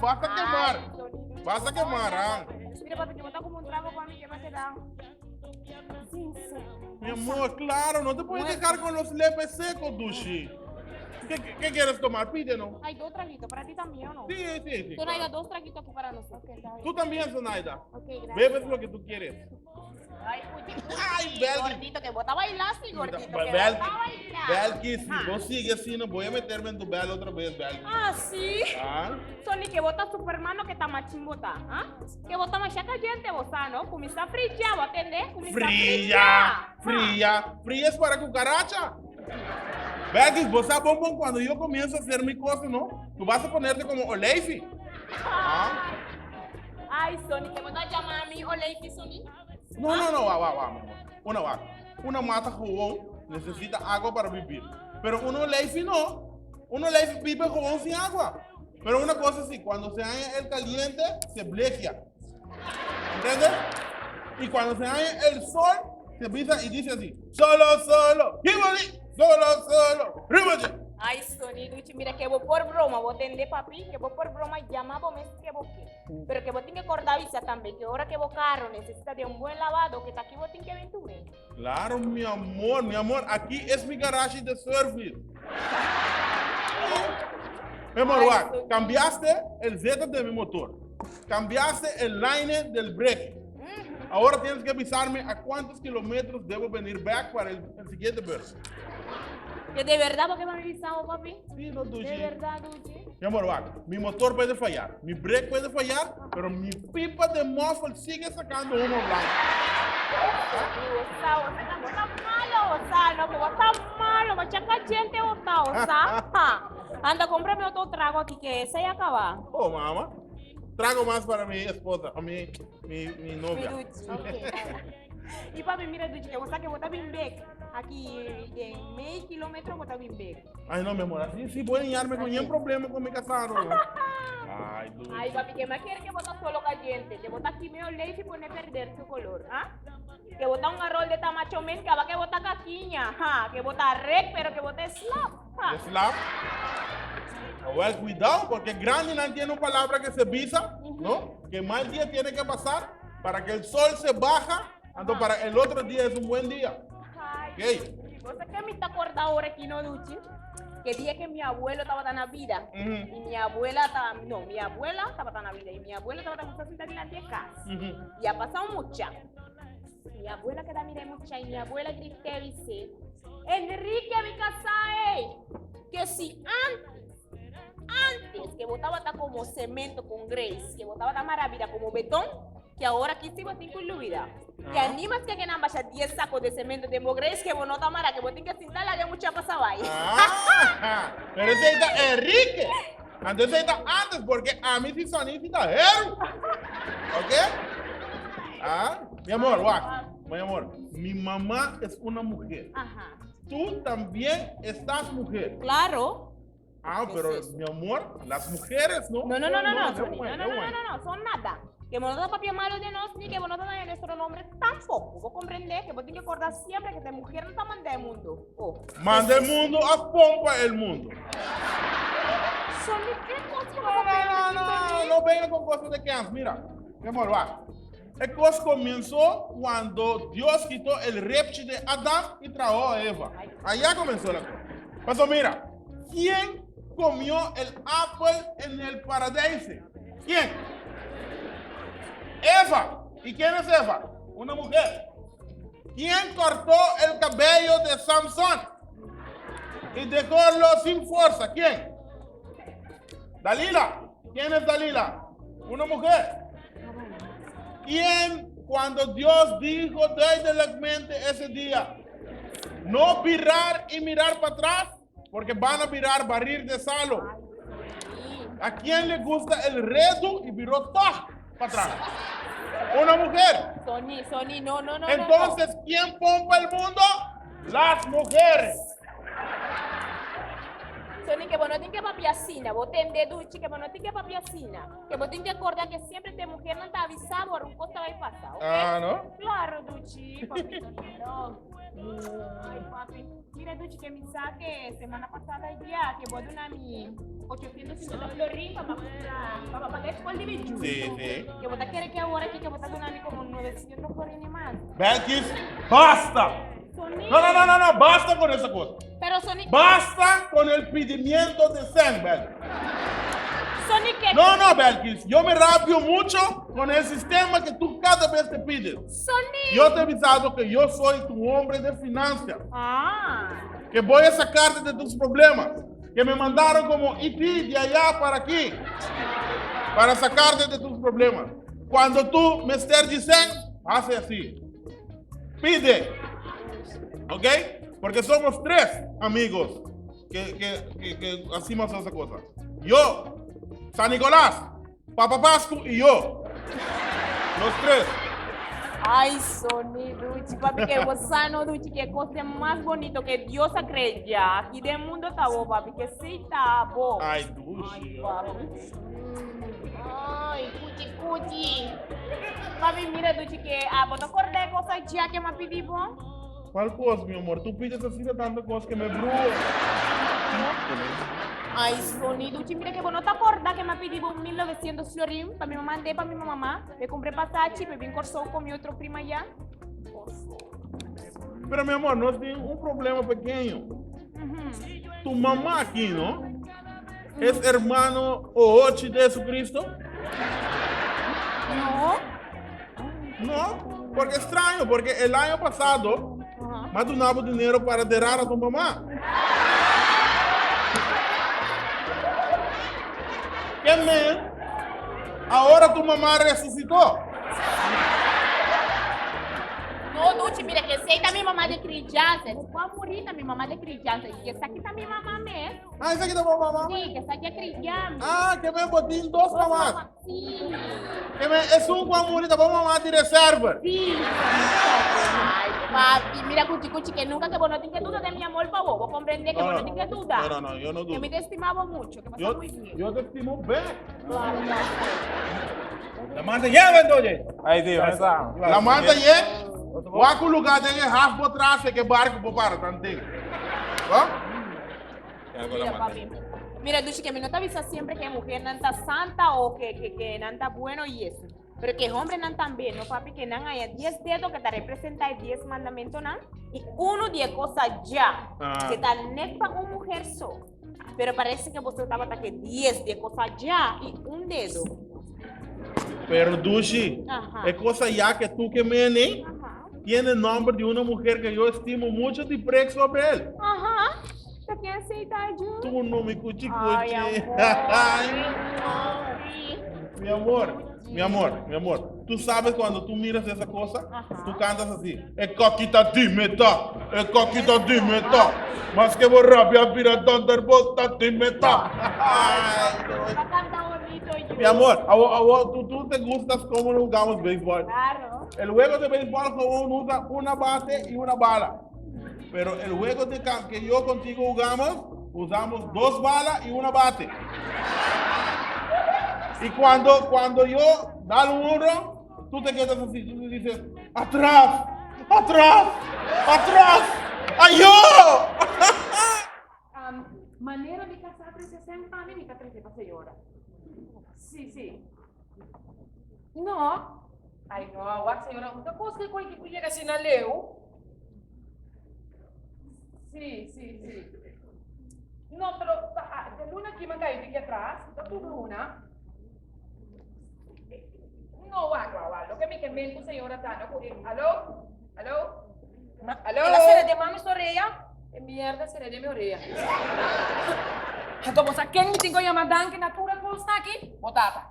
Vas a quemar. Vas a quemar, ah. Mira, papi, que bota como un trago para mí, que me queda. Mi amor, claro, no te puedes dejar con los lepes secos, Dushi. ¿Qué, qué, qué quieres tomar? Pídelo. Hay dos traguitos, para ti también, ¿o no? Sí, sí, sí. Zonaida, claro. dos traguitos aquí para nosotros. Tú también, Zonaida. Ok, gracias. Bebes lo que tú quieres. Ay, uy, uy, Ay, Belki. gordito, que bota a bailar, sí, gordito, que Belki, bota a bailar. Belki, si vos sigues así, no voy a meterme en tu bel otra vez, Belki. Ah, sí. Ah? Sony, que bota supermano que está machimbota, ¿ah? Que bota más caliente, vos, ¿no? Comienza fría, ¿vos atendés? Comienza Fría, fría, fría es para cucaracha. Belkis, vos sabes, bombón, cuando yo comienzo a hacer mi cosa, ¿no? Tú vas a ponerte como Oleifi. Ah. Ay, Sony, que bota llama a mi Oleifi, Sony. No, no, no, va, va, va, mi amor. Una va. Una mata jugón necesita agua para vivir. Pero uno Oleifi no. Uno Oleifi vive jugón sin agua. Pero una cosa sí, cuando se haña el caliente, se blequea. ¿Entiendes? Y cuando se haña el sol, se pisa y dice así: solo, solo, ¡Jiboli! solo, solo, ¡ríbole! Ay, Sony, Duchi, mira que vos por broma, vos tendés, papi, que vos por broma llama vos me que vos qué. Pero que vos tenés que acordar avisa también, que ahora que vos carro necesita de un buen lavado, que está aquí vos tenés que venir tú, ¿eh? Claro, mi amor, mi amor, aquí es mi garage de service. Mi amor, Ay, va, Sony. cambiaste el Z de mi motor, cambiaste el liner del brake. Ahora tienes que avisarme a cuántos kilómetros debo venir back para el siguiente verso. Que de verdad, ¿por qué me avisado, papi? Sí, no, Duchi. De verdad, Duchi. Mi amor, va, mi motor puede fallar, mi brake puede fallar, pero mi pipa de muffler sigue sacando humo blanco. Y vos sabes, vos estás vos estás malo, vos sabes, no, que vos estás malo, machaca gente, vos estás, vos sabes. Ja. Anda, cómprame otro trago aquí, que ese ya acaba. Oh, mamá. Trago más para mi esposa, a mi, mi, mi Mi novia. Duchi. Y papi, mira, Duchi, que vos sabes que vos estás bien back. Aquí, en medio kilómetro, vos estás bien back. Ay, no, mi amor, así sí voy a dañarme con ningún problema con mi casado. ¿no? Ay, Duchi. Ay, papi, que más quiere que bota solo caliente, que bota aquí medio leche y pone a perder su color, ¿ah? Que bota un arroz de tamacho mezcla, va que bota caquiña, ja, que bota rec, pero que bota slap, ja. Slap. Well, cuidado, porque grande no tiene una palabra que se visa, ¿no? Que mal día tiene que pasar para que el sol se baja, entonces para el otro día es un buen día. Ay, Ok. y vos sabés que me está acordando ahora aquí, ¿no, Duchi? Que día que mi abuelo estaba tan a vida. Ujú. Y mi abuela estaba, no, mi abuela estaba tan a vida. Y mi abuela estaba tan sentada en la de casa. Ujú. Y ha pasado mucha. Mi abuela que mire mucha y mi abuela grité y dice, Enrique mi casa, ey, que si antes, antes que botaba hasta como cemento con Grace, que botaba tan maravilla como betón, que ahora aquí sí botín con vida. Que Ah. animas que que nambas 10 sacos de cemento de Grace que bonota mara, que botín que sin la de mucha pasaba ahí. Ah, pero ese está Enrique. Entonces está antes, porque a mí sí son está ¿Ok? Ah, mi amor, guau. Mi amor, mi mamá es una mujer. Ajá. Tú también estás mujer. Claro. Ah, ¿Qué pero es eso? mi amor, las mujeres, ¿no? No, no, no, no, no, Sony, no, no, no, no, no, no, no, son nada. Que vos no papia malo de nos, ni que vos no de nuestro nombre tampoco. Vos comprendés que vos tenés que acordar siempre que esta mujer no está mandando el mundo. Oh. Manda el mundo a pompa el mundo. Sony, ¿qué cosa? No, no, no, no, no venga con cosas de que antes. Mira, mi amor, va. El cosa comenzó cuando Dios quitó el repche de Adán y trajo a Eva. Allá comenzó la cosa. Pasó, mira, ¿quién comió el apple en el paraíso? ¿Quién? Eva. ¿Y quién es Eva? Una mujer. ¿Quién cortó el cabello de Samson? Y dejó sin fuerza. ¿Quién? Dalila. ¿Quién es Dalila? Una mujer. ¿Quién cuando Dios dijo desde la mente ese día, no virar y mirar para atrás, porque van a virar barril de salo? ¿A quién le gusta el redo y viró todo para atrás? Una mujer. Sony, Sony, no, no, no. Entonces, ¿quién pompa el mundo? Las mujeres. Sony, ke bo no tin ke papia asina. Bo tende, duchi, ke bo no tin ke papia asina. Ke bo tin ke korda ke siempre te muhernan ta avisa bo ora un kos ta bai pasa, ok? Ah, no? Claro, duchi, papito lindo. Ay, papi. Mira, duchi, ke mi sa ke semana pasada ya ke bo a duna mi 850 florin pa compra, pa paga escuela di mi yu. Sí, sí. Ke bo ta kere ke awor aki ke bo ta duna mi como 900 florin y mas. Belkis, basta! Sony. No, no, no, no, no, basta con esa cosa. Pero Sony. Basta con el pidimiento de Sam, Belkis. Sony que. No, no, Belkis, yo me rabio mucho con el sistema que tú cada vez te pides. Sony. Yo te he avisado que yo soy tu hombre de finanzas. Ah. Que voy a sacarte de tus problemas. Que me mandaron como IT de allá para aquí. Para sacarte de tus problemas. Cuando tú me estés diciendo, hace así. Pide. ¿Ok? Porque somos tres amigos que, que, que, que hacemos esa cosa. Yo, San Nicolás, Papa Pascu y yo. Los tres. Ay, Sony, Duchi, papi, que gozano, Duchi, que cosa más bonito que Dios ha creado ya. Aquí del mundo está vos, papi, que sí está vos. Ay, Duchi. Ay, papi. Ay, cuchi, cuchi. Papi, mira, Duchi, que ah, vos te acordás de cosas ya que me pedí, vos? ¿Cuál cosa, mi amor? Tú pides así de tanta cosa que me brujo. Ay, Sony, Duchi, mira que vos no te acordás que me pedí vos 1900 florín para mi mamá, de para mi mamá. Me compré pasaje, me vine corzón con mi otro prima allá. Pero, mi amor, no es un problema pequeño. Tu mamá aquí, ¿no? Es hermano Oochi de Jesucristo. No. No, porque extraño, porque el año pasado me donaba dinero para derar a tu mamá. ¿Qué men? Ahora tu mamá resucitó. No, Duchi, mira que sei mi mamá de criança. Vou morir mi mamá de criança. Y esa aquí está mi mamá mesmo. Ah, esa aquí está tu mamá. Sí, que esa aquí es criança. Ah, que me botín dos mamás. Sí. Que me es un guamurita, vamos mamá de reserva. Sí. Ay, papi, mira, cuchi, cuchi, que nunca que vos no tengas duda de mi amor pa' vos. Vos comprendés que vos no tengas duda. No, no, no, yo no Que dudo. me te estimaba mucho, que pasó Yo, muy bien. yo te estimo bien. Claro, claro. La manta lleva entonces. Ahí sí, ¿dónde está? La manta ye, waku lugar tem half por trás que barco por para tanto. ¿Va? Mira, papi. Mira, Duchi, que mi no te avisa siempre que mujer nanta santa o que, que, que nanta bueno y eso. Pero que hombre nan también, ¿no, papi? Que nan haya 10 dedos que te representa el 10 mandamientos, nan. Y uno 10 cosas ya. Ah. Que tal net pa un mujer so. Pero parece que vos estaba hasta que 10 de cosas ya y un dedo. Pero Dushi, Ajá. es cosa ya que tú que me ne, Ajá. tiene nombre de una mujer que yo estimo mucho y prek sobre él. Ajá. ¿Te quién cita, yo? Tú no me cuchi Ay, cuchi. amor. Ay, Sí. Mi amor, mi amor, mi amor. Tú sabes cuando tú miras esa cosa, Ajá. tú cantas así. E coquita dimeta, e coquita dimeta. Más que borrabia pira thunderbolt dimeta. Ay, no. Va a cantar bonito yo. Mi amor, a vos- tú te gustas cómo jugamos béisbol. Claro. El juego de béisbol como uno usa una base y una bala. Pero el juego de que yo contigo jugamos, usamos dos balas y una base. Y cuando, cuando yo da un uno, tú te quedas así, tú dices, atrás, atrás, atrás, ¡ayó! Manera mi casa 360 mi mi ta 30 pa señora. Sí, sí. No. Ay, no, wak señora, un ta cos que cualquier que llega sin leu. Sí, sí, sí. No, pero ah, de luna aquí me caí de aquí atrás, da tu luna. No, wak, wak, wak. Lo que mi que men con señora ta, no, aló? ¿Aló? ¿Aló? ¿La será de mami Soraya? Mierda, será de mi orella. Anto, você quem me tem que chamar dan que natura consta aqui? Botata.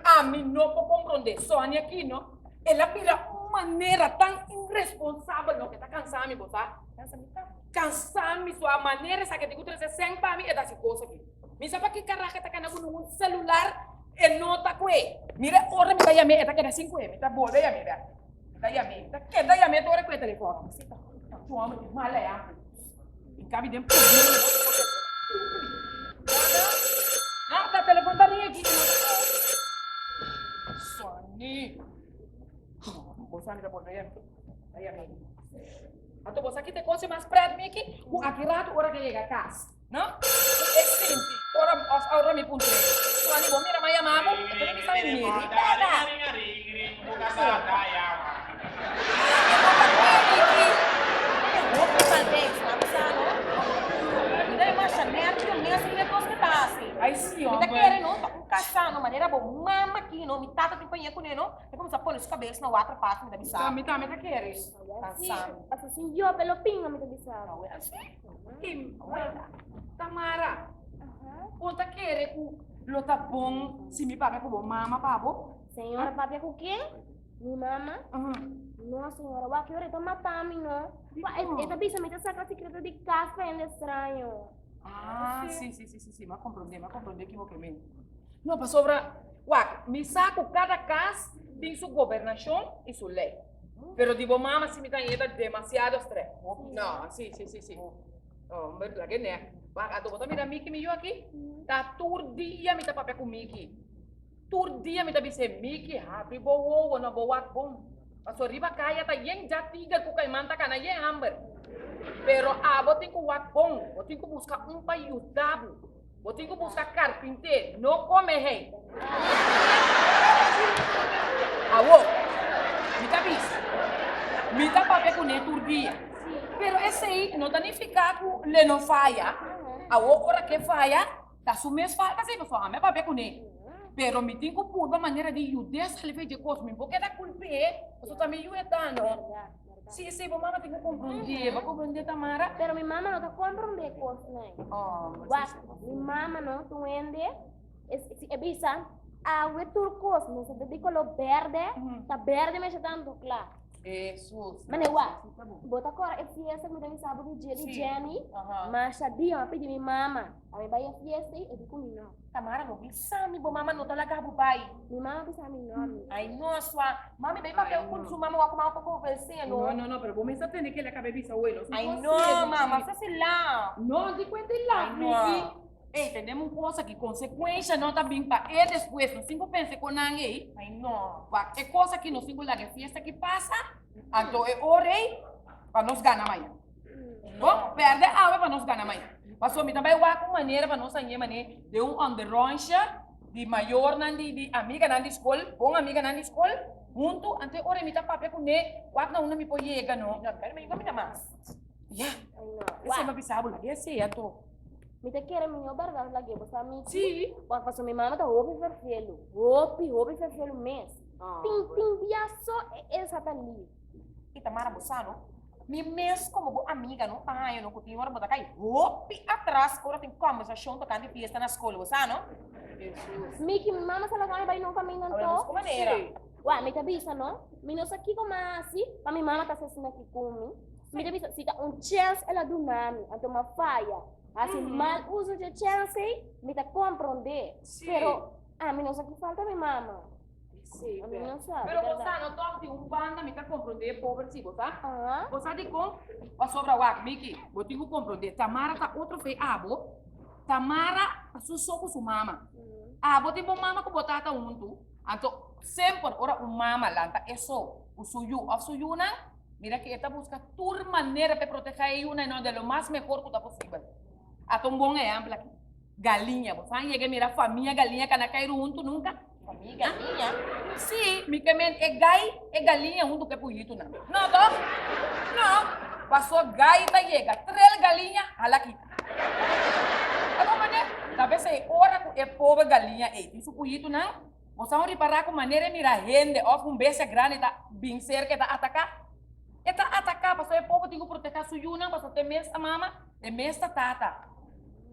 A mim não puedo compreender. Sônia aqui, não? Ela pira uma maneira tão irresponsável, não? Que tá cansando, me botar. Cansando, sua maneira, essa que tem que trazer 100 para mim, é das coisas aqui. Me sabe que caraca tá cana com um celular e não tá com ele. Mira, ora me tá chamando, tá querendo 5 me tá boa, daí, mira. Tá chamando, tá querendo chamar, ora com o telefone. Você tá, tá, tu homem, mala é. Em cabe dentro. kumpli. Ta telefon ta ring aki. Sony. Bo sa mi ta bolbe yami. Ta yami. Anto bo sa ki te kos mas pret Miki? Ku aki ratu ora ke yega kas. No? Ku e sinti ora of ora mi puntr'é. Sony bo mira mi a yama bo? E ta bisa mi miri bada. Ai si Mi ta homber. kere no pa un kasá no manera bo mama aki no mi tata tin paña kuné no ta kuminsá pone su kabes na water pas mi ta bisa. Mi tambe ta kere. Si, paso sin yo pe lo pinga mi ta bisa. Tamara, bo ta kere ku lo ta bon si mi papia ku bo mama pa bo? Señora papia ku ken? Mi mama? No señora, wak e ora e ta mata mi no. Wak e ta bisa mi ta saka sekreto di kas pa hende straño. Ah, si, si, si, si, si, m'a komprondé, m'a komprondé ki bo ke men. No, pasobra, wak, mi sa ku kada kas tin su gobernashon i su lei. Pero di bo mama si mi ta hañ'e ta demasiado strèk. No, si, si, si, si. Homber, laga e nèk. Wak, anto bo ta mira Miki mi yu aki? Ta tur dia mi ta papia ku Miki. Tur dia mi ta bis'é, Miki, habri bo wowo no bo wak bon. Paso riba kaya ta yen dja tiger ku kaiman ta kana yen hamber. Pero abo tin ku wak bon, bo tin ku buska un pa yuda bo. Bo tin ku buska karpinté, no kome hei. Awo, mi ta bisa, mi ta papia kuné tur dia. Pero esei no ta nifiká ku le no faya. Awo ora ke faya, Ta su mes falta si pasobra ami a papia kuné. Pero mi tin ku purba manera di yud'é sali for dje kos. Mi por keda kulp'é pasobra ta mi yu e ta, no? Si, si, bo mama tin ku komprondé. Bo a komprondé, Tamara? Pero mi mama no ta komprondé kosnan. Wak, mi mama no ta un hende, si e bisa awe tur kos mester ta di koló bèrdè, ta bèrdè mester tantu kla. Hesus. Mane wak, bo ta kòrda e fiesta ku mi ta bisa bo di Jenny? Masha dia mi a pidi mi mama. A mi bai e fiesta ei, e di ku mi no. Tamara no bisa mi, bo mama no ta laga bo bai. Mi mama bisa mi no, mi. Ai no, sua. Mami bai papia ku su mama wak ku mama por konvensé no. No, no, no, pero bo mester tende kila kabe bisa hoy no. Ai no, mama, sa si laf. No, di kuenta e laf, Miki. Ei, tende un cosa ki konsekuensha no ta bin pa e despues. Nos tin ku pensa kon nan ei. Ai no. Wak e cosa ki nos tin ku laga e fiesta ki pasa, anto e ora ei pa nos gana mañana. Bo perde awe pa nos gana mañan. Paso mi ta bai wak un manera pa nos hañ'é mané den un onderonsje di mayornan di di amiganan di skol, bon amiganan di skol, huntu, anto e ora mi ta papia kuné wak na unda mi por yega no. No, pero mi no mina mas. Ya, esei mi a bisa bo lag'é esei anto. Mi ta kere mihó bèrdat lag'é bo sa mi. Sí. Wak paso mi mama ta hopi ferfelu, hopi, hopi ferfelu mes. Tin tin bia so e sa ta lif. I Tamara bo sa no, mi mes komo bo amiga no ta haña no ku tin ora bo ta kai hopi atras ora tin kòmbersashon tokante fiesta na skol, bo sa no? Miki, mi mama sa laga mi bai nun kaminda Awor anto. ku manera. Wak, mi ta bisa no, mi no sa kiko mi a hasi pa mi mama ta hasi asina aki ku mi. Mi ta bisa si ta un chèns el a duna mi, anto mi a faya, hasi mal uso dje chèns ei, mi ta komprondé. Pero ami no sa ki falta mi mama. Sí, A mi no sa, Pero bo verdad. sa no tòg di un banda mi ta komprondé e pober sí, bo sa? Aha. Bo sa dikon? Pasobra wak, Miki, bo tin ku komprondé, Tamara ta otro fe abo. Tamara ta su so ku su mama. Abo tin bo mama ku bo tata huntu, anto semper ora un mama lanta e so ku su yu òf su yunan, mira ke e ta buska tur manera pa e protegá e yunan no de lo mas mehor ku ta posibel. Ata un bon ehèmpel aki, galiña. Bo sa yega mira famia galiña kana kairu huntu nunka? Mi galiña? Sí, mi ke men e gai, e galiña huntu ku e puyitunan. No, tòg? No, pasó gai ta yega trel galiña hala kita. Ta komprendé? Ta p'esei ora ku e pober galiña ei tin su puyitunan, bo sa un ripará ku manera e mira hende òf un bestia grandi ta bin serka e ta ataká. E ta ataká pasobra e pober tin ku protegá su yunan pasobra ta e mes ta mama, e mes ta tata.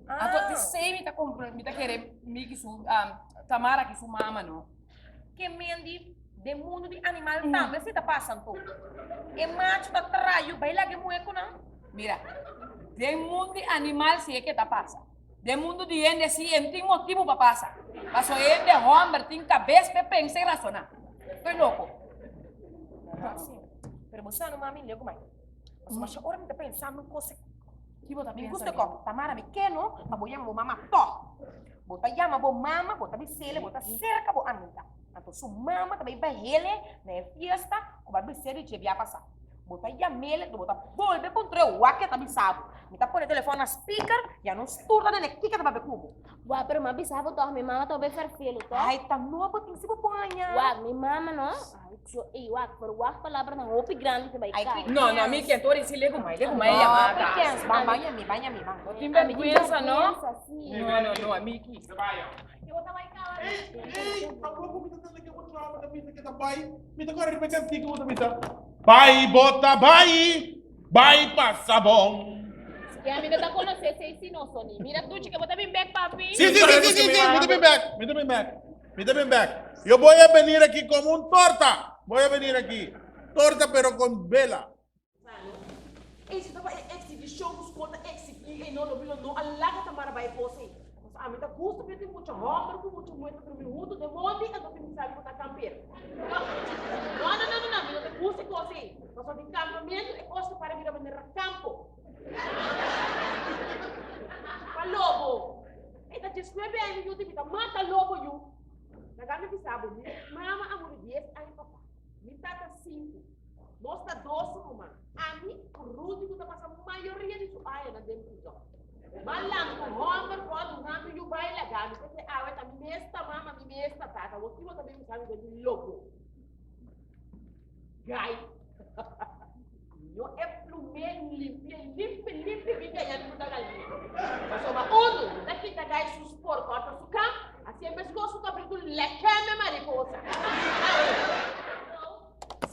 Anto esei mi ta compre mi ta kere mi ki su Tamara ki su mama no. Ke men di den mundu di animal tambe si ta pasa anto. E macho ta trayu bai laga e muhe ku nan. Mira, den mundu di animal si e ke ta pasa. Den mundu di hende si e no tin motibu pa pasa. Paso e hende homber tin kabes p'e pensa i rasona. Estoy loko. Pero bo sa no mami leu ku mai. Pasobra masha ora mi ta pensando un kos. Ki bo ta Mi pensa gusta mi? kòp. Tamara, mi ke no pa bo yama bo mama tòg. Bo ta yama bo mama, bo ta bis'ele, bo ta serka bo amiga. Anto su mama ta bai bahele na e fiesta ku bo a bis'é di dje bia pasá. Bo ta yam'el, anto bo ta bolbe puntr'é wak e ta bisa bo. Mi ta pone telefòn na speaker, ya nos tur ta tende kiko e ta papia ku bo. Wak, pero mi a bisa bo tòg, mi mama ta hopi ferfelu tòg. Ai, ta nobo tin si bo por haña. Wak, mi mama no, ai, jo, ey, wak, pero wak palabranan hopi grandi ta bai kai. No, no, mi kien tur a disi legu mai, legu mai a yama No, mi atrás. kens, ban, ban yami, ban yami, ban. No tin Ami tin bèrgwensa, no? bèrgwensa, si. No, no, no, amiki. Ey, ey, tampoco mi ta tende ke bo chama ta bisa ke ta bai. Mi ta kore riba e kantika bo ta bisa, Bai bo ta bai, bai pasa bon. Ya mi no ta konosé esei si no, Sonny. Mira tuchi ke bo ta bin bek, papi. Sí, sí, sí, sí, sí, sí, mi ta bin bek, mi ta bin bek, mi ta bin bek. Yo voy a venir aquí como un torta, voy a venir aquí. Torta pero con vela. Ey, si ta pa e exhibicion cu scol ta exhibi, ey no, lo mi lo no a laga Tamara bay e cos ey. Pasobra ami ta gusta p'e tin mucha homber cu mucha muher ta drumi hunto den mondi, anto tin mi sabi cu ta camper. No, no, no, no, no, mi no ta gusta e cos ey. Pasobra di campamento e cos ta para bira manera campo. Pa lobo. Ey ta diesnuebe aña yu tin mi ta mata lobo yu. Laga mi bisa bo, mi mama a muri dies aña pasa. Mi tata sinku. Nos ta dos ruman, ami ku Rudy ku ta pasa mayoria di su añanan den prizòn. M'a lanta un hòmber ku a duna mi yu bai laga mi, p'esei awe ta mi mes ta mama, mi mes ta tata. Bo kibo ta bin bisa mi den loko? Gai. No e plumé limpia, limpi, limpi bin gaña mi ku ta galiña. Pasobra unu ta kita gai su spor kòrta su kam, así e meskos su kabritu lèkème mariposa.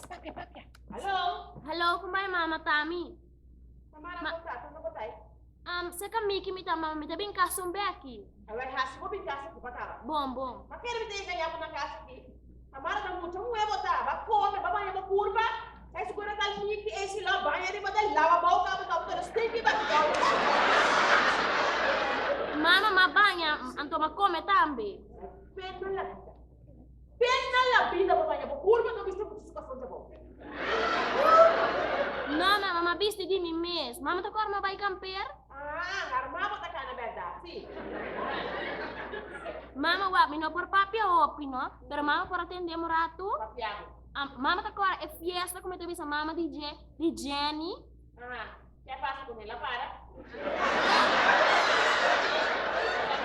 Papia, papia. Hallo? Hallo, con bai mama Tami? Tamara, Ma- con ta? Con ta botay? Seca Miki mi ta mama, mi ta bin casa un beki. A ver, hasi bo bin casa cu pa Bon, bon. Ma kere mi ta yega ya bo na casa aki? Tamara ta mucha muhe bo ta. Ba come, ba baña bo curpa. Sai segura tal Miki ei si lo baña riba del lava bou cabo cabo ta stinky ba Mama, ma baña, anto ma come tambe. Pena la vida. Pena la bida bo baña bo curva no bisti mucho su cason djabou. No mama, ma bisti di mi mes. Mama ta corma bai camper? Ah, arma bo ta cana berdad, si. Mama wak, mi no por papia hopi no, pero mama por atende un ratu? Papia bo. Mama ta cora e fiesta cu mi ta bisa mama di dje, di Jenny. Ah, ke pasa cu el a para?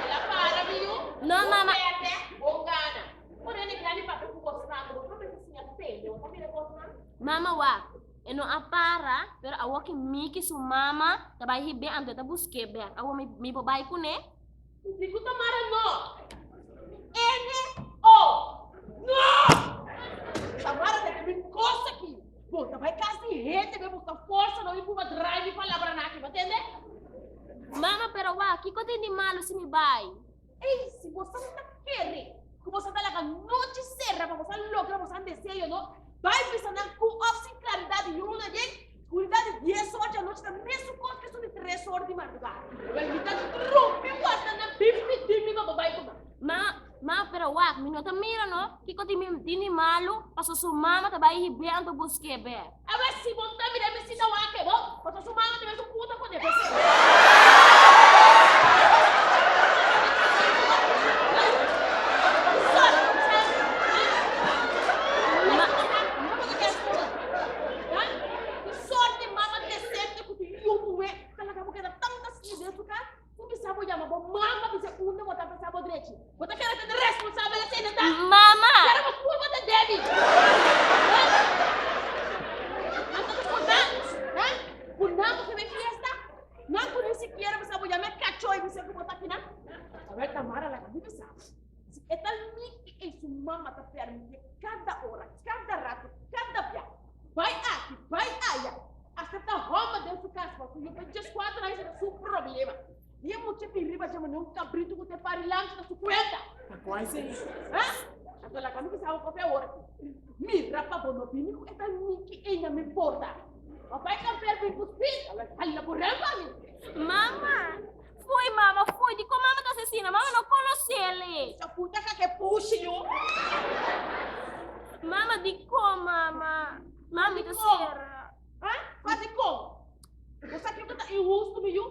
El a para, mi yu? No, mama. Bo perde, bo gana. Ora el e grandi papia cu bo srando, bo no mester siña tende, bo ta mira cosnan? Mama wak, e no a para, pero awor ki Miki su mama ta bai hib'é anto e ta busk'é bek. Awor mi, mi por bai kuné? Di ku Tamara no. N-O. No! Tamara ta mi kos aki. Bo ta bai kas di hende be buska forsa no mi puma drai mi palabranan aki, bo tende? Mama, pero wak, kiko tin di malu si mi bai? Ey, si bo sa ta kere ku bo sa ta laga nochi sera pa bo sa logra bo sa deseo no, bai bisa nan ku of sin klaridat di luna yen, skuridat di dies or di anochi ta mesun kos ke esun di tres or di mardugá. Wel mi ta trumpi wata nan bin pidi mi pa bo bai ku nan. Ma, ma, pero wak, mi no ta mira no, kiko tin mi tin di malu, paso su mama ta bai hib'é anto busk'é bek. Awe si bo ta mira mi si ta wak e bo, paso su mama ta mesun puta ku ne p'esei. Ma, Sorte mama decente ku tu yu muhé ta laga bo keda tanta sni den su kas, ku bisa bo yama bo mama bisa unda bo ta pensa bo drechi. Bo ta kere tene responsabel asina ta? Mama! Kere bo purba ta debi. Anto ta ku nan, ha? Ku nan bo ke bai fiesta? Nan ku ni sikiera bisa bo yama e kachó i bisa ku bo ta akinan? Awel Tamara laga mi bisa bo. Si e tal Miki ei su mama ta permitié kada ora, kada rato, kada bia. Bai aki, bai aya. Hasta ta hòmber den su kas pa ku yu pa djeskuater aña ta su problema. I e mucha bin riba dje manera un kabritu ku ta pari lanchi na su kuenta. Ta kua esei? Ha? Anto laga mi bisa bo kofe awor aki. Mira pa bo no bini ku e ta Miki ei na mi porta. Papai kamper bin ku spit, a hala bo rèm pa mi. Mama! Foei mama, foei, dikon mama ta asesina? Mama no konosele. Sa puta ka ke pushi yu. Mama, dikon mama? Mami ta sera. Ha? Kwa dikon? Bo sa kiko ta inhustu mi yu?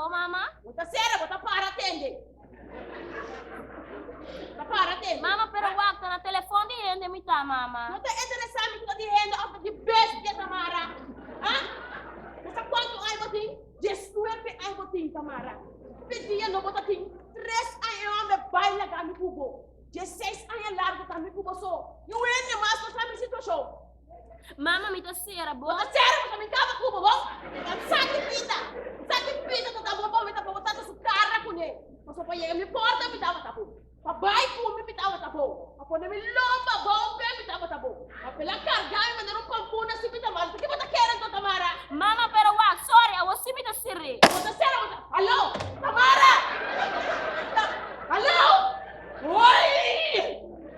Bo mama? Bo ta sera, bo ta para tende. Bo ta para tende. Mama, pero wak, ta na telefon di hende mi ta, mama. No ta interesa mi ku ta di hende of ta di bestia, Tamara. Ha? Bo sa kuantu aña bo tin? Diesnuebe aña bo tin, Tamara. Te dia no bo ta tin tres aña e homber bai laga mi ku bo. Diesseis aña largu ta mi ku bo so. Niun hende mas no sa mi situashon. Mama, mi ta sera bo. Bo ta sera pasobra mi kaba ku bo, bo. Saki pita, saki pita ta ta bo pa mi ta pa bo tata su kara kuné. Pasobra pa yega mi porta mi tabata bo. Pa bai ku mi mi tabata bo. Pa pone mi lomba bou p'e mi tabata bo. Pa pela karga mi manera un pampuna si mi ta mara. Ta ke bo ta kere anto, Tamara? Mama, pero wak, sorry, awor si mi ta sir'é. Bo ta sera, bo ta. Hallo! Tamara! Hallo! Oi!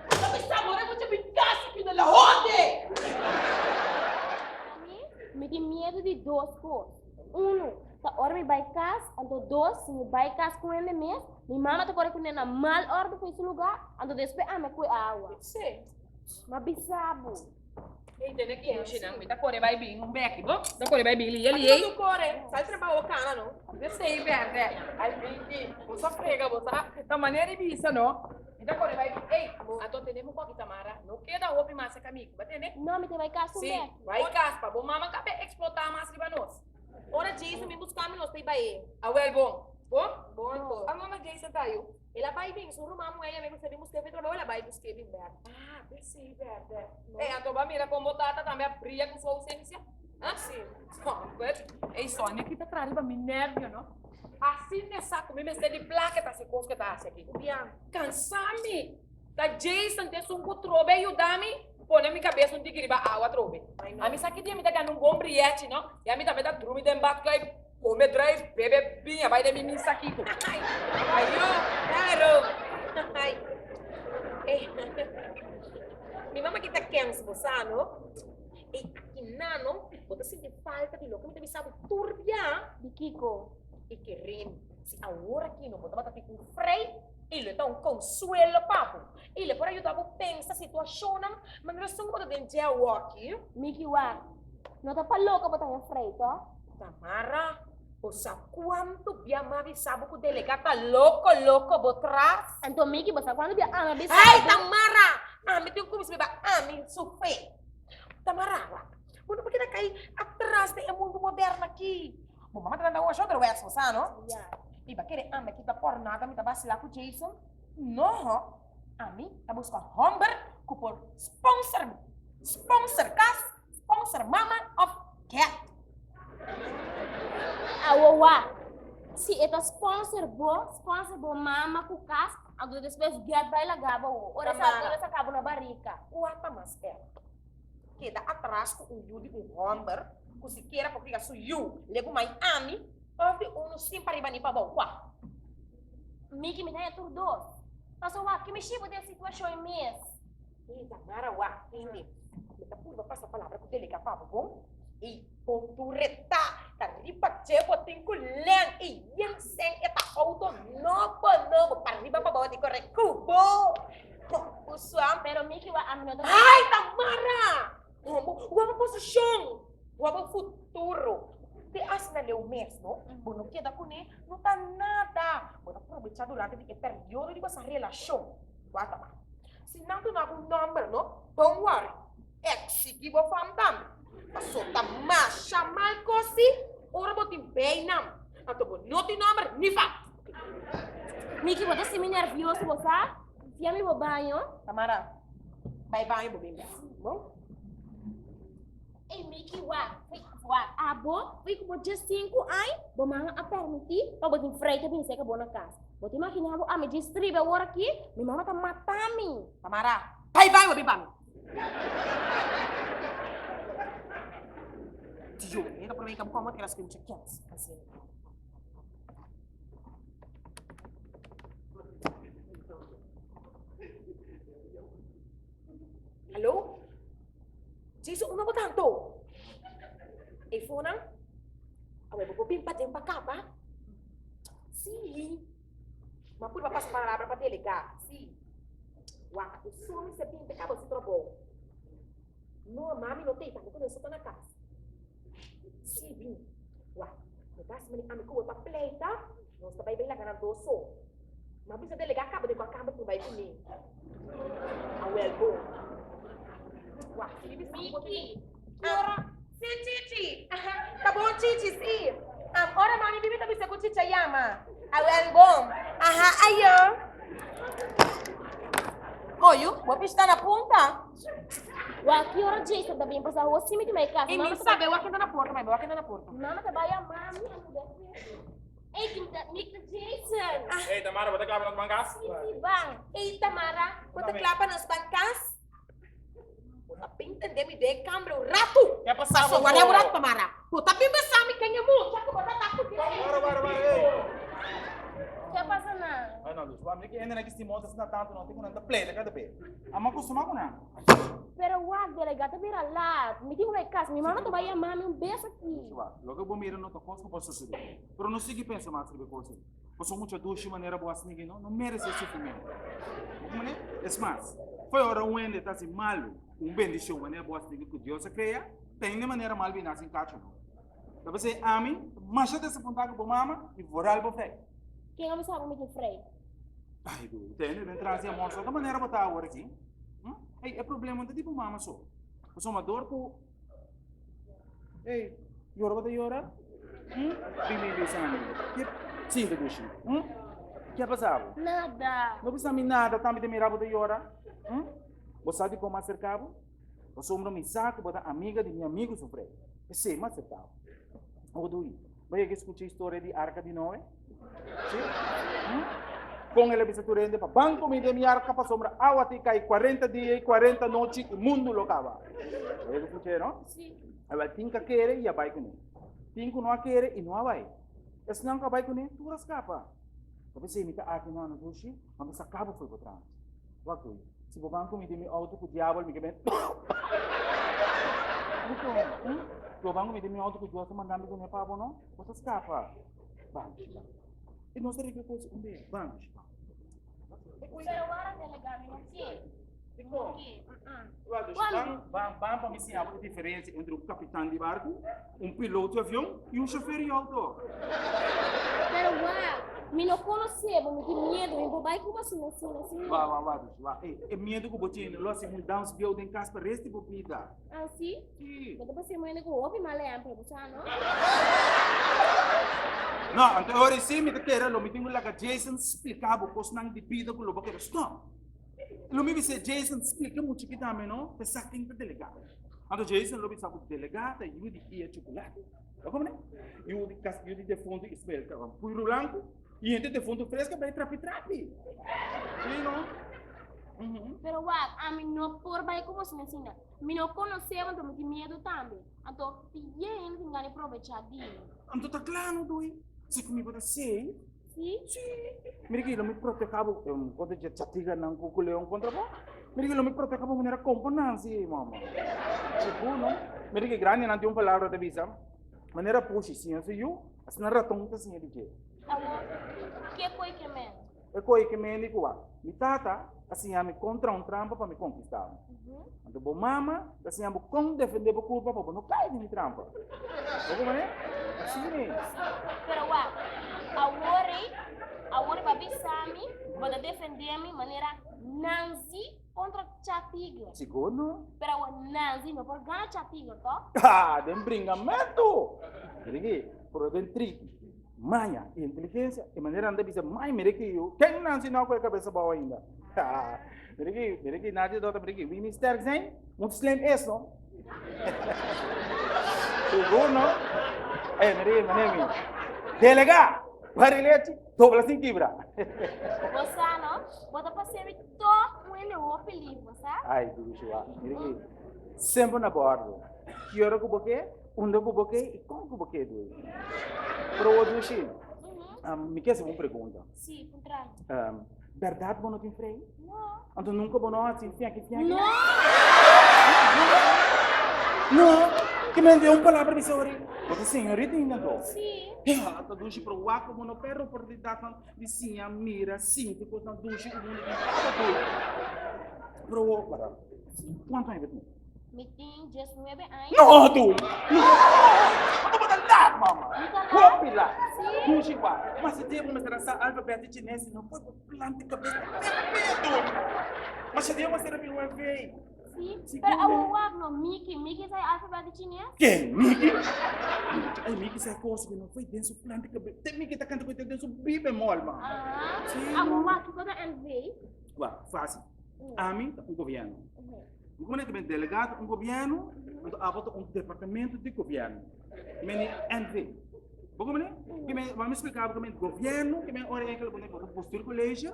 Ta bisa bo re mucha bin casa ki na la hode. Ami, mi tin miedu di dos kos. Unu, ta ora mi bai kas, anto dos, si mi bai kas ku hende mes, mi mama ta kore kuné na mal ordu for su lugá, anto despues ami a kue awa. Sí. M'a bisa bo. Ey, tene ki heshinan, mi ta kore bai bin un beki, bo? Ta kore bai bin liye liye. Aki tu kore, sal trabao kana no. Esey berde. Ay, Vicky, bo sa frega, bo sa. Ta manera di bisa, no? Mi ta kore bai bin. Ey, anto tene mi koki, Tamara. No keda hopi mas e kamiki, bo tende? No, mi ta bai kas un Sí, beki. bai kas pa bo mama kabe eksplotá mas riba nos. Ora Jason bin buska mi nos ta i bai e. Awel, bon. Bon? Bon anto. A mama Jason ta ayu? El a bai bin, su ruman muhé yam'é ku sa bin busk'é pa e trabou, el a bai busk'é bin bèk. Ah, p'esei bèrdè. Ey, anto bo a mira kon bo tata tambe a bria ku su ousensia? Ah? Sí. Sònper. Ey, Sonia ki ta traha riba mi nèrvio, no? Asina e sa ku mi mester di plaka e ta hasi kos ku e ta hasi aki. Bian. Kansa mi. Ta Jason ta esun ku trobe a yuda mi pone mi kabes un tiki riba awa trobe. Ami sa ki dia mi ta gana un bon brièchi, no? I ami tambe ta drumi den badkuip. Come druif, bebe biña, bai den mi misa kiko. Ayo, claro. Ay. Eh. Mi mama kita kens bo sa, no? Ey, aki na, no? Bo ta sinti falta di loke mi ta bisa bo tur bia. Di kiko? I keren, si awor aki no bo tabata tin un frei, i lo e ta un konsuelo pa bo. I lo e por a yuda bo pensa situashonnan manera esun ku bo ta den dje awoki. Miki wak, no ta pa loko bo ta haña frei, to? Tamara, bo sa cuanto bia mi a bisa bo cu delega ta loco loco bo tras? Anto Miki, bo sa cuanto bia ami a bisa Ay, bo? Tamara! Ami tin cuminsa biba ami su fe. Tamara, wak, bo no por keda cay atras den e mundo moderno aki. Bo mama ta danda un ouderwets, bo sa no? Ya. I bo a kere ami aki ta por nada mi ta basila cu Jason? No, ho. Ami ta busca homber cu por sponsor mi. Sponsor cas, Sponsor mama of cat. Awowa, si e ta sponsor bo, sponsor bo mama ku kas, anto despues get bai laga bo. Ora sa, ora sa kabo na barika. Kua ta mas erg? Keda atras ku un yu di un homber ku sikiera por kria su yu legu mai ami of di unu sin pariba ni pabou? Kua? Miki, mi ta haña tur dos. Pasobra wak, ke mi shibo den situashon mes? Ei, Tamara, wak, tende. Mi ta purba pasa palabra ku delega pa bo, bon? Ei, bon tur e ta, ta riba dje bo tin ku len. Ei, yen sen e ta outo nobo, nobo, pa riba pa bou di kore ku bo. Usua. Pero Miki, wak, ami no ta. Ai, Tamara! Homo, wak bo posishon, wak bo futuro. Te asina leu mes, no? Bo no keda kuné, no ta nada. Bo ta probecha durante di e periodo di boso relashon. Wak, Tamara. Si nan duna bo un nomber no, don't worry, exigi bo fam tambe. Paso ta masha mal cos si ora bo tin bijnaam, anto bo no tin nomber ni fam. Miki, bo ta sinti mi nervioso, bo sa? Fia mi bo baño. Tamara, bai baño bo bin bek, bon? Ey Miki, wak, wak, abo, fui ku bo diesinku aña, bo mama a permití pa bo tin frei ta bin seka bo na kas. Bo ta imaginá bo ami djis triba awor aki? Mi mama ta mata mi. Tamara, bai bai bo bin pa mi. Dios, mi ta promé ka bo komo tras ku mucha kens. Hallo? Jason, unda bo ta anto? Ei fonan? Awe bo por bin paden pa kaba? Sí. Ma purba pasa palabra pa delega. Sí. Wak, e so mi sa bin pa kaba su trabou. No, mami no tei, tambe ku nos ta na kas. Sí, bin. Wak, mi ta hasi manera. pone ami ku bo ta pleita, nos ta bai bai laga nan dos so. M'a bisa delegá kaba den ku a kamba ku bai kuné. Awel bon. Wak, si mi bisa ku bo Miki, ki ora? Si, Chichi. Ta bon, Chichi, si. Ora mami bibi ta bisa ku Chichi a yama. Awel bon. Aha, ayo. Oyu, bo pishta na punta. Wak, ki ora Jason ta bin pasa hosi mi di mai kas. I mi sabe, wak kenta na porta, mai, wak kenta na porta. Mama ta bai yama mi, anto despues. Ey, kim ta, mi ta Jason. Ey, Tamara, bo ta kla pa nos ban kas? Si, si, ban. Ey, Tamara, bo ta kla pa nos ban kas? Bo ta bin tende mi den kamber un ratu. Ke pasa Paso, wara un ratu, Tamara. Bo ta bin besa mi ken e mucha ku bo ta ta ku dje. Wara, wara, wara, ey. Ke pasa nan? Ay, no, Luz, wak, mi ke hende nan ki stimon ta asina tantu, no tin ku nan ta pleita kada be. Amo akostumá ku nan. Pero wak, delegá ta bira lat. Mi tin ku bai kas. Mi mama ta bai yama mi un bes aki. Luz, wak, loke bo mira no ta kos ku por sosodé. Pero no sigui pensa mas riba e kos ei. Pasobra mucha dushi manera bo a snigi no, no meresé sufrimentu. Bo kumene? Es mas, fo'i ora un hende ta hasi malu ku un bendishon manera bo a snigi ku Dios a krea, ta hende manera mal bini hasi kachu no. Ta p'esei ami ta masha desapuntá ku bo mama i voral bo frei. Ken a bisa bo mi tin frei? Ai, du, tende den tras di amor so ta manera bo ta awor aki. Hm? Ei, e problema no ta di bo mama so. Pasobra dor ku Ei, yora bo ta yora? Hm? Bin bin bisa mi. Ke sinta dushi? Hm? Ke a pasa bo? Nada. No bisa mi nada, tambe ta mira bo ta yora. Hm? Bo sa dikon mi a aserka bo? Pasobra mi sa ku bo ta amiga di mi amigu su frei. P'esei mi a aserka bo. Ora dui, bo yega skucha historia di arka di Noe? Sí? Hm? Kon el a bisa tur hende pa ban comí den mi arka pasobra awa tin kai 40 dia i 40 nochi i mundu lo kaba. Bo yega skucha e, no? Sí. Awel tin ka kere i a bai kuné. Tin ku no a kere i no a bai. Esnan ku a bai kuné tur a skapa. Ta p'esei mi ta aki no dushi, ma mi saka bo fo'i bo trans. Wak dui, si bo ban ku mi den mi outo ku diabel mi ke ben Hm? Si bo ban ku mi den mi outo ku Dios a manda mi kuné pa bo no, bo ta skapa. Ban, ban. E nos ta regla kos un be. Ban, ban. Pero wara delega mi no ke. Dikon? Ban, ban, ban pa mi siña bo e diferensia entre un kapitan di barku, un piloto di avion i un shofer di outo. Pero wak, mi no konosé bo, mi tin miedu, mi por bai ku bo asina, asina, asina. Wak, wak, wak, wak. Ey, e miedu ku bo tene lo hasi un dans bieu den kas pa rest di bo bida. Ah, si? Si. Bo ta pas'é moende ku hopi mal ehempel, bo sa, no? No, anto e ora si mi ta kere lo mi tin ku laga Jason splika bo kosnan di bida ku lo bo kere stop. Lo mi bisa Jason splika mucha ki tambe no, pa sa ken ta delegá. Anto Jason lo bisa ku delegá ta yu di ia chocolate. Lo komo ne? Yu di kas yu di defuntu Ismael Kavan puiru blanku i hende defuntu fresca bai trapi trapi. Si no? Mhm. Pero wak, ami no por bai ku boso asina. Mi no konosé bo, anto mi tin miedu tambe. Anto, tin yen hende tin gana di probechá di mi. Anto ta kla no dui. Si ku mi bo ta sei. Si? Si. Mira ki lo mi proteha bo kontra dje chatiganan ku ku leon kontra bo. Mira ki lo mi proteha bo manera kompo Nancy, mama. Sigur no. Mira ki grandinan tin un palabra ta bisa, manera pushi siña su yu, asina raton ta siña di dje. Awor, ke koe ke men? E koe ke men di kua? Mi tata a siña mi kon traha un trampa pa mi konkista bo. Anto bo mama ta siña bo kon defende bo kurpa pa bo no kai den e trampa. Bo ku manera? Asina e. Pero wak, awor ei, awor bo a bisa mi, bo ta defende mi manera Nanzi kontra Cha Tigre. Sigur no. Pero awor Nanzi no por gana Cha Tigre, to? Ha! Den bringamentu! Mira aki, pero den triki, maña i inteligensia, e manera nan ta bisa, mai mira aki yu, ken Nanzi no a ku e kabes abou ainda? Ha! Mira aki, mira aki, Nadia dota, mira aki, wie niet sterk zijn, moet slim is, no? Sigur, no? Eh, mira aki, mane mi. Delega! Barilechi, dobla sin kibra. Bo sa, no? Bo ta pasea mi toch un hende hopi lief, bo sa? Ai, Joshua, mira aki. Semper na bordo. Ki ora ku bo ke, unda ku bo ke i kon ku bo ke dui. Pero wo Dushi, mi ke hasi bo un pregunta. Si, puntra. Bèrdat bo no tin frei? No. Anto nunka bo no hasi fiaki fiaki? No! No! Ke men den un palabra bisa ori? Bo ta señorita ainda anto? Si. Ya, ta dushi, pero wak ku bo no pèrdè oportunidatnan di siña, mira, sinti kosnan dushi ku mundu tin pa bo. Pero wo, wara, kuantu aña bo tin? Mi tin diesnuebe aña. No, du! No! Anto bo ta lat, mama! Hopi lat. Dushi wak. Ma si dia bo mester a sa alfabet di chines i no por bo planta kabes ta pedo. Ma si dia bo mester a bin UNV. Si, pero awor wak no, Miki, Miki sa e alfabet di chines? Ken? Miki? Ay, Miki sa e kos ku no foi den su planta kabes. Te Miki ta kanta ku den su bibe mol, man. Ah, Si. awor wak, kiko ta NV? Wak, fácil. Ami ta un gobièrnu. Mi kuma ta delegado un gobièrnu, anto abo ta un departamento di gobièrnu. Meni NV. Bo kuma ne? Ke men, mi explica bo ke men gobièrnu, ke men ora enkele bo ne bo bestuur college,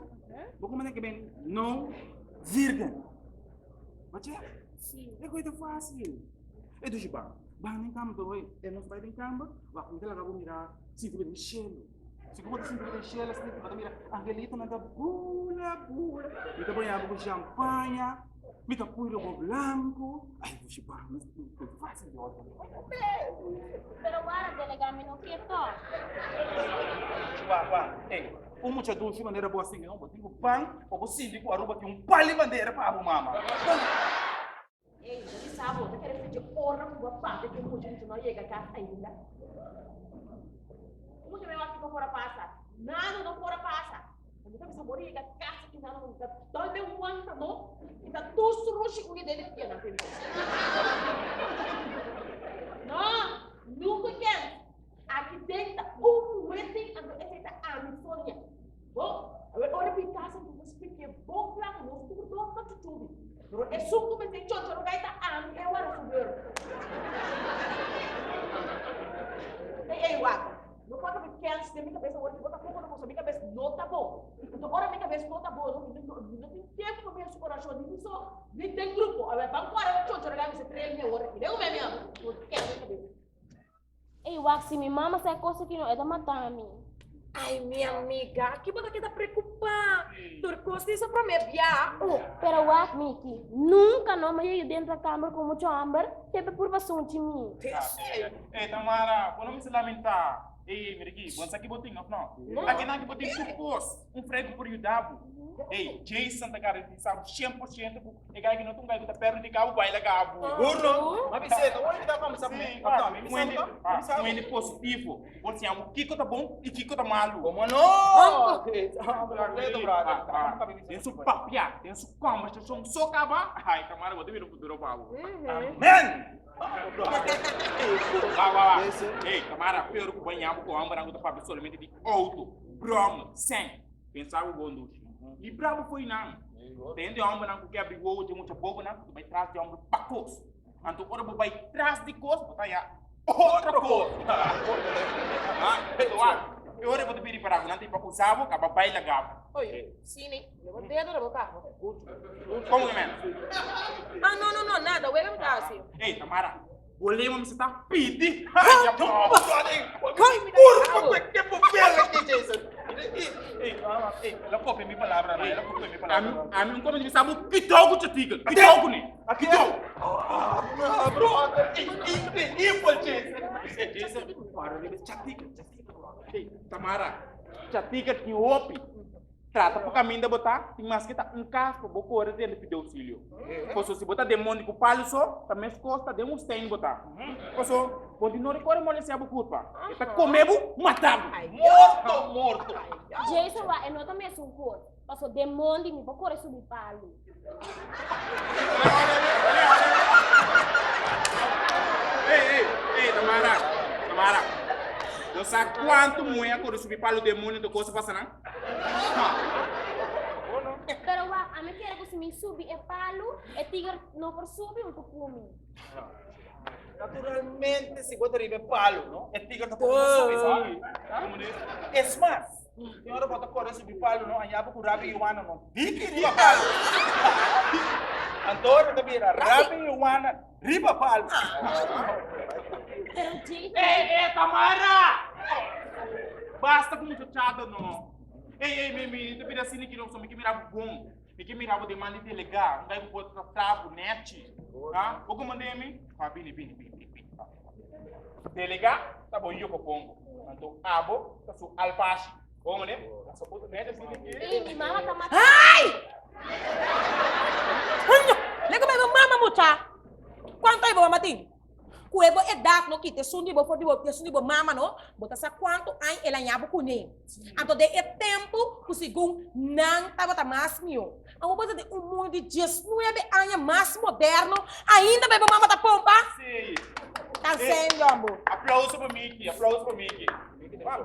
bo kuma ne ke men no virgen. Bo che? Si. E koe ta fácil. E dushi ba, ban den kamer to, e nos bai den kamer, wak mi ta laga bo mira sinti bo den shelu. Si ku bo ta sinti bo den shelu asina bo ta mira angelitonan ta bula bula. Mi ta baña bo ku shampaña, mi ta pui robo blanku. Ay, dushi ba, mi ta fácil di otro. Pero wara delegá mi no ke tòg. Wak, wak, ey, un mucha dushi manera bo a sinti, no? Bo tin ku pan pa bo sinti ku Aruba tin un pal di bandera pa bo mama. Ey, bo di sa bo ta kere fidje ora ku bo a papia ku e mucha mucha no a yega kas ainda. Un mucha me wak kiko por a pasa. Nada no por a pasa. Mi ta bisa bo yega kas aki nada no ta dal den wanta no. Mi ta tus rushi ku mi dede pia nan p'e No, nunka ken. Aki den ta un muhe tin anto esei ta ami Sonia. Bo, awe ora bin casa mi ta spliké bon kla ku nos tur dos ta chuchubi. Pero esun ku mester chochorogai ta ami e wara su beurt. Ey, ey, wak. No por ta mi kens den mi kabes awor ki bo ta poko na kosa. Mi kabes no ta bon. Anto ora mi kabes no ta bon, no, mi no, mi no tin tempu pa mi hasi orashon ni mi so, ni den grupo. Awe, ban kore chochorogai mester trael mi awor aki. Lego mi ami amo. No kens den kabes. Ey wak si mi mama sa e kos aki no e ta mata mi. Ay mi amiga, ki bo ta keda preocupa? Tur kos tin su prome bia. Oh, pero wak Miki, nunca no mi a yega dentro kamber ku mucho hamber, te pe purba sunchi mi. Ey Tamara, bo no mester lamenta. Ey, mira aki, bo no sa ki bo tin of no? Akinan ki bo tin tur kos, un frei ku por yuda bo. Ey, Jason ta garantisa bo 100% ku E gai ki no ta un gai ku ta perhudika bo, bai laga bo. Burro! Ma bisé, ta ora mi ta komensá ku mi. Of no, mi bisa bo to? Mi bisa bo. Un hende positivo por siña bo kiko ta bon i kiko ta malu. Komo no? Kompleto, brother. Den su papia, den su kòmbersashon so kaba, ai kamara bo ta bira un futuro pa bo. Amen! Wa, wa, wa. Ey, kamara, peor ku baña bo ku hòmbernan ku ta papia solamente di outo, bròmè, sèn. Pensa ku bon dushi. Libra bo fo'i nan. Ta hende hòmbernan ku ke abri wowo dje mucha bobonan ku ta bai tras di hòmber pa kos. Anto ora bo bai tras di kos, bo ta haña otro kos. Wak, e ora bo ta bini para ku nan ta pa usa bo, kaba bai laga bo. Sí, mi. Lebo dedo na bo kaha. Komo ke men? Ah, no, no, no, nada. Wega mi ta hasi. Ey, Tamara, Bo lema mi sa ta pidi. Ela copia mi palabra, ela copia mi palabra. Ami un come mi sabu kitou ku chatikel. Kitou ku ne. Kitou. Brother, increíble, Jason. Jason, para riba chatikel, chatikel. Tamara, chatikel tin hopi. Trata pa kaminda bo ta, tin maske ta un kas pa bo kore tende pidi ousilio. Paso si bo ta den mondi ku palu so, ta meskos ta den woestijn bo ta. Paso bo di no rekore molestia bo kurpa. E ta kome bo, mata bo. Morto, morto. Jason wak e no ta mesun kos. Paso den mondi mi por kore subi palu. Ey, ey, ey, Tamara, Tamara. Bo sa kuantu muhé a kore subi palu den mondi, anto kos a pasa nan? Pero wak, ami kere ku si mi subi e palu, e tiger no por subi huntu ku mi. Naturalmente, si bo ta riba e palu, no? E tiger ta por subi, sa? Es mas, e ora bo ta kore subi palu, no? Aña bo ku Rabi Yuana, no? Diki riba palu. Anto ora ta bira Rabi Yuana riba palu. Pero Jason. Ey, ey, Tamara! Basta ku muchachada no. Ey, ey, mi, mi, ta bira asina ki no, so mi ke mira bo bon. Mi ke mira bo den man di delegá. Un guy ku por trata bo nechi. Ha? Bo komand'é mi? Ha, bini, bini, bini, bini, bini. Delegá ta bo yokopongo. Anto abo ta su alpashi. Bo komand'é? So bo ta nete asina ki. Ey, mi mama ta mata. Ay! Coño! Lego mi mama mucha. Cuanto ay bo mama tin? Ku e bo edat no kita esun di bo for di bo esun di bo mama no, bo ta sa kuantu aña el a ña bo kuné. Anto den e tempu ku segun nan tabata mas mihó. Awor bo ta den un mundu di diesnuebe aña mas moderno, ainda bo e bo mama ta pompa? Sí. Ta sendo bo. Aplauso pa Miki, aplauso pa Miki.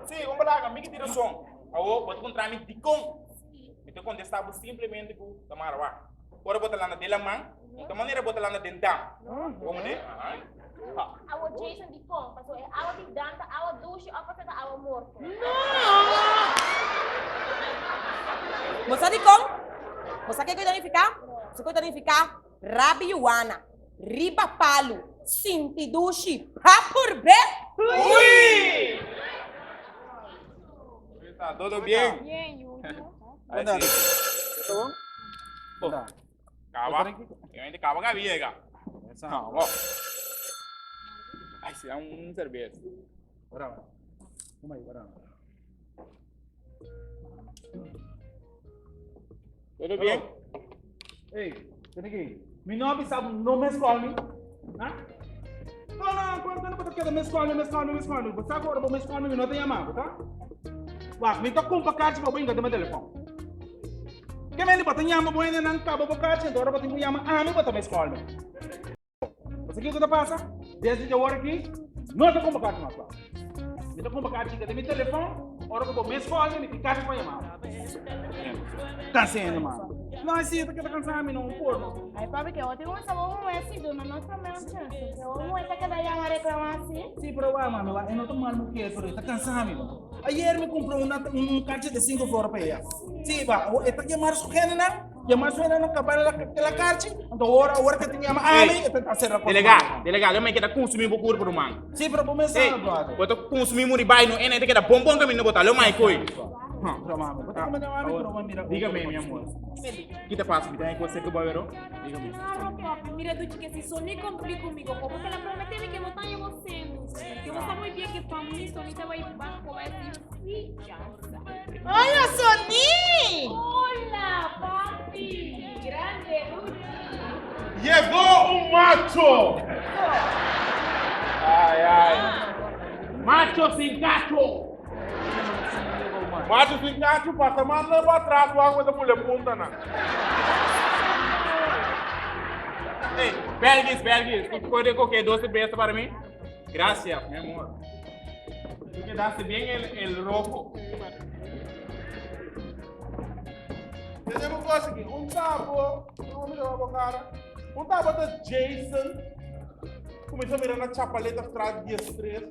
Sí, un balaga, Miki tin rason. Awor bo ta kontra mi dikon? Mi ta kontestá bo simplemente ku ta mara wak. Ora bo ta landa den laman, no ta manera bo ta landa den dam. Komo de? Ha. Awa Jason di kon? Paso e awa di dam ta awa dushi of paso ta awa morto? No! Bo sa dikon? Bo sa kiko ta nifiká? Bo sa kiko ta nifiká Rabi Yuana, riba palu, sinti dushi, pa purbé! Ui! Todo bien? Bien, yu. Ay, sí. Oh. Caba. Obviamente caba que llega. No, Ay, se da un cerveza. Bravo. Come ahí, bravo. Todo bien? Hey, ten aquí. Mi no bisa no me call me. Ha? No, no, cuando no puedo quedar me call me, me call me, me call me. Você agora vou me call me, no te llamar, tá? Wak, mi ta kumpa kachi pa bo inga telefon. Ke meni bota nyama bo ene nan kaba bo kachi, então ora bota nyama ami bota me call me. Você kiko ta pasa? Desde de agora aqui, não ta kumpa kachi mas pa. Mi ta kumpa kachi de mi telefon, ora ko bo me call me, mi ti kachi pa yama. Tá sendo, mano. Não, assim, eu tô cansado, não, porra. Ay, papi, que otro un sabor un así, duna nos también un chance. Que un esta que da llama a reclamar así. Sí, pero va, mami, va, eu não tô mal mujer, pero está cansado, mi. Ayer me compró un cache de 5 flores para ella. Sí, va, está llamar su género, llamar su género, acabar la cache, entonces ahora, ahora que te llama a mí, está hacer la cosa. Delegado, delegado, eu me queda consumir o corpo do man. Sí, pero vos me Ei, sabes, brother. eu tô consumindo muribai no ene, te queda bom bom caminho botar, lo mai coi. Pero, mami, vos te comes mami, pero mira. Dígame, mi amor. ¿Qué te pasa? ¿Me tienes que hacer que voy a ver? Dígame. Claro, papi, mira tú, chica, si Sony cumplí conmigo, ¿cómo te la prometí que no está llevando? Que vos sabés muy bien que para mí Sony te va a ir bajo, va a decir, sí, chanza. Hola, Sony! Hola, papi. Grande, Luchi. Llegó un macho. Ay, ay. Macho sin cacho. Macho sin cacho, pasa más para atrás, o agua de mule punta, na. Ei, Belgis, Belgis, ¿tú puedes coger dos cervezas para mí? Gracias, mi amor. Tú quedaste bien el rojo. Tenemos cosa aqui, um tabo, não me chama cara. Um tabo da Jason. Começou a mirar na chapaleta atrás de 3,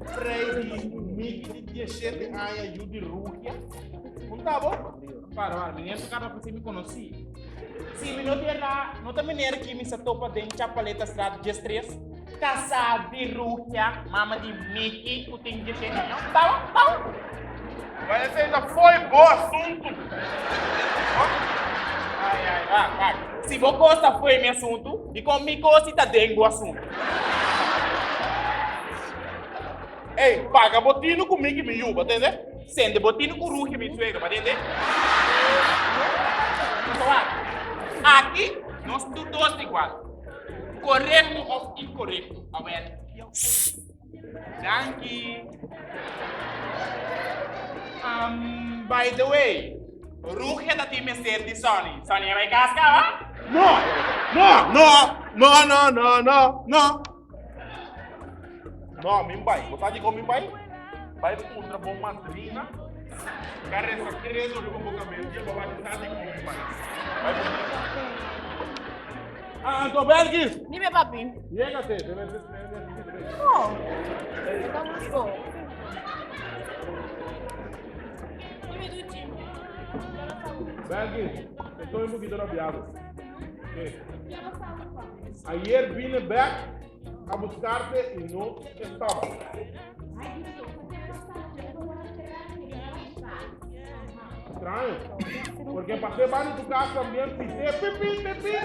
Freddy, Mickey de 17 anos, Judy Rugia. Um tabo? Para, para, menina, tu cara você me conhece. Si mi no tierra, no te menera que me se topa den chapaleta estrada 13, casa de Rugia, mama de Mickey, o tem 17 anos. Tá, tá. Mas esse ainda foi bom assunto. Ai, ai, vai, vai. Se vou gosta foi meu assunto, e com mi gosta tá dengo assunto. Ei, paga botino comigo e me yuba, entendeu? Sende botino com Rugia, mi suegra, tá entendendo? Então, aqui, nós todos igual. Correto ou incorreto? A ver. Danke. By the way, Rugia da time ser de Sony. Sony vai cascar, va? No, no, no, no, no, no, no, no. No, mi bai. Você sabe como mi bai? Vai contra bom madrina. Cara, essa criança olhou com o cabelo e eu vou sabe como mi bai. Vai Ah, então Belgis. Dime, papi. Llégate. No. Estamos con. Dime, Duchi. Belgis, estoy un poquito rabiado. ¿Qué? Ayer vine back a buscarte y no estaba. Ay, Duchi, ¿qué te pasa? Yo no voy a esperar que me Extraño. Porque pasé van en tu casa también, pisé, pipi, pipi.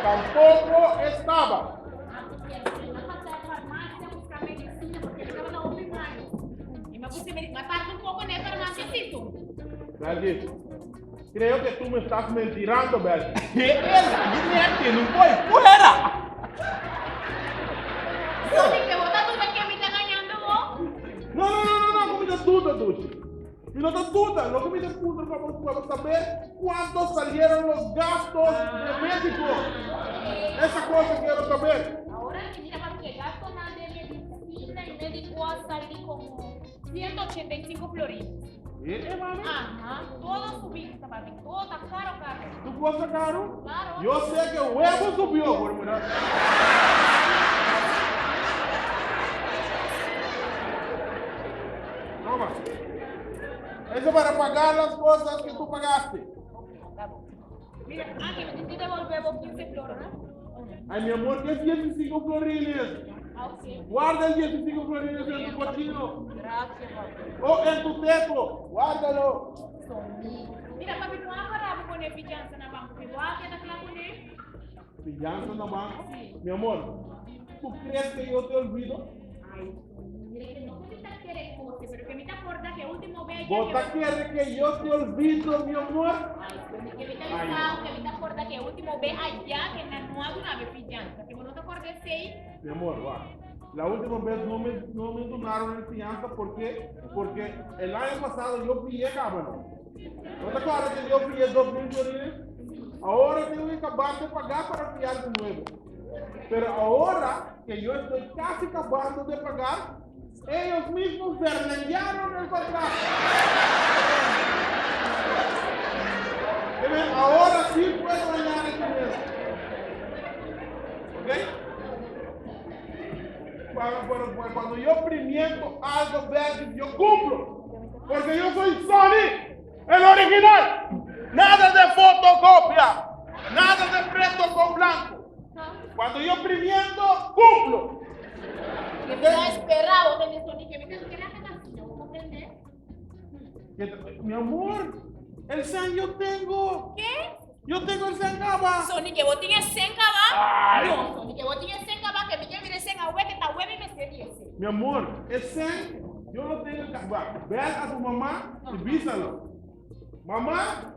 Tampoco estaba. Ah, porque eu vou passar a farmácia buscar medicina, porque eu estava na open mind. E me puse matar um pouco na farmácia, sim, tu. Belgis, creo que tú me estás mentirando, Belgis. Ela, não foi fuera. Mi no ta duda, loke mi ta puntra pa bo pa bo saber cuanto salieron los gastos de medico. Esa cosa quiero saber. Ahora mi mira papi e gastonan de medicina y medico a sali como 185 florines. Eh, eh, mami? Ajá, todo subi, papi, todo ta caro, caro. Tu cosa caro? Claro. Yo sé que huevo subió, por mira. Toma. Eso para pagar las cosas que tú pagaste. Mira, ah, que me tienes que devolver vos 15 flores, ¿no? Ay, mi amor, ¿qué es 15 florines? Ah, ok. Guarda el 15 florines en tu cochino. Gracias, papi. O en tu teto. Guárdalo. Mira, papi, no agarramos con el fianza na banco. Que voy a quedar claro con él. Fianza no banco. Mi amor, ¿tú crees que yo te olvido? Ay, mire que no que me está quiere cose, pero que me te acuerda que último ve allá ¿Vos que quieres que yo te olvido, mi amor? Ay, que me te avisado, que me te acuerda que último ve allá que no hago una vez fianza, que vos no te acuerdes sí. Mi amor, va. La última vez no me donaron en fianza, ¿por qué? Porque el año pasado yo pillé, cabrón. ¿No te acuerdas que yo pillé 2.000 florines? Ahora tengo que acabar de pagar para fiar de nuevo. Pero ahora que yo estoy casi acabando de pagar, ellos mismos berlenguearon el contrato. Ahora sí puedo ganar el dinero. ¿Ok? Cuando yo primiento algo, vean, yo cumplo. Porque yo soy Sony, el original. Nada de fotocopia. Nada de preto con blanco. Cuando yo primiento, cumplo. Que me ha esperado tener Sony, que me que la así, ¿no comprende? Mi amor, el Zen yo tengo. ¿Qué? Yo tengo el Zen Gaba. Sony, que vos tienes Zen Gaba. No, Sony, que vos tienes Zen Gaba, que me quiere Zen a que está hueve y me se dice. Mi amor, el Zen yo lo tengo en casa. Ve a tu mamá y vísalo. Mamá,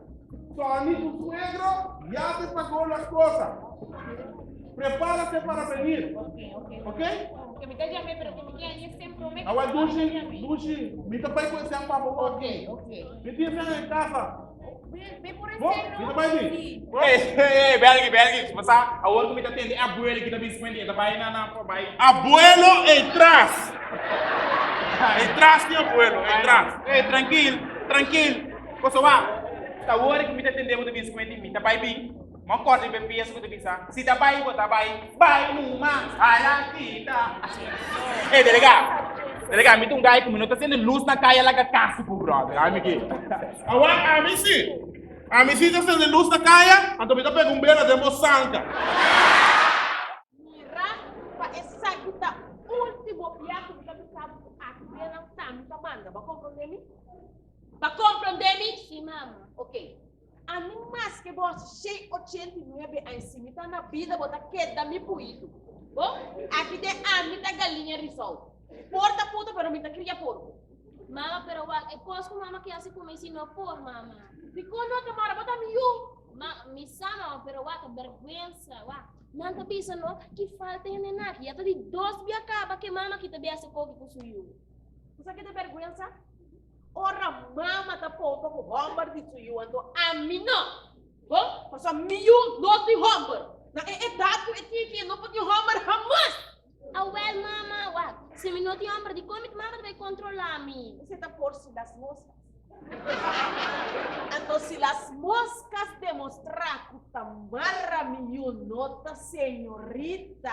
Sony, tu suegro, ya te pagó las cosas. Prepárate para venir. Ok, ok. ¿Ok? Que me te llame, pero que me quiera siempre me. Agora, Dushi, Dushi, me também conhece a papo Ok, ok. Me tiene en casa. Ve, ve por ese, Bom, ¿no? me também Sí. Ei, ei, ei, Belgi, Belgi, você a hora que me atende, abuela que tá me escondendo, vai na na vai. Abuelo entras. Entras, mi abuelo, entras. Ei, tranquilo, tranquilo. Você vai. Tá hora que me atende, você me esconde, me tá vai bem. Mas corta bem pensa que pensa. Se tá vai, bota vai. Vai numa, alaquita. Ei, delegado. Delegado, me tem um gai que não tá sendo luz na caia lá que caça pro brother. Ai, me Agora, a mim sim. A mim sim tá sendo luz na caia, então me tá pegando um belo de moçanca. Mira, pa essa que tá último piato que tá pensando aqui não tá me manda, ba compreender me? Ba compreender me? Sí, mamá. Ok. A mim mais que vos 89 anos, me tá na vida, bota queda me puído. Bom, aqui tem a mim tá galinha risol. Porta puta, pero me tá cria porco. Mama, pero wak, e kos ku mama que hace comer si no por, mama. Di quando tamara bota miu. Ma, mi sa, mama, pero wak, vergüenza, wak. Nanta bisa no, que falta em nenak. Ya tá de dos biacaba que mama que também hace coque com suyu. Você que tem vergüenza? Ora mama tá pompa com hombar de suyu, então a mim não. Bom, mas a miu não tem hombar. Na idade que eu tinha não pode hombar jamás. Ah, well, mama, wak. Se mi no tem homem de como mama vai controlar mi. Você tá por si las moscas. Então, se las moscas demonstrar que Tamara miu nota senhorita.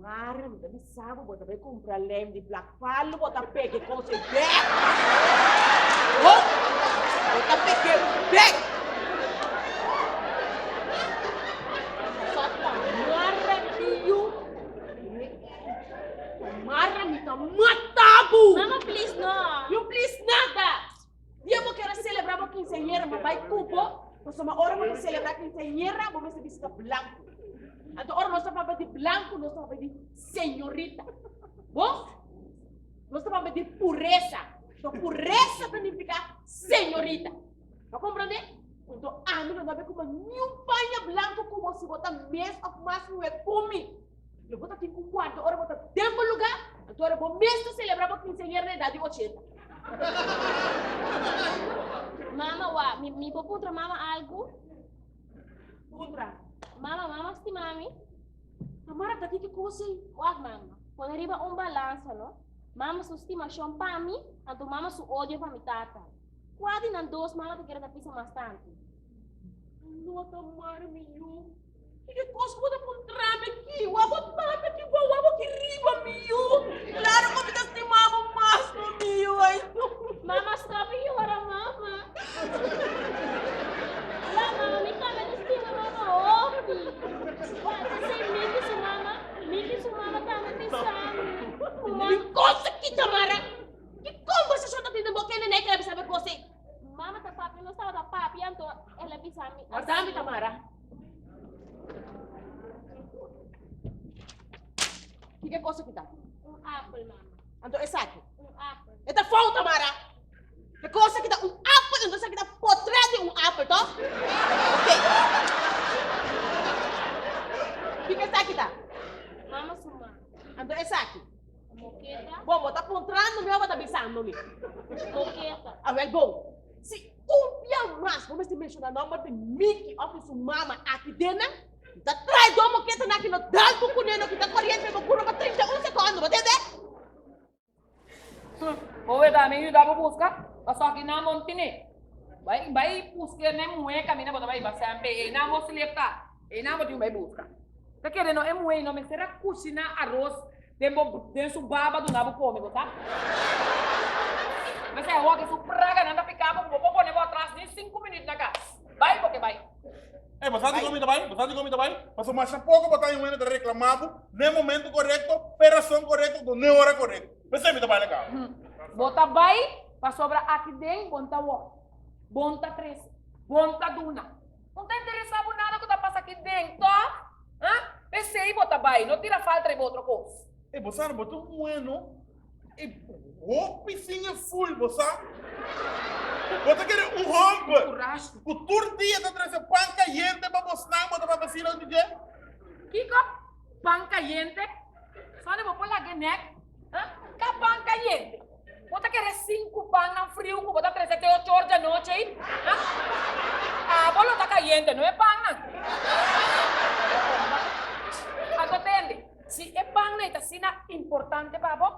Tamara, me dá sabe, bota vai comprar leme de black palo, bota pegue com você back. Oh, bota pegue back. Só Tamara miu. Tamara me tá matando. Mama, please, no. You please nada. Dia eu quero celebrar uma quinceañera, mas vai cubo. Nós somos hora para celebrar quinceañera, vamos vestir blanco. Então, ora nós estamos falando de branco, nós estamos falando de senhorita. Bom? Nós estamos falando de pureza. Então, pureza significa senhorita. Tá compreendendo? Então, a mim não dá como nenhum panha branco como se bota mês ou mais não é comi. Eu vou ter que guardar, ora bota tempo lugar, então ora vou mesmo celebrar a quinceañera na idade de 80. Mama, wa, mi, mi por puntra mama algu? Puntra. Mama, mama stima mi? Tamara, ta kiko kos ei? Wak, mama, pone riba un balansa, no? Mama su stimashon pa mi, anto mama su odio pa mi tata. Kua di nan dos mama ta kere ta pisa mas tantu? No, Tamara, mi yu. Kiko kos ku bo ta puntra mi aki? Wak bo tata ki bo, wak bo ki riba, mi yu. Klaro ku mi ta stima bo mas, no, mi yu. Ai, no. Mama, stop di yora, mama. La, mama, mi tambe ta stima mama hopi. Wak, ta sei Miki su mama, Miki su mama tambe bisa mi. Ku mama. Mi kos aki, Tamara. Ki kombersashon ta tin den bo kende ney kere bisa mi kos ei? Mama ta papia, nos tabata papia, anto el a bisa mi. Warda mi, Tamara. Kiko kos aki ta? Un apel, mama. Anto esaki? Un apel. E ta fout, Tamara. E kos aki ta un apel, anto esaki ta potret di un apel, toch? Oké. Kiko esaki ta? Mama su man. Anto esaki? Moketa. Bon, bo ta puntrando mi of bo ta bisando mi? Moketa. Awel bon. Si un bia mas bo mester menshoná nòmber di Miki òf di su mama aki den nan, mi ta trae dos moketanan aki no dal bo kuné no kita koriente bo kura pa 31 sekondo, bo tende? Bo weta mi yuda bo buska, pasobra aki nan bo no tene. Bai bai buska e muhé kaminda bo ta bai hiba semper, einan bo slep ta, einan bo tin bai buska. Ta kere no e muhé no mester a kushiná aros Den bo den su baba duna bo come bo sa. Mester awor ke su praga nan ta pica bo ku bo por pone bo atras ni sinku minut na kas. Bai bo ke bai. Ey, bo sa dikon mi ta bai? Bo sa dikon mi ta bai? Pasobra masha poko bo ta un hende ta reclama bo n'e momento corecto, p'e rason corecto, do n'e ora corecto. P'esei mi ta bai na cama. Bo ta bai pasobra aki den bo n'ta wòrdu, bo n'ta trese, bo n'ta duna. No ta interesá bo nada ku ta pasa aki den, tòg? Ha? P'esei bo ta bai, no tira falta riba otro kos. Ey, bo sa, bo ta un bueno i hopi sin e ful, bo sa. Bo ta kere un hòmber ku tur dia ta trese pan kayente pa bosnan, bo ta papia asina di dje? Kiko? Pan kayente? Sonde bo por laga e nèk? Ha? Ka pan kayente? Bo ta kere sinku pannan friu ku bo ta trese te ocho or djanochi ei? Ha? Abo lo ta kayente, no e pannan. Anto tende, si e pannan ei ta asina importante pa bo,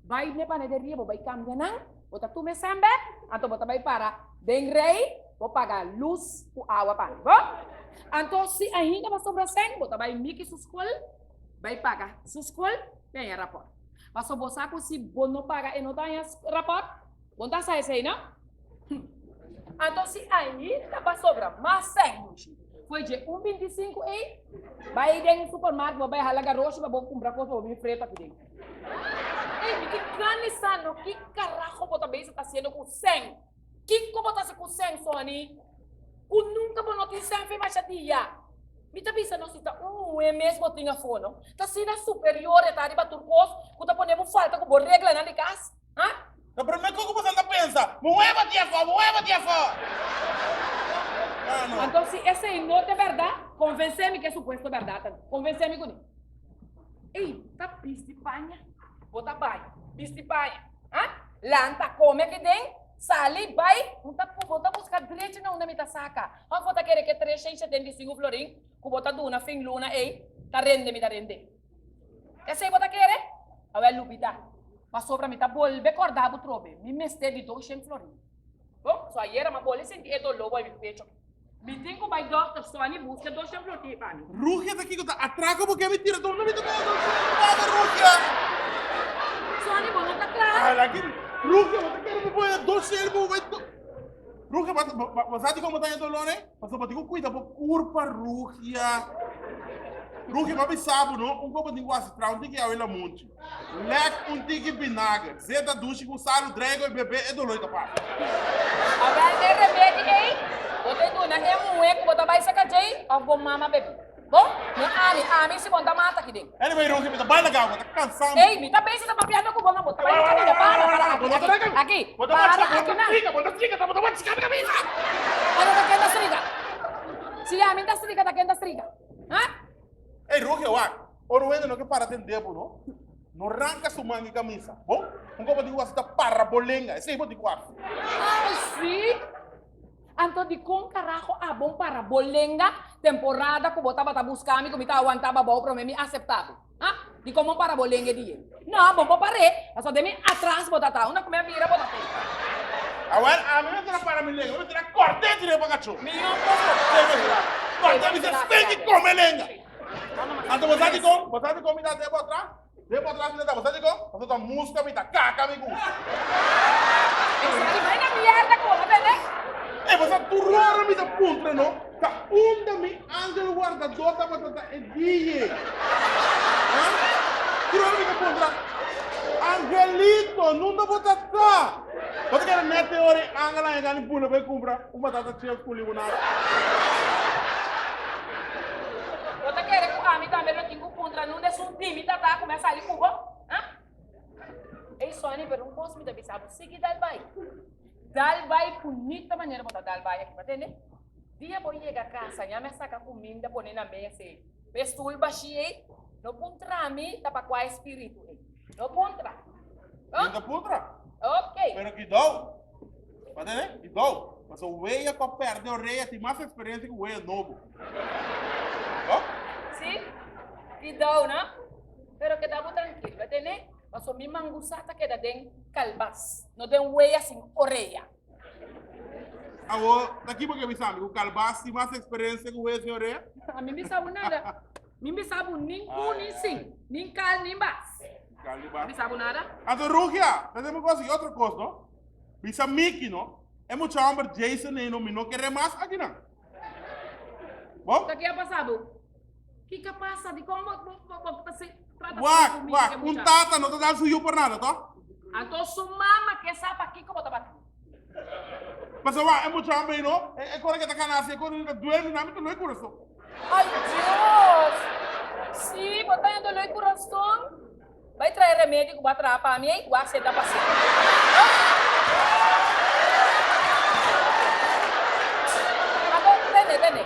bai n'e panaderia, bo bai kambia nan, bo ta tuma e sèn bèk, anto bo ta bai para den rei, bo paga lus ku awa pa mi, bo? Anto si ainda bo sobra sèn, bo ta bai Miki su skol, bai paga su skol, te haña rapòrt. Paso bo sa ku si bo no paga e no ta haña rapòrt? Bo no ta sa esei, no? Anto si ainda ba sobra mas sèn dushi fo'i dje un 25 ei, bai den supermarkt bo bai hala garoshi pa bo kumpra kos pa bo bin freto aki den. Ei, mi tin gana di sa no ki karaho bo ta bezig ta hasiendo ku sèn. Kiko bo ta hasi ku sèn, Sonny? Ku nunka bo no tin sèn fe masha dia. Mi ta bisa no si ta un muhé mes bo tin afó no. Ta asina superior e ta riba tur kos ku ta pone bo falta ku bo reglanan di kas? Ha? Ta promé kos ku bo ta pensa, Muhé bo tin afó, muhé bo tin afó! Ah, no. Anto si esei no ta e bèrdat, konvensé mi ku e supuesto bèrdat ta. Konvensé mi kuné. Ey, ta bisti paña. Bo ta bai bisti paña. Ha? Lanta, kome aki den. Sali, bai, bo ta bo ta buska drechi na unda mi ta saka. Of bo ta kere ke 375 florin ku bo ta duna fin luna ei ta rende mi ta rende? Esei bo ta kere? Awel lubida, pasobra mi ta bolbe korda bo trobe, mi mester di 200 florin. Bon, so ayera mi a bole sinti e doló bo ei mi pecho. Mi tin ku bai dòkter Sonny buska 200 florin pa mi. Rugia ta kiko ta atrako bo ke mi tira tur mi ta bebe 200 Rugia. Sonny bo no ta kla. Ala ki Rugia bo ta kere mi pone 200 bo bai Rugia bo sa dikon bo ta haña dolor eh? Pasobra bo tin ku kuida bo kurpa Rugia. Rugia bo a bisa bo no un kopo tin ku hasi traha un tiki awe lamunchi. Lek un tiki binager, zeta dushi ku salu drego i bebe e dolor ta pasa. Awel e remedi ei, bo ta duna e muhé ku bo ta bai saka djei òf bo mama bebé. Bo? No ami, ami si bo no ta mata aki den. Anyway Rugi, mi ta bai laga bo, ta kansa mi. Ei, mi ta bezig ta papiando ku bo, no bo ta bai di kaminda. Para, para, aki, aki, aki. Para aki nan. Ora ta ken ta striga? Si ami ta striga, ta ken ta striga? Ha? Ei Rugi, wak, ora un hende no ke para tende bo, no? No ranka su man di kamisa, bon? Un kopo di wasi ta para bo lenga, esei bo di wasi. Ai si! Anto dikon karaho abon para bo lenga temporada ku bo tabata buska mi ku mi ta awantaba abou prome mi asepta bo? Ha? Dikon bon para bo lenga e dia? No, bon por par'é, pasobra den mi atras bo ta ta, unda ku mi a bira bo ta te. Awel, ami mester a para mi lenga, mi mester a kòrt'é tir'é pa kachó. Mi no por. Esei mester a kòrt'é, mi ta stinki kome lenga. Anto bo sa dikon? Bo sa dikon mi ta debo atras? Debo atras mi ta ta, bo sa dikon? Pasobra ta muska mi ta kaka mi gusta. Esaki bai na mierda ku bo ta tende. Ey, bo sa tur ora mi ta puntra no, ta unda mi angel wardador tabata ta e dia ey? Ha? Tur ora mi ta puntra, Angelito, nunda bo ta ta? Bo ta kere mete ora e angel a yega ni bula bai kumpra un batata chips ku limonada? Bo ta kere ku ami tambe lo tin ku puntra nunda esun di mi tata ku mi a sali ku bo? Ha? Ey Sonny, pero un kos mi ta bisa bo, sigui dal bai. Dal bai bunita manera bo ta dal bai aki, bo a tende? Dia bo yega kasa, ña mi a saka kuminda pone na mesa ey. P'e stul bashí ey, no puntra mi ta pa kua espiritu ey. No puntra. Mi ta puntra. Ok. Pero kidou. Bo a tende? Kidou. Pasobra wea ku a pèrdè orea tin mas eksperensia ku wea nobo. Bo? Sí. Kidou, no? Pero keda bo trankil, bo a tende? Pasobra mi mangusá ta keda den kalbas, no den wea sin orea. Awor, ta ki bo ke bisa mi? Ku kalbas tin mas eksperensia ku wea sin orea? Ami bisa bo nada. Mi bisa bo nin ku nin sin, nin kal nin bas. Kal nin bas. Mi bisa bo nada. Anto Rugia, ta debe konsegui otro kos no. Bisa Miki no, e mucha homber Jason ei no, mi no kere mas akinan. Bo? Ta ke a pasa bo? Kiko a pasa? Dikon bo bo bo bo ta si trata Wak, ku Miki wak, ke un mucha? tata no ta dal su yu por nada, to? Anto su mama ke sa pakiko bo ta bati? Pasa wak, e mucha homber ei no, e e kore ke ta kana asi, e kore ta duel mi na mi ta loe kurason. Ay Dios! Sí, bo ta yendo loe kurason? Bai trae remedio ku bo a traha pa mi ei, wak senta pa senta. Abo, tene, tene.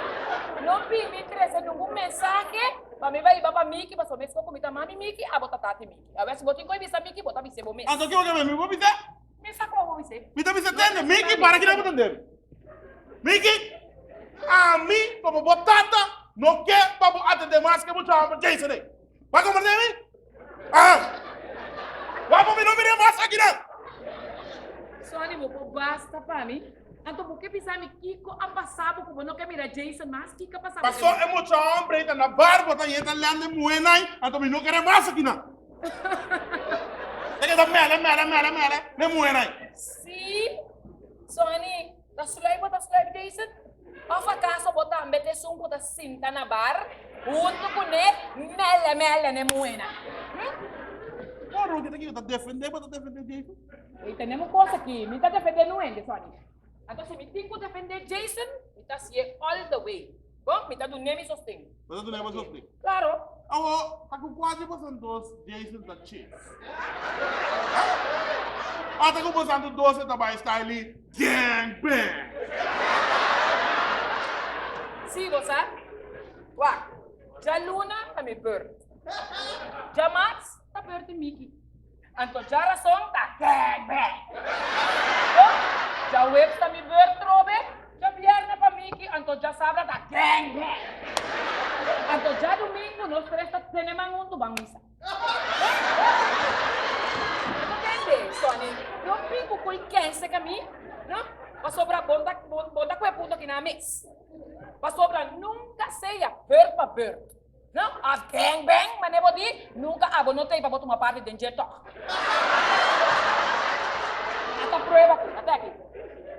No bin mi trese nungun mensahe pa mi bai hiba pa Miki, pasobra meskos ku mi ta mami Miki, abo ta tati Miki. Awor si bo tin ku e bisa Miki, bo ta bis'é bo mes. Anto ke bo ke mi bo bisa? Mi sa como bo bis'é. Mi ta bisa tende, Miki, para kina bo tende. Miki, ami como bo tata no ke pa bo atende mas ke bo chama Jason ei. Bo a comprende mi? Ah! Wak pa mi no mira mas akinan. Sonny, bo por basta pa mi. Anto bo ke bisa mi kiko a pasa bo ku bo no ke mira Jason mas? Kiko a pasa bo? Paso e mucha hombre ei ta na bar, bo ta yeta lende muhe nai, anto mi no kere mas akinan. Ta keda mele, mele, mele, mele ne muhe nai. Sí, Sonny, ta sluip bo ta sluip Jason? Of akaso bo tambe ta esun ku ta sinta na bar huntu kuné mele mele ne muhénan? Hm? Bon, Rudy, ta kiko ta defendé bo ta defendé Jason? Ey, tenemos kos aki. Mi ta defendé nuende, Sonny. Anto si mi tin ku defendé Jason, mi ta hasié all the way. Bon, mi ta dun'é mi sosten. Bo ta dun'é bo sosten? Klaro. Awor, ta ku kua di bosan dos Jason ta chis? Ha? Ata ku bosan tur dos e ta bai style gang bang. Sí, bo sa. Wak, djaluna ta mi beurt. Djamars ta beurt di Miki. Anto djarason ta gang bang. Bon, djaweps ta mi beurt trobe, djabierne pa Miki, anto djasabra ta gang bang. Anto djadumingu nos tres ta tene man huntu ban misa. Bo tende, Sonny, no bin ku koi kense ka mi, no? Pasobra bon ta, bon ta kue punto kina mes. Pasobra nunka sea beurt pa beurt. No, a gang bang, mane bo di, nunka abo no tei pa bo tuma parti den dje tòg. Ata prueba aki, ata aki.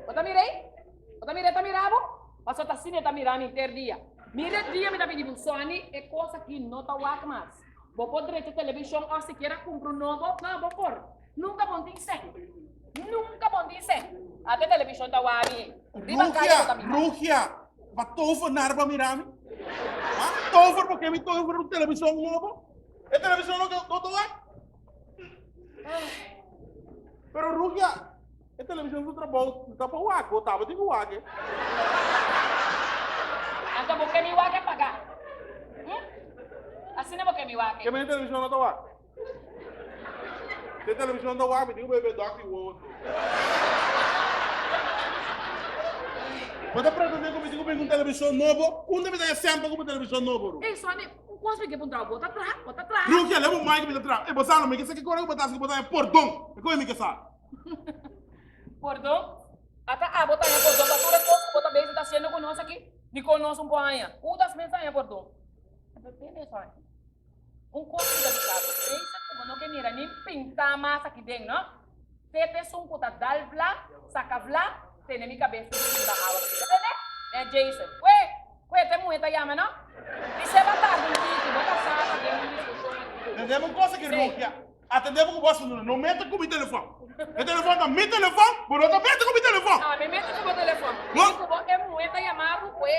Bo ta mira ei? Bo ta mira e ta mira bo? Pasobra ta asina e ta mira mi henter dia. Mira e dia mi ta pidi bo, Sonny, e kos aki no ta wak mas. Bo por drecha televishon òf sikiera kumpra un nobo? No, bo por. Nunka bo no tin sèn. Nunka bo no tin sèn. Ata e televishon ta wak mi ei. Riba kaya bo ta mira. Rugia, Rugia, Ba tovenaar ba mira mi? Ha? Tover porque mi tover un televisión nobo? E televisión no no ta wak? Pero Rugia, e televisión su trabou no ta pa wak, bo taba tin ku wak e. Anto bo ke mi wak e paga? Hm? Asina bo ke mi wak e? Ke men e televisión no ta wak? Den televishon ta wak mi tin ku bebe dòkter di wowo anto. Bo ta pretendé ku mi tin ku bin ku un televishon nobo? Unda mi ta haña sèn pa kumpra televishon nobo, Rukia? Ey, Sonny, un kos mi ke puntra bo. Bo ta traha? Bo ta traha? Rukia, leba un mic mi ta traha. Ey, bo sa no, mi ke sa ki kore ku bo ta hasi ku bo ta haña pordon. E koe mi ke sa. Pordon? Ata abo ta haña pordon pa tur e kos ku bo ta bezig ta hasiendo ku nos aki? Dikon nos un por haña? Udas mes ta haña pordon. Pero tende, Sonny. Un kos ku ta bisa bo, Jason ku bo no ke mira ni pintá mas aki den, no? Te ta esun ku ta dal vla, saka vla, tene mi kabes ku riba awa aki. Bo tende? Eh, Jason. Kue, kue ta e muhé ta yama, no? Bis'é bo tarda un tiki, bo ta sa ta den un diskushon aki ku. Tendé bo un kos aki, Rukia. Atendé bo ku bo asuntunan. No mete ku mi telefòn. E telefòn ta mi telefòn, bo no ta mete ku mi telefòn. Ami mete ku bo telefòn. Mi ku bo e muhé ta yama bo, kue.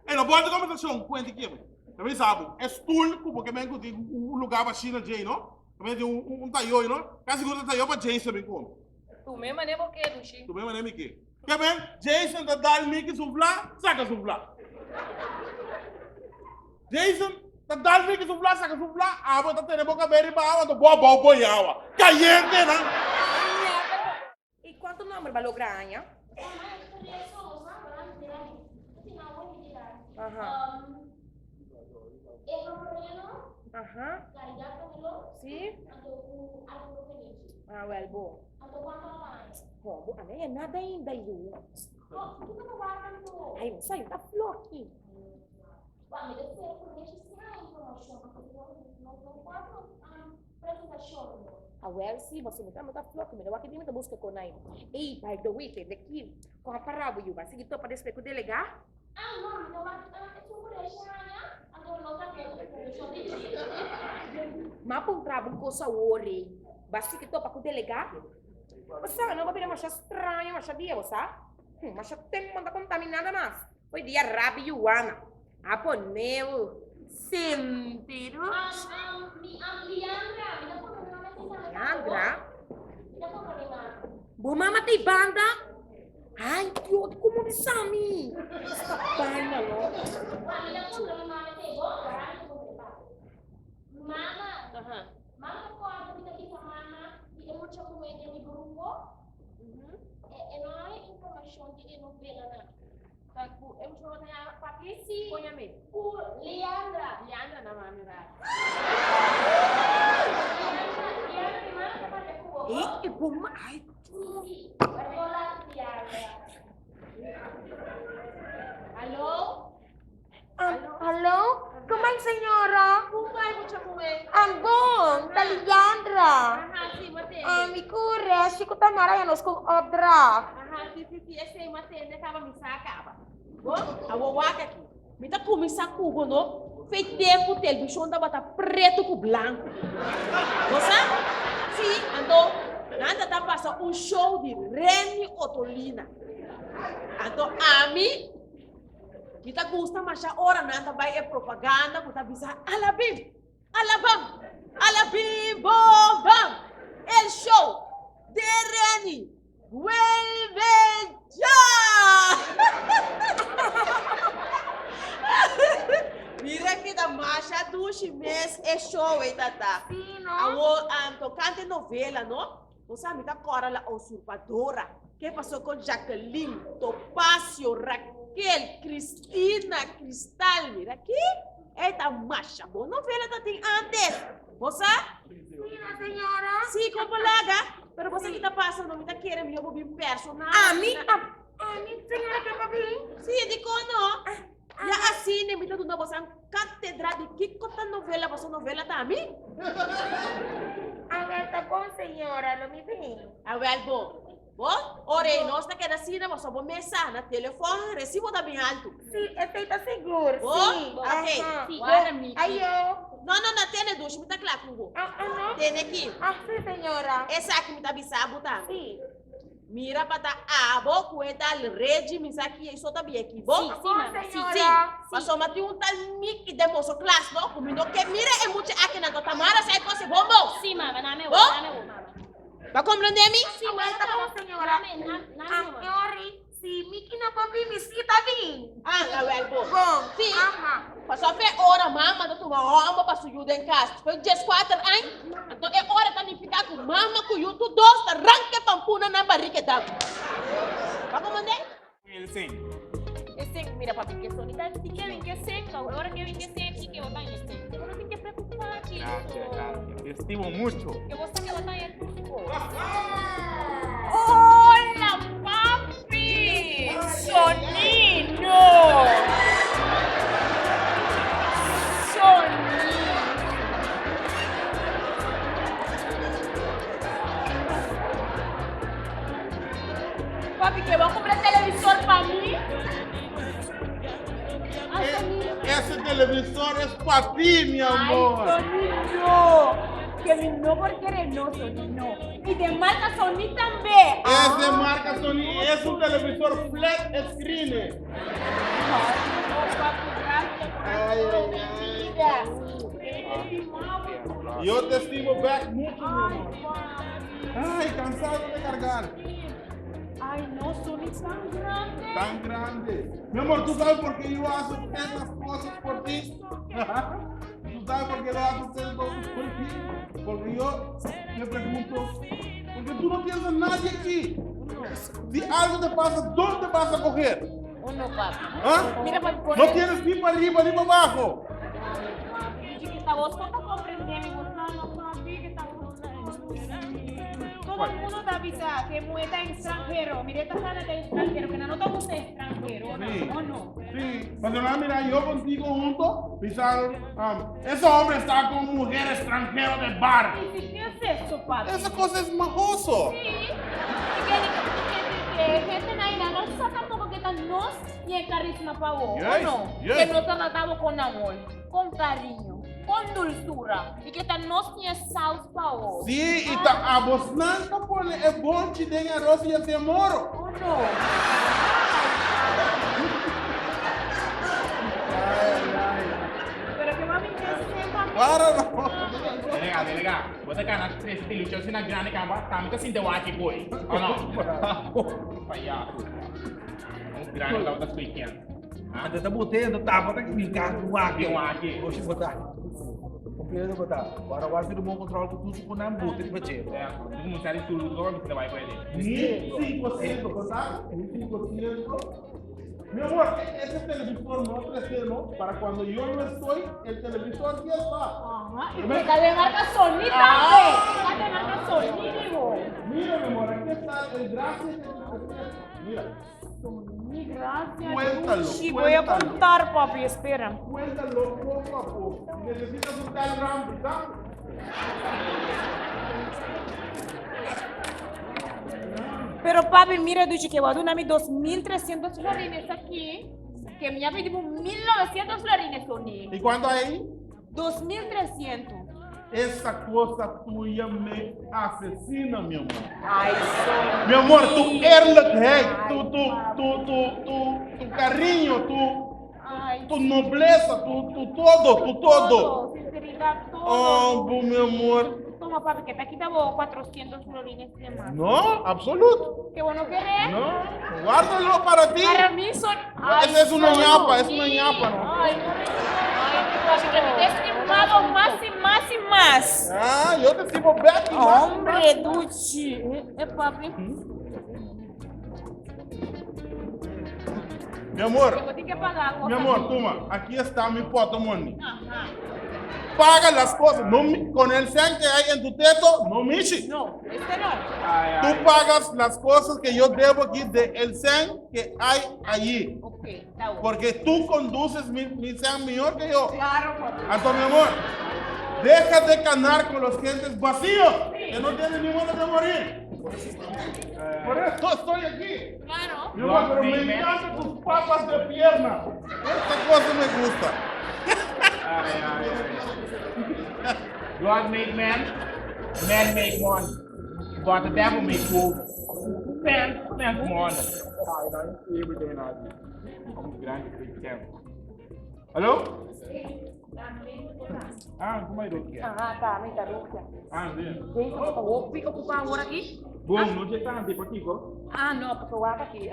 E no bon di kombersashon ku hende kebra. Ta bisa bo, e stul ku bo ke men ku tin un lugar bashí na djei no, ta men tin un tayo no, kasi sigur ta tayo pa Jason bin kome. Tu men mane bo ke, Dushi. Tu men mane mi ke. Ke men, Jason ta dal Mickey su vla, saka su vla. Jason ta dal Mickey su vla, saka su vla, abo ta tene bo kabei riba awa, anto bo a bou bo yawa. Kayente nan! I kuantu nomber bo a logra haña? Aha. Aha. Si. Ah, wèl bo. Ho, bo a no haña nada ainda, yu. Ai, bo sa yu ta floki. Awel si, boso mi ta flok, mi no wak di mi ta buska kon ai. Ey, by the way, tende ki, kon a para bo yu, ba sigui topa despues ku delega? Ma puntra bo un kos awor ey, ba sigui topa ku delega? Bo sa no, bo bira masha straño, masha dia, bo sa? Masha tempo bo no ta konta mi nada mas. Hoy dia Rabi Yuana a pone bo sintido. Leandra? Bo mama ta e banda? Ay Dios, como bisa mi? Esta vaina no. Ta ku e mucha ta yama papi? Si. Koña me. Ku Leandra. Leandra na mami ra. Leandra, Leandra mi mama ta papia ku bo. Eh, e bo ma ai. Si. Hola Leandra. Aló? Aló? Kumai señora? Kumai mucha muhé? Ambon, ta Leandra. Aha, si, bo tende. Mi ku Reshi ku Tamara ya nos ku opdracht. Aha, si, si, si, esei bo tende kaba mi sa kaba. Bo, awor wak aki. Mi ta kuminsá ku bo, no? Fei tempu televishon tabata pretu ku blanku. Bo sa? Si, anto nan ta ta pasa un show di Renny Ottolina. Anto ami Mi ta gusta masha ora nan ta bai e propaganda ku ta bisa alabim, alabam, alabim bom bam, el show de Renny vuelve ya! Mira ki ta masha dushi mes e show ei tata. Awor tokante novela no. Bo sa mi ta kòrda La Usurpadora, ke pasó kon Jacqueline, Topacio, Raquel, Cristina, Cristal, mira aki, ey ta masha bon novela ta tin antes, bo sa? Mira señora. Sí, kon bo laga, pero bo sa ki ta pasa no, mi ta kere mihó bo bin personal. Ami, ami señora ke pa bin? Sí, dikon no? Ya asina mi ta duna boso katedra di kiko ta novela, boso novela ta ami. Awel ta bon señora, lo mi bin. Awel bon. Bo, ora ei nos ta keda asina, boso bo mesa na telefon, resibo ta bin altu. Si, esei ta sigur, Bo? si. Ok. Aha. Si. Bo, ayo. No, no, no, tene dushi, mi ta kla ku bo. Ah, ah, no. Tene aki. Ah, si señora. Esaki mi ta bisa bo tambe. Si. Mira pa ta abo ku e tal Reggie mi sa ki ei so ta bia ki bo. Si, si, mama, si. Si, pasobra tin un tal Mickey den boso klas no ku mi no ke mira e mucha aki nan to Tamara sa e kos e bon bo. Si, mama, name wo, Bo? name wo, mama. Bo komprende mi? Si, mama, Ta bon, señora. Name, name, name wo, mama. Sorry, si Mickey no por bin, mi si ta bin. Ah, awel bo. Bon, Si. aha. Pasobra e ora mama ta tuma hòmber pa su yu den kas. Despues djeskuater aña, anto e ora ta. ta nifiká ku mama ku yu tur dos ta ranka e pampuna nan barika e dam. Bo a komand'é? Wilson. Ese, mira papi, que sonita tin que bin que seca, ora que bin que seca, que botan ese. Bo no tin que preocupar, chico. Gracias, gracias. Te estimo mucho. Que bo sa que botan e Hola, papi! Sonino! Sonino! Papi, que bo a cumpra televisor pa mi? Ay, Sonino. Ese televisor es pa ti, mi amor. Ay, Sonino. Que mi no por querer, no, Sonino. Y de marca Sony tambe. Es de marca Sony, es un televisor flat screen. Ay, no, papi, gracias por Ay, todo, ay, mi ay. vida. Que te estimamos. Yo te estimo back mucho, mi Ay, amor. papi. Ay, cansado de cargar. Ay, no, Sony tan grande. Tan grande. Mi amor, ¿tú sabes por qué yo hago tantas cosas por ti? ¿Tú sabes por qué lo hago tantas cosas por ti? Porque yo me pregunto, porque tú no tienes a nadie aquí. Si algo te pasa, ¿dónde vas a coger? Uno, papi. ¿Ah? Mira, papi, por No eso. tienes ni para arriba ni para abajo. Papi, chiquita, vos no comprendés, mi gusano, papi, que está Todo el mundo te avisa que mueta extranjero. Mira esta cara de extranjero, que no te gusta extranjero, ¿no? Sí. ¿O no? Sí, cuando no, mira, yo contigo junto, pisaron, ese hombre está con mujer extranjera de bar. ¿Y si qué es eso, papi? Esa cosa es majoso. Sí. Y que, que, que, que gente ahí no sabe tampoco que tan nos ni el carisma pa' vos, ¿o Yes, no? yes. Que nos tratamos con amor, con cariño, con dulzura. Y que tan nos ni el saus pa' vos. Sí, y ta, a vos nunca pone el bonche de arroz y ese moro. ¿O no? Pero que mami que sepa. Para, no. Delega, delega. Bo ta kana trese televishon asina grandi kamba, tambe ta sinti waki boy. O no? Payaso. Un grandi tabata squeakian. Anda ta bote, anda tapa ta kika ku waki. Ku waki. Oshi bota. Completo bota. Agora o do bom controle tu tudo com nam bote pa che. É, tu não sabe tudo, tu não vai poder. 1500, ¿sabes? 1500. Mi amor, ese televisor no 3D, Para cuando yo no estoy, el televisor ya está. Ajá, y que está de marca Sony también. Está de marca Sony, digo. Mira, mi amor, aquí está el gracias que te presento. Mira. Sony, gracias. Cuéntalo, Gucci. Voy a cuéntalo. contar, papi, espera. Cuéntalo poco a poco. Necesitas un Telegram, ¿verdad? Pero papi, mira, Duchi, que voy a donar mis 2.300 florines aquí. Que me ha pedido 1.900 florines, Sony. ¿Y cuánto hay? 2.300. Esa cosa tuya me asesina, mi amor. Ay, Sony. Mi amor, tu eerlijkheid, tu, tu, tu, tu, tu, tu cariño, tu, Ay, tu nobleza, tu, tu todo, tu todo. Sinceridad, todo. Oh, bu, mi amor. Toma, papi, que te quita vos 400 florines de más. No, absoluto. Qué bueno querés. No, guárdalo para ti. Para mí son. Esa es una son- ñapa, es una ñapa, ¿no? Ay, no me Ay, papi, que me te estimado más y más y más. Ah, yo te estimo back y más. Hombre, Duchi. Papi. Mi amor, Que vos tenés que pagar mi cosas. amor, toma, aquí está mi portamoney. Ajá. Paga las cosas, no, con el cien que hay en tu teto, no michi. No, este no. Ay, Tú ay. pagas las cosas que yo debo aquí de el cien que hay allí. Ok, está bueno. Porque tú conduces mi cien mejor que yo. Claro, papi. Antonio, mi amor, deja de canar con los gentes vacíos que no tienen ni ganas de morir. Por eso estoy aquí. Claro. Mi amor, pero me encantan tus papas de pierna. Esta cosa me gusta. Ay, ay, ay. God made man, man make money. But the devil make wolves. Man, man money. Ay, no, everyday, no. Un grande cristiano. ¿Aló? Ah, ¿cómo hay Rukia? Ajá, tá, mi ta Rukia. Ah, bien. Jason, hopi ocupa awor aki? Bom, no te tanto, pakico. Ah, no, porque wak aki.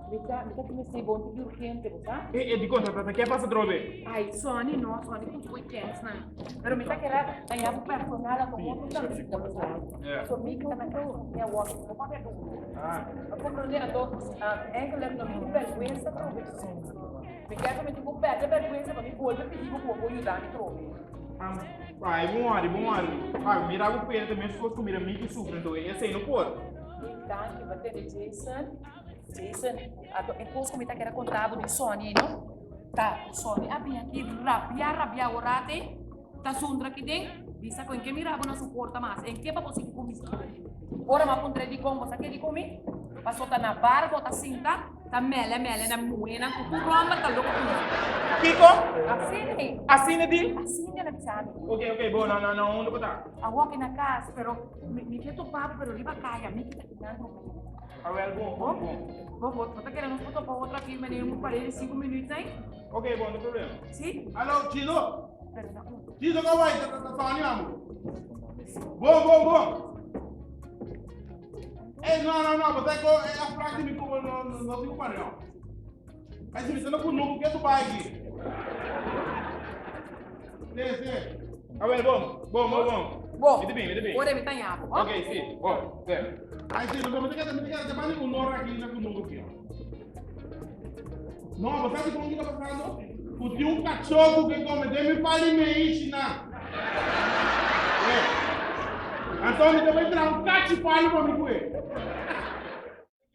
Mi ta, mi ta ki mester bon tiki urgente, bo sa? E, e, dikon, ta, ta, ta, ke a pasa atrobe? Ai, Sonny no, Sonny ku su kensnan. Pero mi ta kere haña bo personal anto otro tambe, bo sa? So mi ta na kas, mi a wòrdu no papia duru. Bo komprondé? Anto, eigenlijk no mi tin bèrgwensa trobe. Mi kier ku mi tin ku pèrdè bèrgwensa pa mi bolbe pidi bo ku bo por yuda mi trobe. Ai, bon wòri, bon wòri. Ai, mira bo pena ta meskos ku mira mi ki sufri, anto esei no por. Danki, bo tende Jason. Jason, anto e kos ku mi ta kere konta bo di Sonny no, ta ku Sonny a bin aki rabia rabia ora te ta zundra aki den, bisa ku en ke mira bo na su porta mas, en ke pa bo sigui ku mi. Ora mi a puntra e dikon, bo sa ke dikon mi? Paso ta na bar bo ta sinta, ta mele mele na muhénan ku tur hòmber ta loko ku nan. Kiko? Asina e. Asina di? Asina el a bisa mi. Ok, ok, bo na na unda bo ta? Awor ki na kas, pero mi ke topa bo pero riba kaya mi kita kinan rumen. Awel, bon, bon, bon. Bo, bo, bo ta kere nos por topa otro aki meneer un parel di sinku minuut nai? Ok, bon, no problema. Si? Alo, Chino. Pero na un. Chino, ka bai, ta ta Tony amo. Bon, bon, bon. Ey, no, no, no, bo ta ko e afrak di mi como no no no tin pa no. Ay, si mi ta na kunuku, ke tu bai aki? Sí, sí. Awel, bon, bon, bon, bon. Bon. Mi ta bin, mi ta bin. Ora mi ta ña bo. Ok, sí, bon, sí. Ay, sí, mi ta keda, mi ta keda, te bani un hora aki na kunuku aki. No, bo sa dikon ki ta pasando? Ku tin un kachó ku ke kome den mi pali meishi na. Eh. Anto mi ta bai traha un kachi palu pa mi ku e.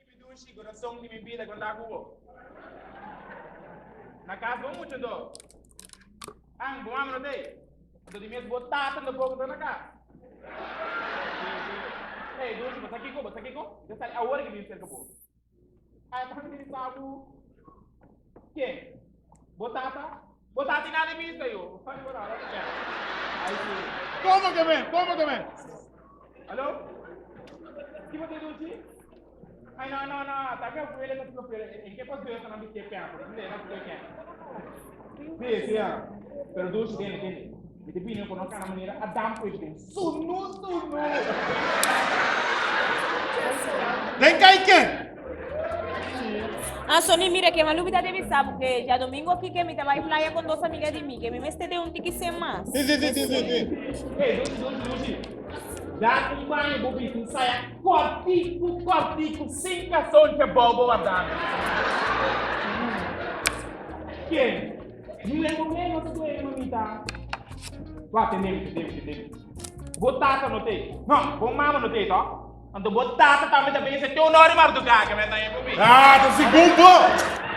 Mi dushi corazon di mi bida con ta cu bo. Na cas bo mucho do. Ang, bo mama no tey. Anto di mes bo tata no poco ta na cas. Hey, dushi, bo sa kico? Bo sa kico? Mi ta sali awor ki bin cerca bo. Ay, pa mi sa bu. Ken? Bo tata? Bo tata nada misa yo. Ay, sí. Como que men? Como que men? Aló? Ki bo te duchi? Ay, no, no, no. Ta que abuela ta tudo pera. En que pasó eso na biste pempo? Não na tudo quem. Sí, sí, ah. Pero duchi, tiene, tiene. Mi te vino con una manera Adam pues den. Sunu, sunu. Den kai ken? Ah, Sony, mira que malu ta debe sabe que ya domingo aquí que mi te vai playa con dos amigas de mí, que mi me esté de un tiki sem más. Sí, sí, sí, sí, sí, sí. Hey, duchi, duchi, duchi. Da un baño, bo bisti un saya cortico, cortico, sin calzón que bobo guardando. Ken? Nuevo me no te duele, mamita. Wa, tende, tende, tende. Bo tata no te. No, bo mama no te, to? Anto bo tata tambe ta pensa te un ora marduká ke me ta yin mi. Ah, ta segun bo.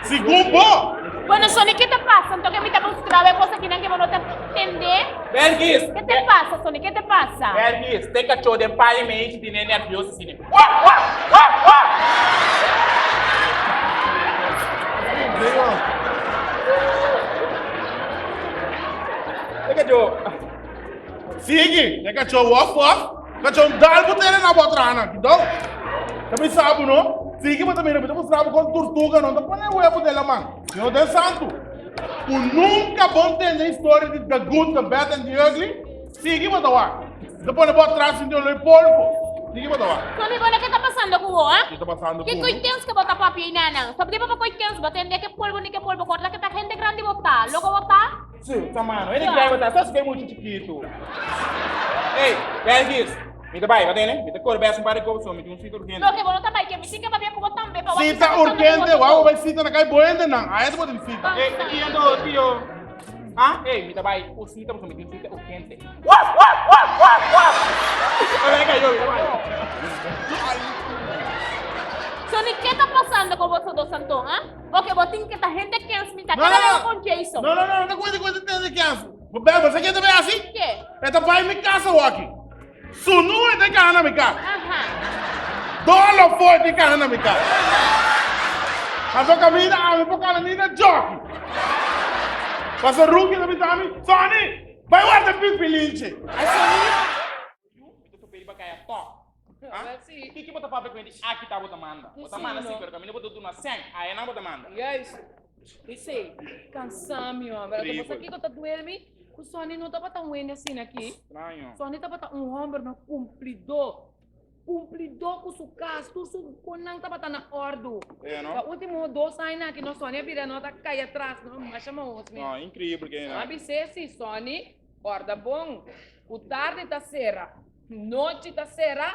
Segun bo. Bueno, Sony, ke te pasa? Anto ke mi ta mustra bo e cosa kinan ke bo no ta tende? Bergis! Ke te pasa, Sony? Ke te pasa? Bergis, te kachó den pali mei tine nervioso asina. Wah, wah, wah, wah! Te kachó. Sigui, e kachó wòf wòf. Kachó dal bo tene na bo atrana. Kidó. Ta bisa bo no. Sigui bo ta mira, mi ta mustra bo kon tortuga no ta pone huevo den laman. Sino den santu. Ku nunka bo ntende historia di the good, the bad and the ugly. Sigui bo ta wak. Mi ta pone bo atras sinti olor polvo. Sigui bo ta wak. Tony, bo no ke ta pasando ku bo, ah? Ke ta pasando ku Ke mi? koi kens ke bo ta papia ei nanan? Sabdi bo pa koi kens bo tende ke polvo ni ke polvo korda ke ta hende grandi bo ta. Loko bo ta? Sí, ta mano. Ele grava ta, só se mucho chiquito. Ei, Belgis, mi ta bai, va tene? Mi ta corre bes un par de cosas, mi tin un sitio urgente. Lo ke bo no ta bai, ke mi tin ke papia ku bo tambe pa wak Cita urgente, wou bai cita na kai boende nan. Aet bo tin cita. Ei, i ando, tio. Ah, ei, mi ta bai un cita, pasobra mi tin un cita urgente. Waf, waf, waf, waf, waf. Ora e cayó, mi ta bai. Sony, ke ta pasando ku boso dos anton, ah? Oke, bo tin ke ta hende kens mi ta No, keda no, leu no. kon Jason. No, no, no, no ta kuenta kuenta tende kens. Bo bel, bo sa ke ta bai hasi? Ke? E ta bai mi casa waki. Sunu e ta kana na mi casa. Aha. Dolo fo e ta kana na mi casa. Anto camina ami por kana ni na jockey. Paso Ruki ta bisa mi, Sonny, bai warda pipilinche. Ai Sonny. Mi ta superi bakaya tòg. Ha? Kiko bo ta papia ku hende aki ta bo ta manda? Bo ta manda si, pero kaminda bo ta duna sèn, ayanan bo ta manda. Juist. Esei, kansa mi hòmber. Anto bo sa kiko ta duel mi? Ku Sonny no tabata un hende asina aki. Straño. Sonny tabata un hòmber no kumplidó. Cumplidó cu su cas, tur su conan tabata na ordu. E, no? Pa ultimo dos aña aki no Sonny a bira no ta cay atras no, masha mahos mi. No, increíble que Ma bis'é si Sonny, corda bon, cu tardi ta cera, nochi ta cera,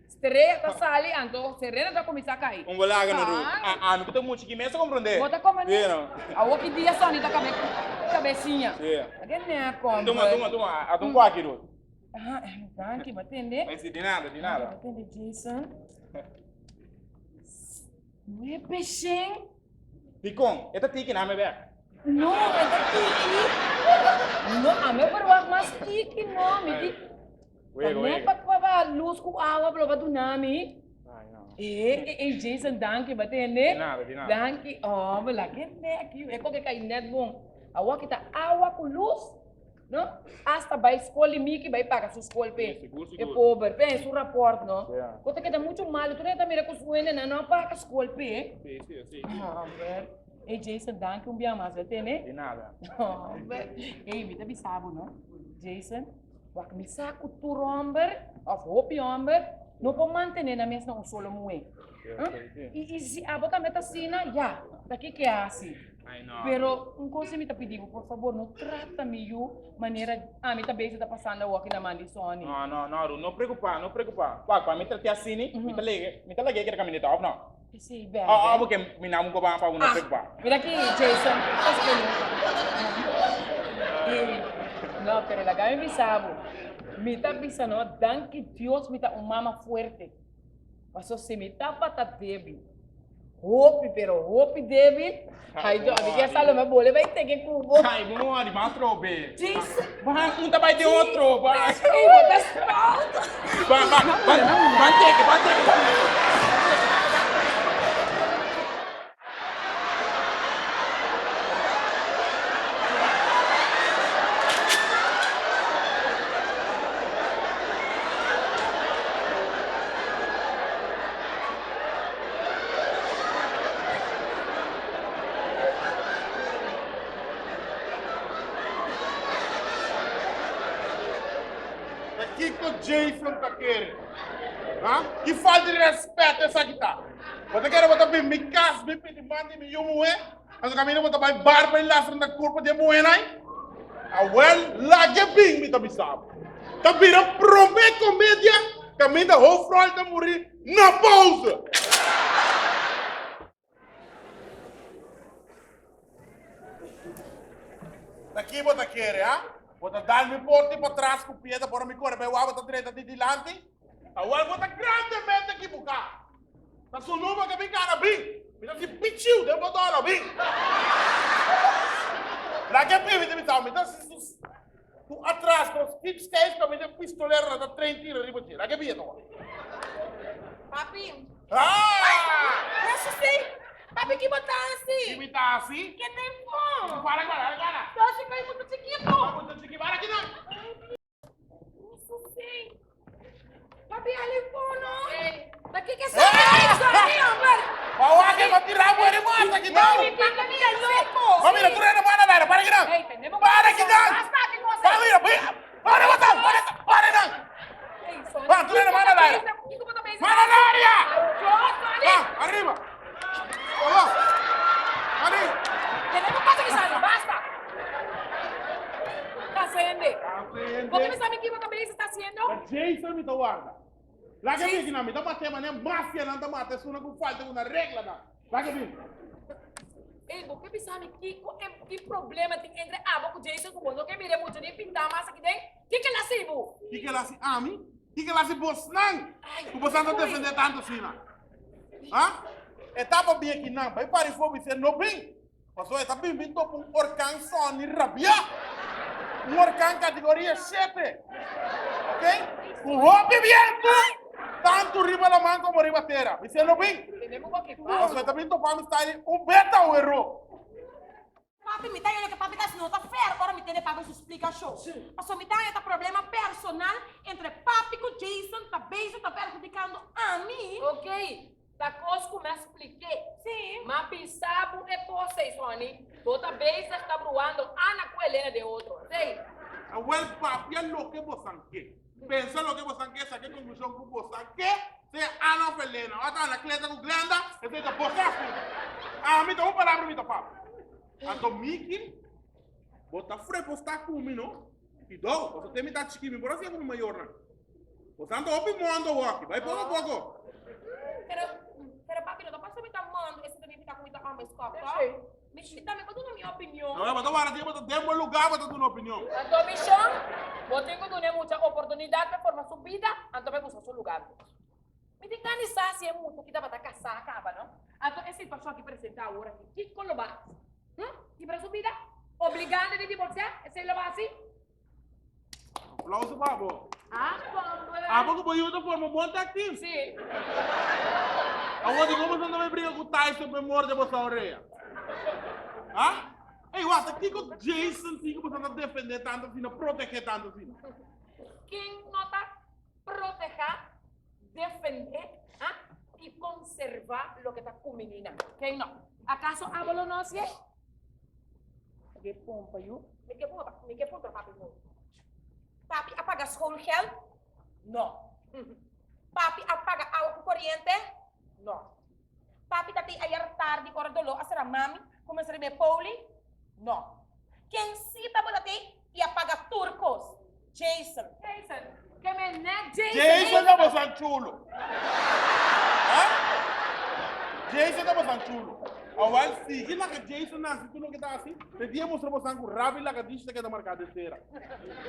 strea ta sali, anto serena ta cuminsa cay. Un bolaga no Ruth. A ami cu ta mucha ki mes ta comprende. Bo ta comprende? Sí, no. Awor ki dia Sonny ta cabe cabeciña. Sí. Ake ne comper. Tuma, tuma, tuma, a tuma un cuaki Ruth. Aha, danki, bo tende? Ay, si, di nada, di nada. Bo tende, Jason? Nuebe shen? Dikon? E ta tiki na mi bek. No, e ta tiki. No, a mi verwacht mas tiki, no. Mi di... Wego, Ne wego. pa pa luz ku awa blo ba duna mi. Ay, no. Eh, eh, eh, Jason, danki, bo tende? Di nada, di nada. Danki. Oh, bo laga e nek, yu. E koke kai net bon. Awor kita awa ku luz. No? Hasta bai skol di Miki bai paga su skol p'e. Sí, sigur, E sigur. pober, p'e su raport, no? Ja. Ku ta keda muchu malu, tur hende ta mira ku su hendenan no a paga skol p'e. Sí, sí, sí. Homber. Ey, Jason, danki un bia mas, bo tene? Di nada. Homber. Ey, mi ta bisa bo, no? Jason, wak mi sa ku tur homber, of hopi homber, no por mantene nan mes na un solo muhé. Ja, sí, sí. I, i si abo tambe ta asina, ya, ta kiko e hasi? Pero un cosa mi ta pidi bo, por favor, no trata mi yu manera ami ta bezig ta pasando awor aki na man di Sonny. No, no, no, Ruth, no preocupa, no preocupa. Wak, pa mi trate asini, mi ta lege, mi ta lage keda camineta, of no? Esey berde. Oh, oh, porque mi namu ko ban pa bo no preocupa. Mira aki, Jason, tas pelu. No, pero laga mi bisa bo, mi ta bisa no, danki Dios mi ta un mama fuerte. Paso si mi tabata débil, hopi pero hopi débil, ay yo, ami ke Salomé bole bai teke ku bo. Ay, bo no wòri, ban trobe. Jesus. Ban, un ta bai den otro, ban. Ey, bo ta stout. Ban, ban, ban, ban teke, ban teke. Ta kiko Jason ta kere? Ha? Ki falta di respet esaki ta? Bo ta kere bo ta bin mi kas mi pidi man di mi yu muhé? Anto kaminda bo ta bai bar pa e lastra na kurpa di e muhénan? Awel, lag'e bin, mi ta bisa bo. Ta bira promé komedia kaminda hoofdrol ta muri na pauze. Ta ki bo ta kere, ha? Bo ta dal mi porta i patras ku piedra por mi kore bai wak bo ta drenta di dilanti? Awel bo ta grandemente ekiboká. Ta su number ke bin gana bin. Mi ta si pichiu den bo dolo bin. Laga e bin mi ta bisa mi ta si su su atras con skip schijf kaminda e pistolero nan ta train tira riba dje. Laga e bin e ta wak. Papi. Ah! Eso sí. Papi, ki bo ta hasi? Ki mi ta hasi? Ke tempo? Para, para, para. Toshi koi mucho chiquito. Mucho chiquito. Para aquí no. Papi, alifono. Ta kiko esaki? Sorry, homber. Pawa que va tirar muere mata aquí no. Papi, mira loco. Va mira, tú eres mala para para aquí no. Ey, tenemos Para aquí no. Basta, ¿qué cosa? Va mira, mira. Para bota, para, para no. Ey, Sonny, Va, tú eres mala para. Kiko bo ta bezig? Mala área. Yo, Sonny. Va, arriba. Hola. Arriba. Tenemos cosa que sali, basta. Kasende. Por que mi sabe kiko ta bezig ta haciendo? Jason mi ta warda. Laga mi na mi ta mate mané mafia nan ta mata esuna ku falta una regla nan. Laga mi. Ey, bo ke bisa mi kiko e ki problema tin entre abo ku Jason ku bo no ke mira mucho ni pinta mas aki den? Kiko el hasi bo? Kiko el hasi ami? Kiko el hasi bosnan? Ku bosan ta defende tantu asina? Ha? E tapa bin aki nan, bai pari for bis'é no bin. Pasobra e ta bin bin topa un orkan sòni rabiá. Un orkan kategoria shete. Ok? Ku hopi bientu, tantu riba laman komo riba tera. Bis'é no bin. Pasobra e ta bin topa mi style un beta un eró. Papi, mi ta yora ke papi ta hasi no ta fair ora mi tende papi su splikashon. Pasobra mi ta haña ta problema personal entre papi ku Jason ta bezig ta perhudikando ami. Ok, ta kos ku mi a splik'é. Sí. M'a bisa bo e kos ei, Sonny. Bo ta bezig ta bruando Ana ku Elena den otro. Esei. Awel papia loke bosan ke. Pensa loke bosan ke, saka e konklushon ku bosan ke. Sea Ana of Elena, o ata Anacleta ku Glenda, esei ta bo asuntu. Ami ta un palabra mi ta papia. Anto Miki, bo ta frepostá ku mi no? I dou, pasobra te mi ta chikí, mi por hasié ku mi mayornan. Bo tanto hopi mondo woki, bai poko poko. Pero, pero papi, no ta pasobra mi ta mondo, esei ta nifiká ku mi ta hombres kòp, tò? Mi mi tambe por duna mi opinion. Ahora bo ta wara dia bo ta den bo lugar bo ta duna opinion. Anto mishon, bo tin ku duna e mucha oportunidat pa e forma su bida, anto pa e buska su lugar dus. Mi tin gana di sa si e mucha ki tabata kasá kaba no. Anto e situashon aki presentá awor aki, kiko lo ba hasi? Hm? Kibra su bida? Obligando di divorsiá? Esei lo ba hasi? Aplauso pa bo. Ah, kombre. Abo ku bo yu ta forma un bon tag team. Sí. Awor di komo bo ta briga ku Tyson pa e morde bo sa orea? Ha? Ey, wak, ta kiko Jason tin ku bo ta defende tantu asina, protege tantu asina? Ken no ta protehá, defendé, ha, i konservá loke ta kumini nan? Ken no? Akaso abo lo no hasié? Mi ke pompa yu. Mi ke puntra, mi ke puntra papi no. Papi a paga schoolgeld? No. Papi a paga awa ku koriente? No. Papi ta tin ayer tardi ora doló a sera mami kuminsá riba e poli? No. Ken si tabata tin i a paga tur kos? Jason. Jason, ke men net Jason. Jason ta bosan chulo. Ha? Jason ta bosan chulo. Awel sigui laga Jason hasi tur loke ta hasi, te dia mustra bosan ku rabi laga dish ta keda marká den tera.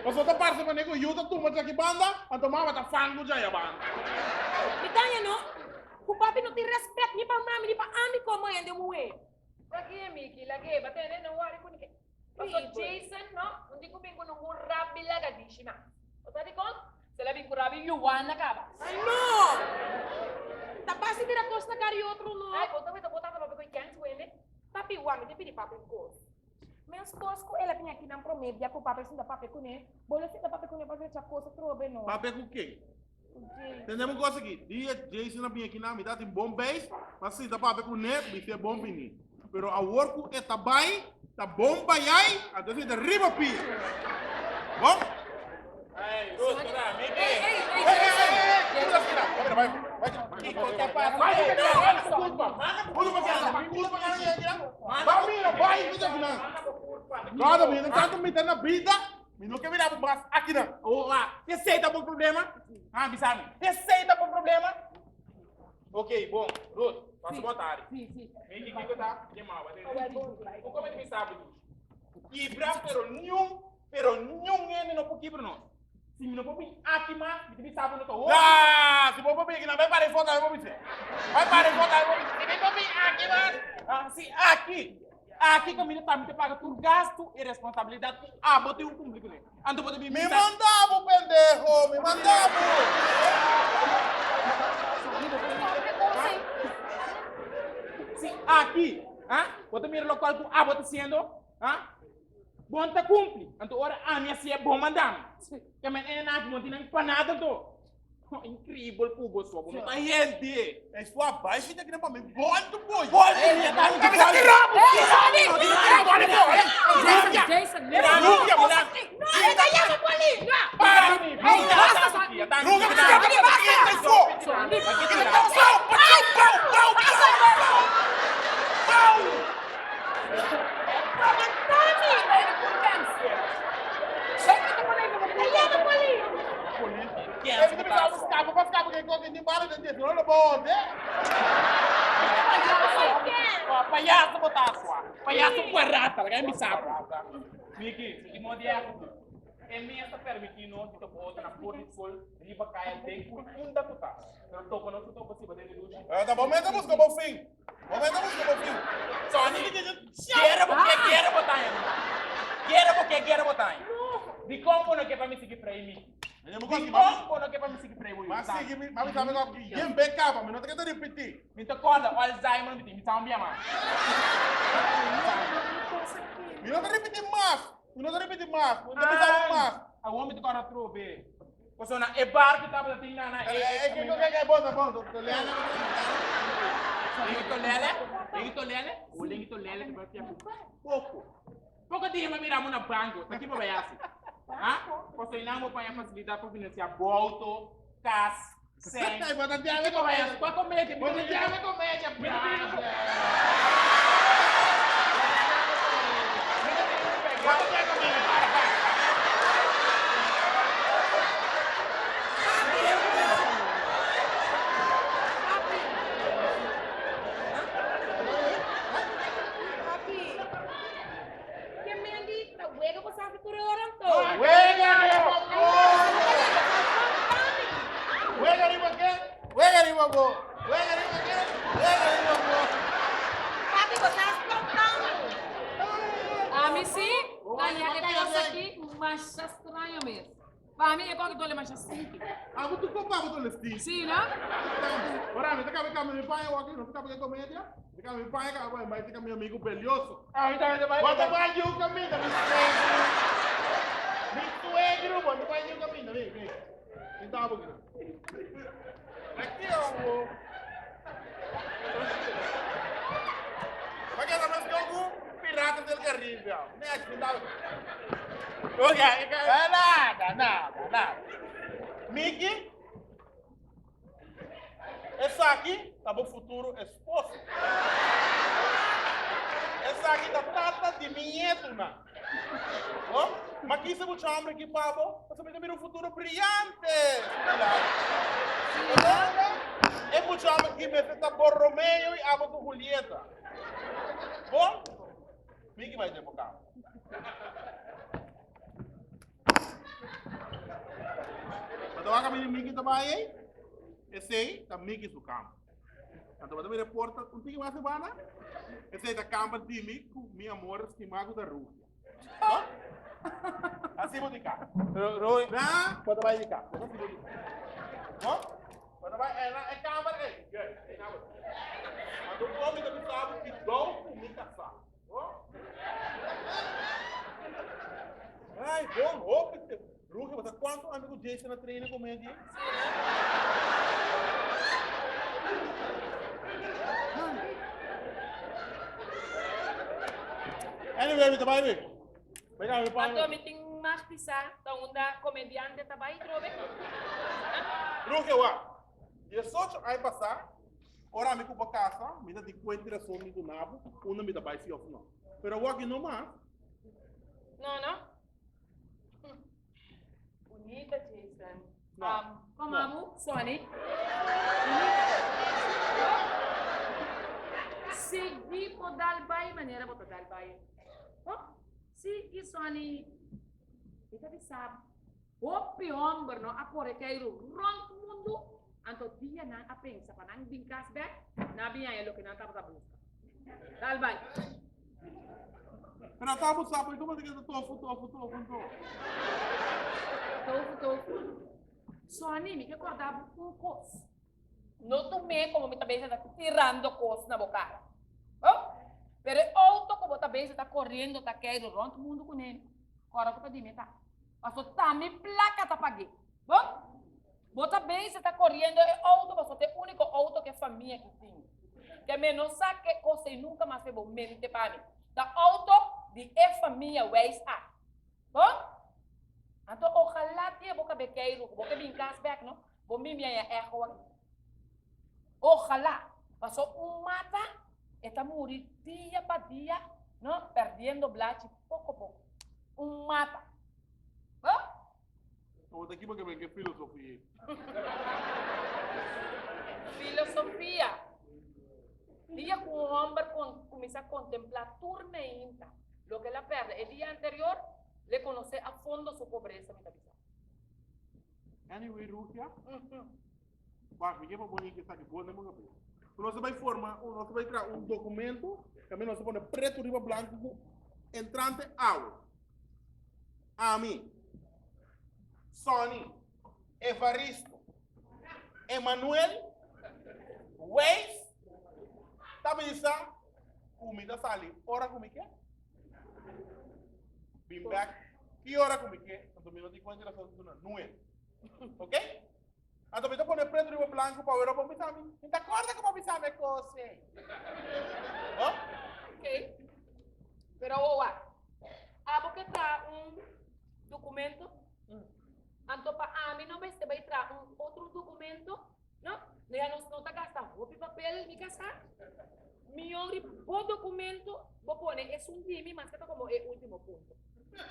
Pasobra ta parse manera ku yu ta tuma djaki banda, anto mama ta fangu djaya banda. Mi daña no, ku papi no tin respet ni pa mami ni pa ami komo hende muhé. Lag'é, Miki, lag'é, ba tene, no wòri ku ni. Paso Jason no, un di ku bin ku nungun rabi laga dishi mas. Bo sa dikon? Se la bin ku rabi Yuana kaba. Ay no! Ta basta tira kos na kara di otro no. Ay, bo ta weta bo tata papia ku e kens wende? Papi, wak, mi ta pidi papi un kos. Mes kos ku el a bin aki nan promé bia ku papi a sinta papia kuné, bo lo sinta papia kuné pa drecha kos atrobe no. Papia ku ken? Ku Jason. Tende un kos aki, dia Jason a bin aki nan, mi ta tin bon beis, mi a sinta papia kuné, mi si'e bon bini. Pero awor ku e ta bai, ta bon bayai, anto esei ta riba pia. Bon? Ey, Ruth, mira, Miki. Ey, ey, ey, Ey, ey, ey, ey, ey, mira, mira, bai, bai, Kiko ta pasa? Bai, culpa, culpa, culpa, Ba mira, bai, mira kinan. Brother, mi no tanto mita na bida, mi no ke mira bo mas akinan. Oh, ah, esei ta bo problema? Ah, bisa mi. Esei ta bo problema? Ok, bon, Ruth, pasa bo tardi. Sí, sí. Miki, kiko ta? Ke mau, ba Un come mi sabi dushi. Kibra, pero niun, pero niun hende no por kibra nos. Si mi no por bin aki mas, mi ta bisa bo no ta hopi. Ah, si bo por bin aki nan, bai para e foto awe bo bisa. Bai para e foto awe bo bisa. Si mi por bin aki mas, ah, si aki, aki kaminda tambe ta paga tur gastu i responsabilidat ku abo tin ku kumpli kuné. Anto bo ta bin Mi bisa. manda bo, pendejo, mi manda bo. Si aki, ah, bo ta mira lokual ku abo ta hasiendo, ah, bo no ta kumpli. Anto ora ami hasié, bo manda mi. Ke men e nan aki bo no tin nan pa nada anto. Increíble ku bo so, bo no ta hende. E sua bai kita kina pa mi bolto boy. Bolto mi ta mi Kami tira bo. Jason, Jason, mira. Rubia, mira. No, e ta yama poli! No! Para mi. Basta, Rubia, mira. Kita so. Pau, pau, pau, pau, pau. Pau. Kevin ta bisa skapa pa skapa ke koke ni bala den no lo bo de. Payaso bo ta sua. Payaso barata, laga mi sapo. Miki, di mo di ako. E mes ta permiti nos di topa otro na por di skol, riba kaya den ku unda ku ta. Pero topa nos ku topa si ba den di dushi. Eh, ta bo meta busca bo fin. Bo meta busca bo fin. Sonny, Guera bo ke guera bo ta en. Guera bo ke guera bo ta en. Di kon bo no ke pa mi sigui prei Miki? Di kon bo no ke pa mi sigui prei bo yu? Ma sigui mi, ma mi sabe ku yen be kaba, mi no ta keda ripiti. Mi ta korda Alzheimer mi tin, mi sa un bia mas. Mi no ta ripiti mas, mi no ta ripiti mas, mi no ta bisa bo mas. Awor mi ta korda atrobe. Pasobra na e bar ku tabata tin na na e. E ke ke ke bon ta bon, to lele. Lengi to lele, lengi to lele, o lengi to lele te bai fia ku poko. Poko dia mi a mira bo na banko, ta kiba bai hasi? Ha? Pasobra einan bo paña fasilidat pa finansia bo outo, kas. Seng. Ay, bota diabo comédia. Qua comédia? Bota diabo comédia, brother. Bota diabo comédia, para, para. Papi, ke men di ta wega bo sa haci tur e ora anto? Wega riba bo! Wega riba ke? Wega riba bo! Wega riba ke? Wega riba bo! Papi, bo sa scontami. Ami si, ta ya e cos aki masha straño mes. Pa mi e koki dole masha stinky. Abo tu ko pa bo dole stinky. Si, no? Ora, mi ta cambia cambia mi paña wak, no ta cambia comedia. Mi ta cambia mi paña cambia bai tica mi amigo Belioso. Ah, mi ta bai. Bota bai yu caminda mi suegro. Mi suegro, bota bai yu caminda, ven, ven. Sinta abo aqui. Aqui, abo. Vai que nós com Piratas del Caribe. Next, sinta abo. Ok, nada, nada, nada. Mickey, esaki ta bo futuro esposo. Esaki ta tata di mi nietunan. Oh, ma kisa bo chombre ki pa bo, pasobra mi ta mira un futuro briyante su dilanti. E mucha homber ki mester ta bo Romeo i abo su Julieta. Bon, mi ki bai den bo kama. Bo ta wak a mira Miki ta bai ei? Esei ta Miki su kama. Anto bo ta mira e porta un tiki mas ebanda? Esei ta kama di mi ku mi amor stimá ku ta Rugia. Bo? Asi bo di ka. Roy. Na, bo ta bai di ka. Bo ta asi bo di ka. Bo? Bo ta bai ena e kamber ei. Good. Ei na bo. Anto un hopi ta bisa bo ki dou ku mi kasá. Ai, bon, hopi te. Ruge, bo sa cuanto ami cu Jason a traina cu mi di? Anyway, mi ta bai bi. Venga, mi Anto mi tin mag bisa ta unda comediante ta bai trobe. Ruge, wa. 18 aña pasá, Ora ami ku bo kasa, mi ta di kuenta di rason mi duna bo, unda mi ta bai si òf no. Pero awor aki no mas. No, no. Bunita, Jason. No. Um, kom No. abu, Sonny. Bunita. Sigui bo dal bai manera bo ta dal bai. Oh, sigui, Sonny. Mi ta bisa bo. Hopi homber no a kore keiru rond mundu, anto dia nan a pensa pa nan bin kas bek, nan a bin haña loke nan tabata buska. Dal bai. Pero ata bo sa, por como te keda tofu, tofu, tofu, anto? Tofu, tofu. Sonny, mi ke korda bo un kos. No tum'é komo mi ta beza ta tirando kos na bo kara. Oh, pero e outo ku bo ta beza ta koriendo ta keiru rond mundu kuné, kòrda ku ta di mi ta. Paso ta mi plaka ta pag'é. Bon, bo ta bezig ta koriendo e outo paso ta e úniko outo ku e famia ki tin. Ke mi no sa ke kos ei nunka mas fe bo mente pa mi. Ta outo di e famia Wijs aki. Bon, anto ojalá dia bo kab'é keiru ku bo ke bin kas bèk no, bo mimi haña echo aki. Ojalá, paso un mata e ta muri dia pa dia no, perdiendo blachi poko poko. Un mata. Huh? Bo ta kiba ke ben ke filosofia. Filosofia. Dia ku un homber kon kuminsá kontemplá tur meinta loke el a pèrdè e dia anterior, l'e konosé a fondo su pobresa, mi ta bisa. Anyway, Rusia, wak, mi ke pa bo hende sa ke bo na bo kabes. Nos ta bai forma, nos ta bai traha un documento, tambe nos ta pone preto riba blanco ku entrante awe. Ami, Sonny, Evaristo, Emanuel, Weis, ta bisa ku mi ta sali ora ku mi ke. Bin bek ki ora ku mi ke, anto mi no tin kuenta rason duna nuen. Ok? Anto mi ta pone preto riba blanco pa wera bo bisa mi. Mi ta corda ku bo bisa mi e kos ei. Oh? Ok. Pero awor wak. Abo ke traha un documento? Anto pa ami no mester bai traha un otro documento? kasá, mihó riba bo dokumento bo pone esun di mi maske ta komo e último punto.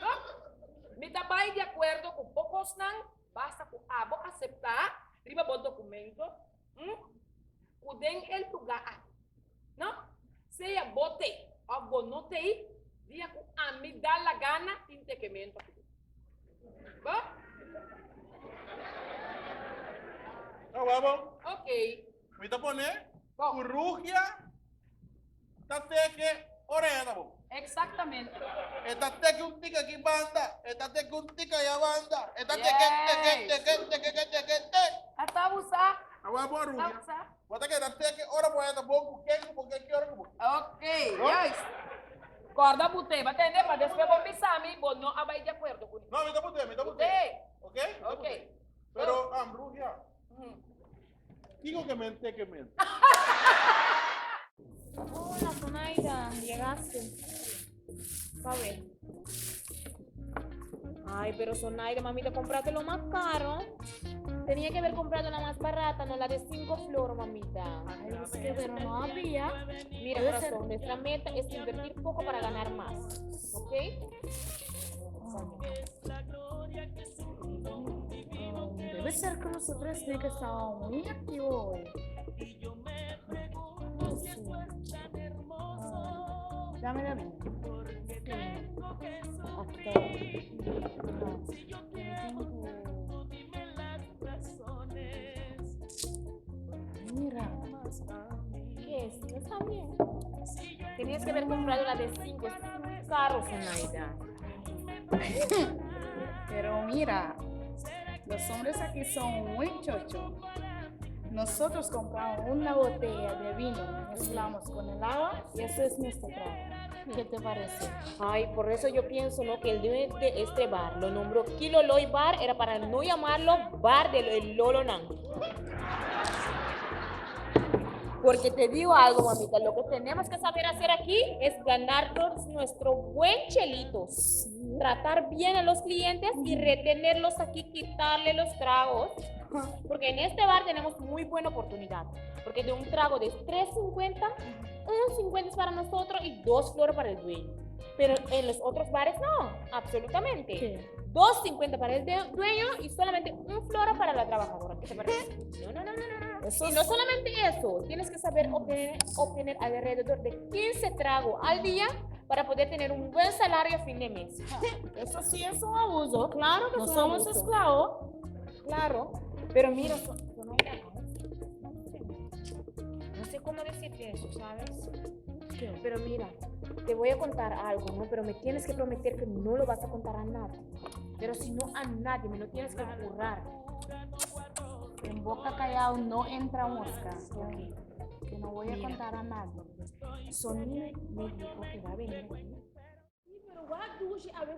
Tòg? Mi ta bai di akuerdo ku bo kosnan, basta ku abo aseptá riba bo dokumento, hm, ku den e lugá aki, no? Sea bo t'ei òf bo no t'ei, dia ku ami da la gana tin tekemento aki den. Bo? Ta wabo? Ok. Mi ta pone Bo. ku Rugia ta teke ora e ta bo. Exactamente. E ta teke un tika aki banda, e ta teke un tika aya banda, e ta teke, teke, teke, teke, teke, teke, te. A ta abusa. Ta wabo Ta Rugia. abusa. Bo ta keda teke ora bo ta bo ku ken ku bo ke ki ora ku bo. Ok, juist. Corda bute, ba tende pa despues bo bisa mi bo no a bay di acuerdo cu mi. No, mi ta bute, mi ta bute. Bute. Ok? Mi ta Ok. bute. Pero, Rugia, kiko ke men teke men? Hola, Zonaida, llegaste. Pa ver. Ay, pero Zonaida, mamita, compraste lo más caro. Tenía que haber comprado la más barata, no la de cinco flor, mamita. Ay, es que pero no había. Mira, Debe ser- corazón, nuestra meta es invertir poco para ganar más. ¿Ok? Debe ser que los otros días que estaba muy activo hoy. Ah, Dame la mía. Aquí está. Mira. ¿Qué es? No está bien. Tenías que haber comprado la de cinco. Es muy caro, Zenaida. Pero mira, los hombres aquí son muy chochos. Nosotros compramos una botella de vino, mezclamos con el agua y eso es nuestro trago. ¿Qué te parece? Ay, por eso yo pienso, ¿no? Que el dueño de este bar lo nombró Kiloloy Bar, era para no llamarlo Bar del Lolonan. Porque te digo algo, mamita, lo que tenemos que saber hacer aquí es ganarnos nuestro buen chelito, tratar bien a los clientes y retenerlos aquí, quitarle los tragos. Porque en este bar tenemos muy buena oportunidad. Porque de un trago de 3.50, un 50 es para nosotros y dos flores para el dueño. Pero en los otros bares no, absolutamente. ¿Qué? 2.50 para el dueño y solamente un floro para la trabajadora. ¿Qué te parece? No, no, no, no, no, no. Eso Y no solamente eso, tienes que saber obtener alrededor de 15 tragos al día para poder tener un buen salario a fin de mes. Eso sí es un abuso. Claro que No es un somos abuso. esclavos. Claro, pero mira, Zonaida, no sé cómo decirte eso, ¿sabes? Pero mira, te voy a contar algo, ¿no? Pero me tienes que prometer que no lo vas a contar a nadie. Pero si no a nadie, me lo tienes que jurar. En boca callado no entra mosca. Que no voy a Mira. contar a nadie. Sony me dijo que va a venir aquí. Sí, pero guau, a ver,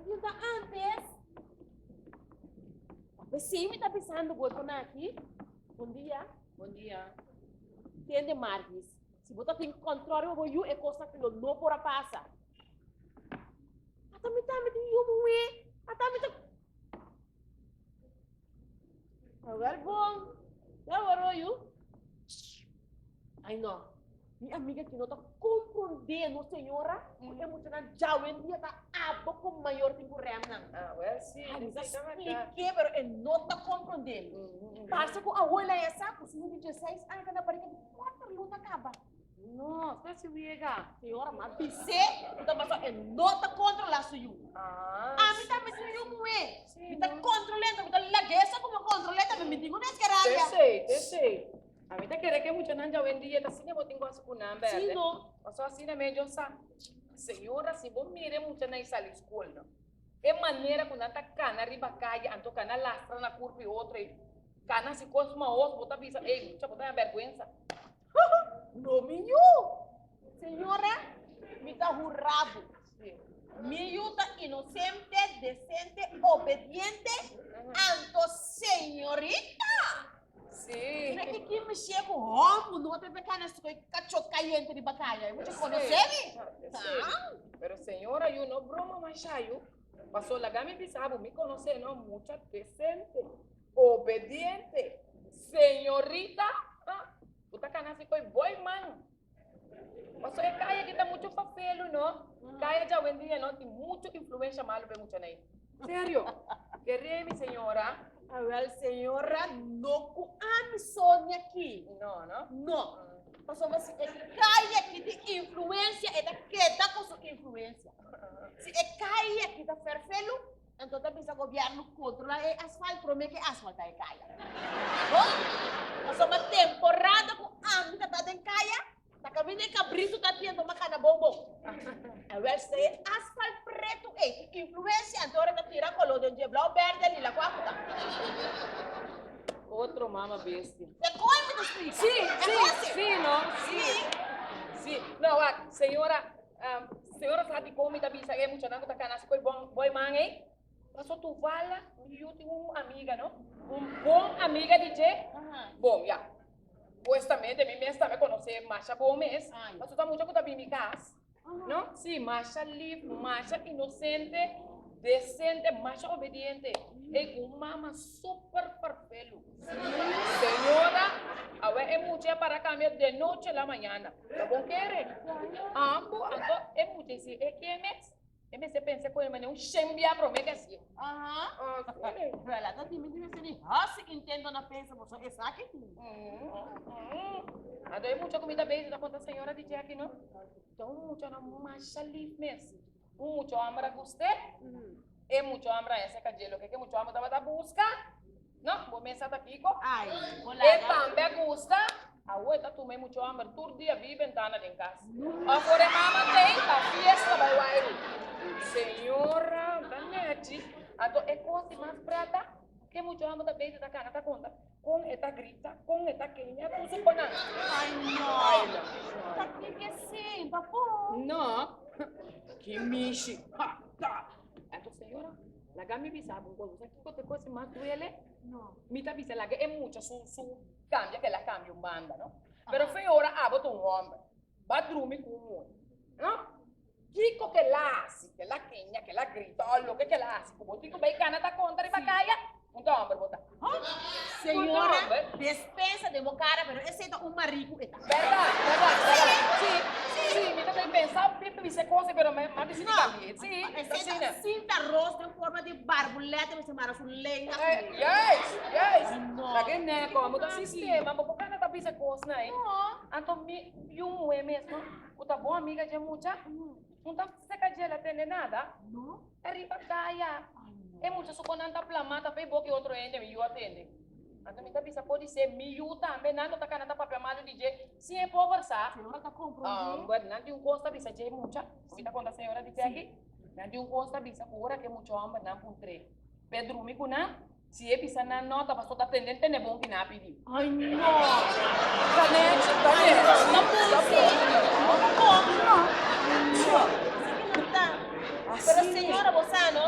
antes. Pues sí, me está pensando, voy con aquí. Bom dia. Bom dia. Tende, Margis. Si bo tin control, bo yu e cosa que no por a pasa. Ata mi ta mi yu muwe. Ata mi ta. Awel bon. Ya waro yu. Ai no. Mi amiga que no ta compreendendo, senhora. Porque mucha nan jawen dia ta abo com maior tempo rem nan. Ah, well, sí. Ai, mi ta sí, ta verdad. expliquei, pero e no ta compreendendo. Pasa com a abuela essa, com su de 16 anos, na barriga de 4 luna acaba. No, está si llega. Senhora, mas bise, então mas e no ta controlar su yu. Ah. A mim também su yu mué. Mi ta controlando, mi ta laguesa como controlando, mi digo nes caralho. Te sei, te sei. A mí te quiere que mucho nanja hoy en día, así ne botingo a su kunamba. Sí, no. O sea, así ne yo sa. Señora, si vos mire mucho na sali escuela, no. E manera con tanta cana arriba calle, anto cana lastra na curva y otra y cana si cosma os bota pisa, ey, mucha bota vergüenza. No mi yu. Senhora, mi ta jurado. Sí. Mi yu ta inocente, decente, obediente, anto señorita. Sí. Mira que que me chego rompo, no te pecana cacho caliente de bacalha. Mucho conocer? Sí. Pero señora, yo no broma más yo. Pasó la gami pisabo, me conoce, no, mucha decente, obediente, señorita. Ah, ta kana así koe boy man. Paso e kaya aki ta mucho fafelu no. Kaya djawendia no tin mucho influensha malu pa e muchanan ei. Serio. Kere mi señora. Awel señora no ku ami Sonia aki. No no. No. Pasobra si e kaya aki tin influensia e ta keda ku su influensia. Si e kaya aki ta ferfelu Anto ta bisa gobierno controla e asfalt prome ke asfalta e kaya. Bo? Pasobra temporada ku ami ta ta den kaya, ta kaminda e kabritu ta tiendo makana bon bon. Awel si e asfalt pretu ei tin influencia anto ora ta tira kolo den dje blauw, berde, lila kua ku ta. Otro mama bestia. Te koe mi ta splika. Si, si, si no, si. Si. No, wak, señora, Señora sa dikon mi ta bisa e muchanan ku ta kana así ku e bon boy man ei? Paso Tuvala, mi yu tin un amiga no, un bon amiga di dje. Bon, ya, puestamente mi mes tambe konosé masha bon mes, paso ta mucha ku ta bin mi kas, no? Sí, masha lif, masha inosente, desente, masha obediente. Ei ku un mama super farfelu. Señora, awe e mucha a para kambia de noche la mañana. Ta bon kere? Ambo, anto e mucha si e ke mes, e mester pensa ku e manera un shembia prome ke hasié. Aha. Wela ta dimi dimi si di hasi intento na pensa boso esaki tin. Anto e mucha ku mi ta bezig ta konta señora di Jackie no, ta un mucha no masha lif mes. Un mucha homber a gust'é, e mucha homber a hese ka dje loke ke mucha homber tabata buska. No, bo mes sa ta kiko. Ai, bo E laga. tambe a gusta. Awo e ta tuma e mucho homber tur dia bi bentana den kas. Of ora e mama tei, ta fiesta bai wairu. Señora, ta nechi. Anto e kos di mas prata, ke mucho homber ta bezig ta kana ta konta kon e ta grita, kon e ta keña, tur su konan. Ai, no. Ai, no. Ta kiko esei, ta bon. No. Ki mishi. Ha, ta. Anto señora, Laga mi bisa bo un kos, bo sa kiko ta e kos mas duele? No. Mi ta bisa laga e mucha su su kambia ke el a kambia un banda, no? Pero fe ora abo ta un hòmber, ba drumi ku un muhé, no? Kiko ke el a hasi, ke el a keña, ke el a grita o loke ke el a hasi ku bo tin ku bai kana ta konta riba kaya? Un ta hòmber bo ta. Señora, despensa den bo cara, pero esey ta un maricu e ta. Berdad, berdad, berdad. Sí, sí, mi ta ta pensa mi bisa cosa, pero mi a bisa di cambie. Sí, Esey ta sinta ros den forma di barbulete, mi sa mara su lenga. Yes, yes. Ta ke neko, amo ta sistema, bo por kana ta bisa cosnan ei. Anto mi yu muhe mesmo, cu ta bon amiga dje mucha, no ta seca dje la tende nada. Ta riba kaya. E mucha su konan ta plama ta p'e boki otro hende mi yu a tende. Anto mi ta bisa podisé mi yu tambe nan lo ta kana ta papia malu di dje sin e pober sa. Señora ta komprondé. Bueno, nan tin un kos ta bisa dje mucha. Mi ta konta señora di Jackie. Nan tin un kos ta bisa ku ora ku e mucha hòmber nan puntr'é p'e drumi ku nan, si e bisa nan nò ta pasobra ta tende tene bon ki nan a pidi. Ay no. Ta nechi, ta nechi. Ta bon si. No ta bon. No. Si ki no ta. Pero señora bo sa no.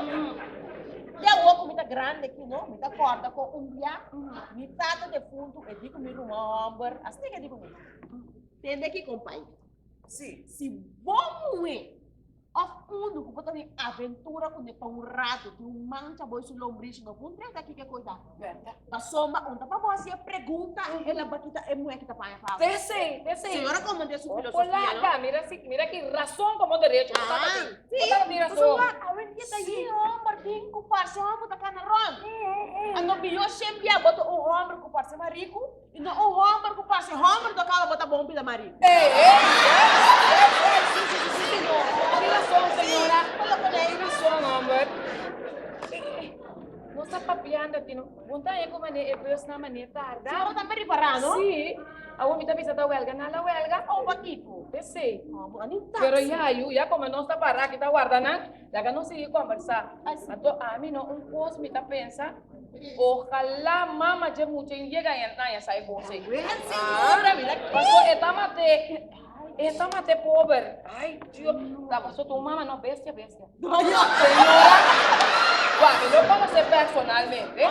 Te awor ku mi ta grande aki no, mi ta kòrda kon un bia mi tata defuntu e di ku mi ruman hòmber, asina ke e di ku mi. Tende aki kompai. Si. Si bo muhé Of unu ku bo ta den aventura kuné pa un ratu, tin un mancha bo i su lombrishi no por entrega kiko e kos ta. Pasobra un ta pa bo hasi e pregunta, e la bakita e muhé ki ta paña pa bo. P'esei, p'esei. Señora komand'é su Bo filosofia, por no? laga, mira si, mira ki rason komo derecho bo tata tin. Sí, Bo tata tin rason. pasobra awendia ta yi homber tin ku parse homber ta kana rònt. Anto mihó shempia bo ta un homber ku parse mariku I no un homber ku parse homber to kaba bo ta bon pida marido. Ey, ey, ey, ey, ey, si, si, si, si, no. Tin rason, señora. Tin rason, homber. Nos ta papiando aki, no? Bon ta e ku mane e bus na mane tarda. Señora ta meri pará, no? Si. Awor mi ta bisa ta welga na la welga. Oh, pakiko? P'esei. Oh, bo a ni taxi. Pero ya, yu, ya komo nos ta pará aki ta warda nan, laga nos sigui kombersá. Anto ami no un kos mi ta pensa. Ojalá mama dje mucha in yega en aña sa e kos ei. Paso e ta mate, e ta mate pober. Ai, Dios. Ta paso tu mama no bestia, bestia. Señora, Juan, mi no conoce personalmente,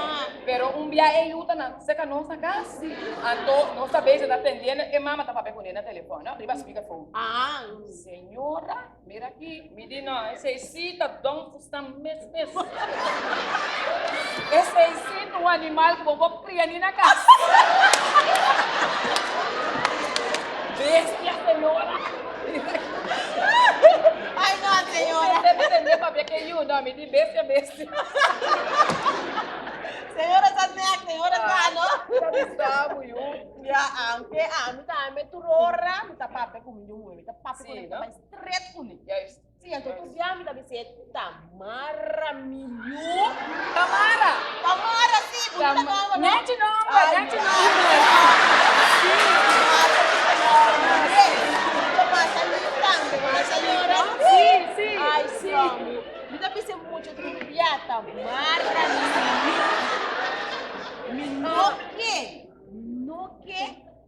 pero un bia e yuta na seca nos na cas. Anto nos ta bezig ta atendiendo, e mama ta papia cune na telefoon, no? Riba speakerphone. Señora. Mira aki, mi di no, esei sí ta don fustan mes mes. Esei sí ta un animal ku bo por kria ni na kas. papia ke yu, no, mi di bestia bestia. Señora sa nek, señora sa no. Ta bisa bo yu. Ya, aunke ami tambe tur ora mi ta papia ku mi yu muhé, mi ta papia ku Sí, mi ta no? bai stret kuné. Juist. Sí, anto tur dia mi ta bis'é, Tamara mi yu. Tamara! Tamara, sí, bunita nomber, no? Nechi nomber, nechi nomber. Sí, Tamara, bunita nomber. Mucho masha lief tambe, masha lief, no? Sí, sí. Ay, sí. Mi ta bis'é mucho tur dia, Tamara mi yu. Mi no ke, mi no ke.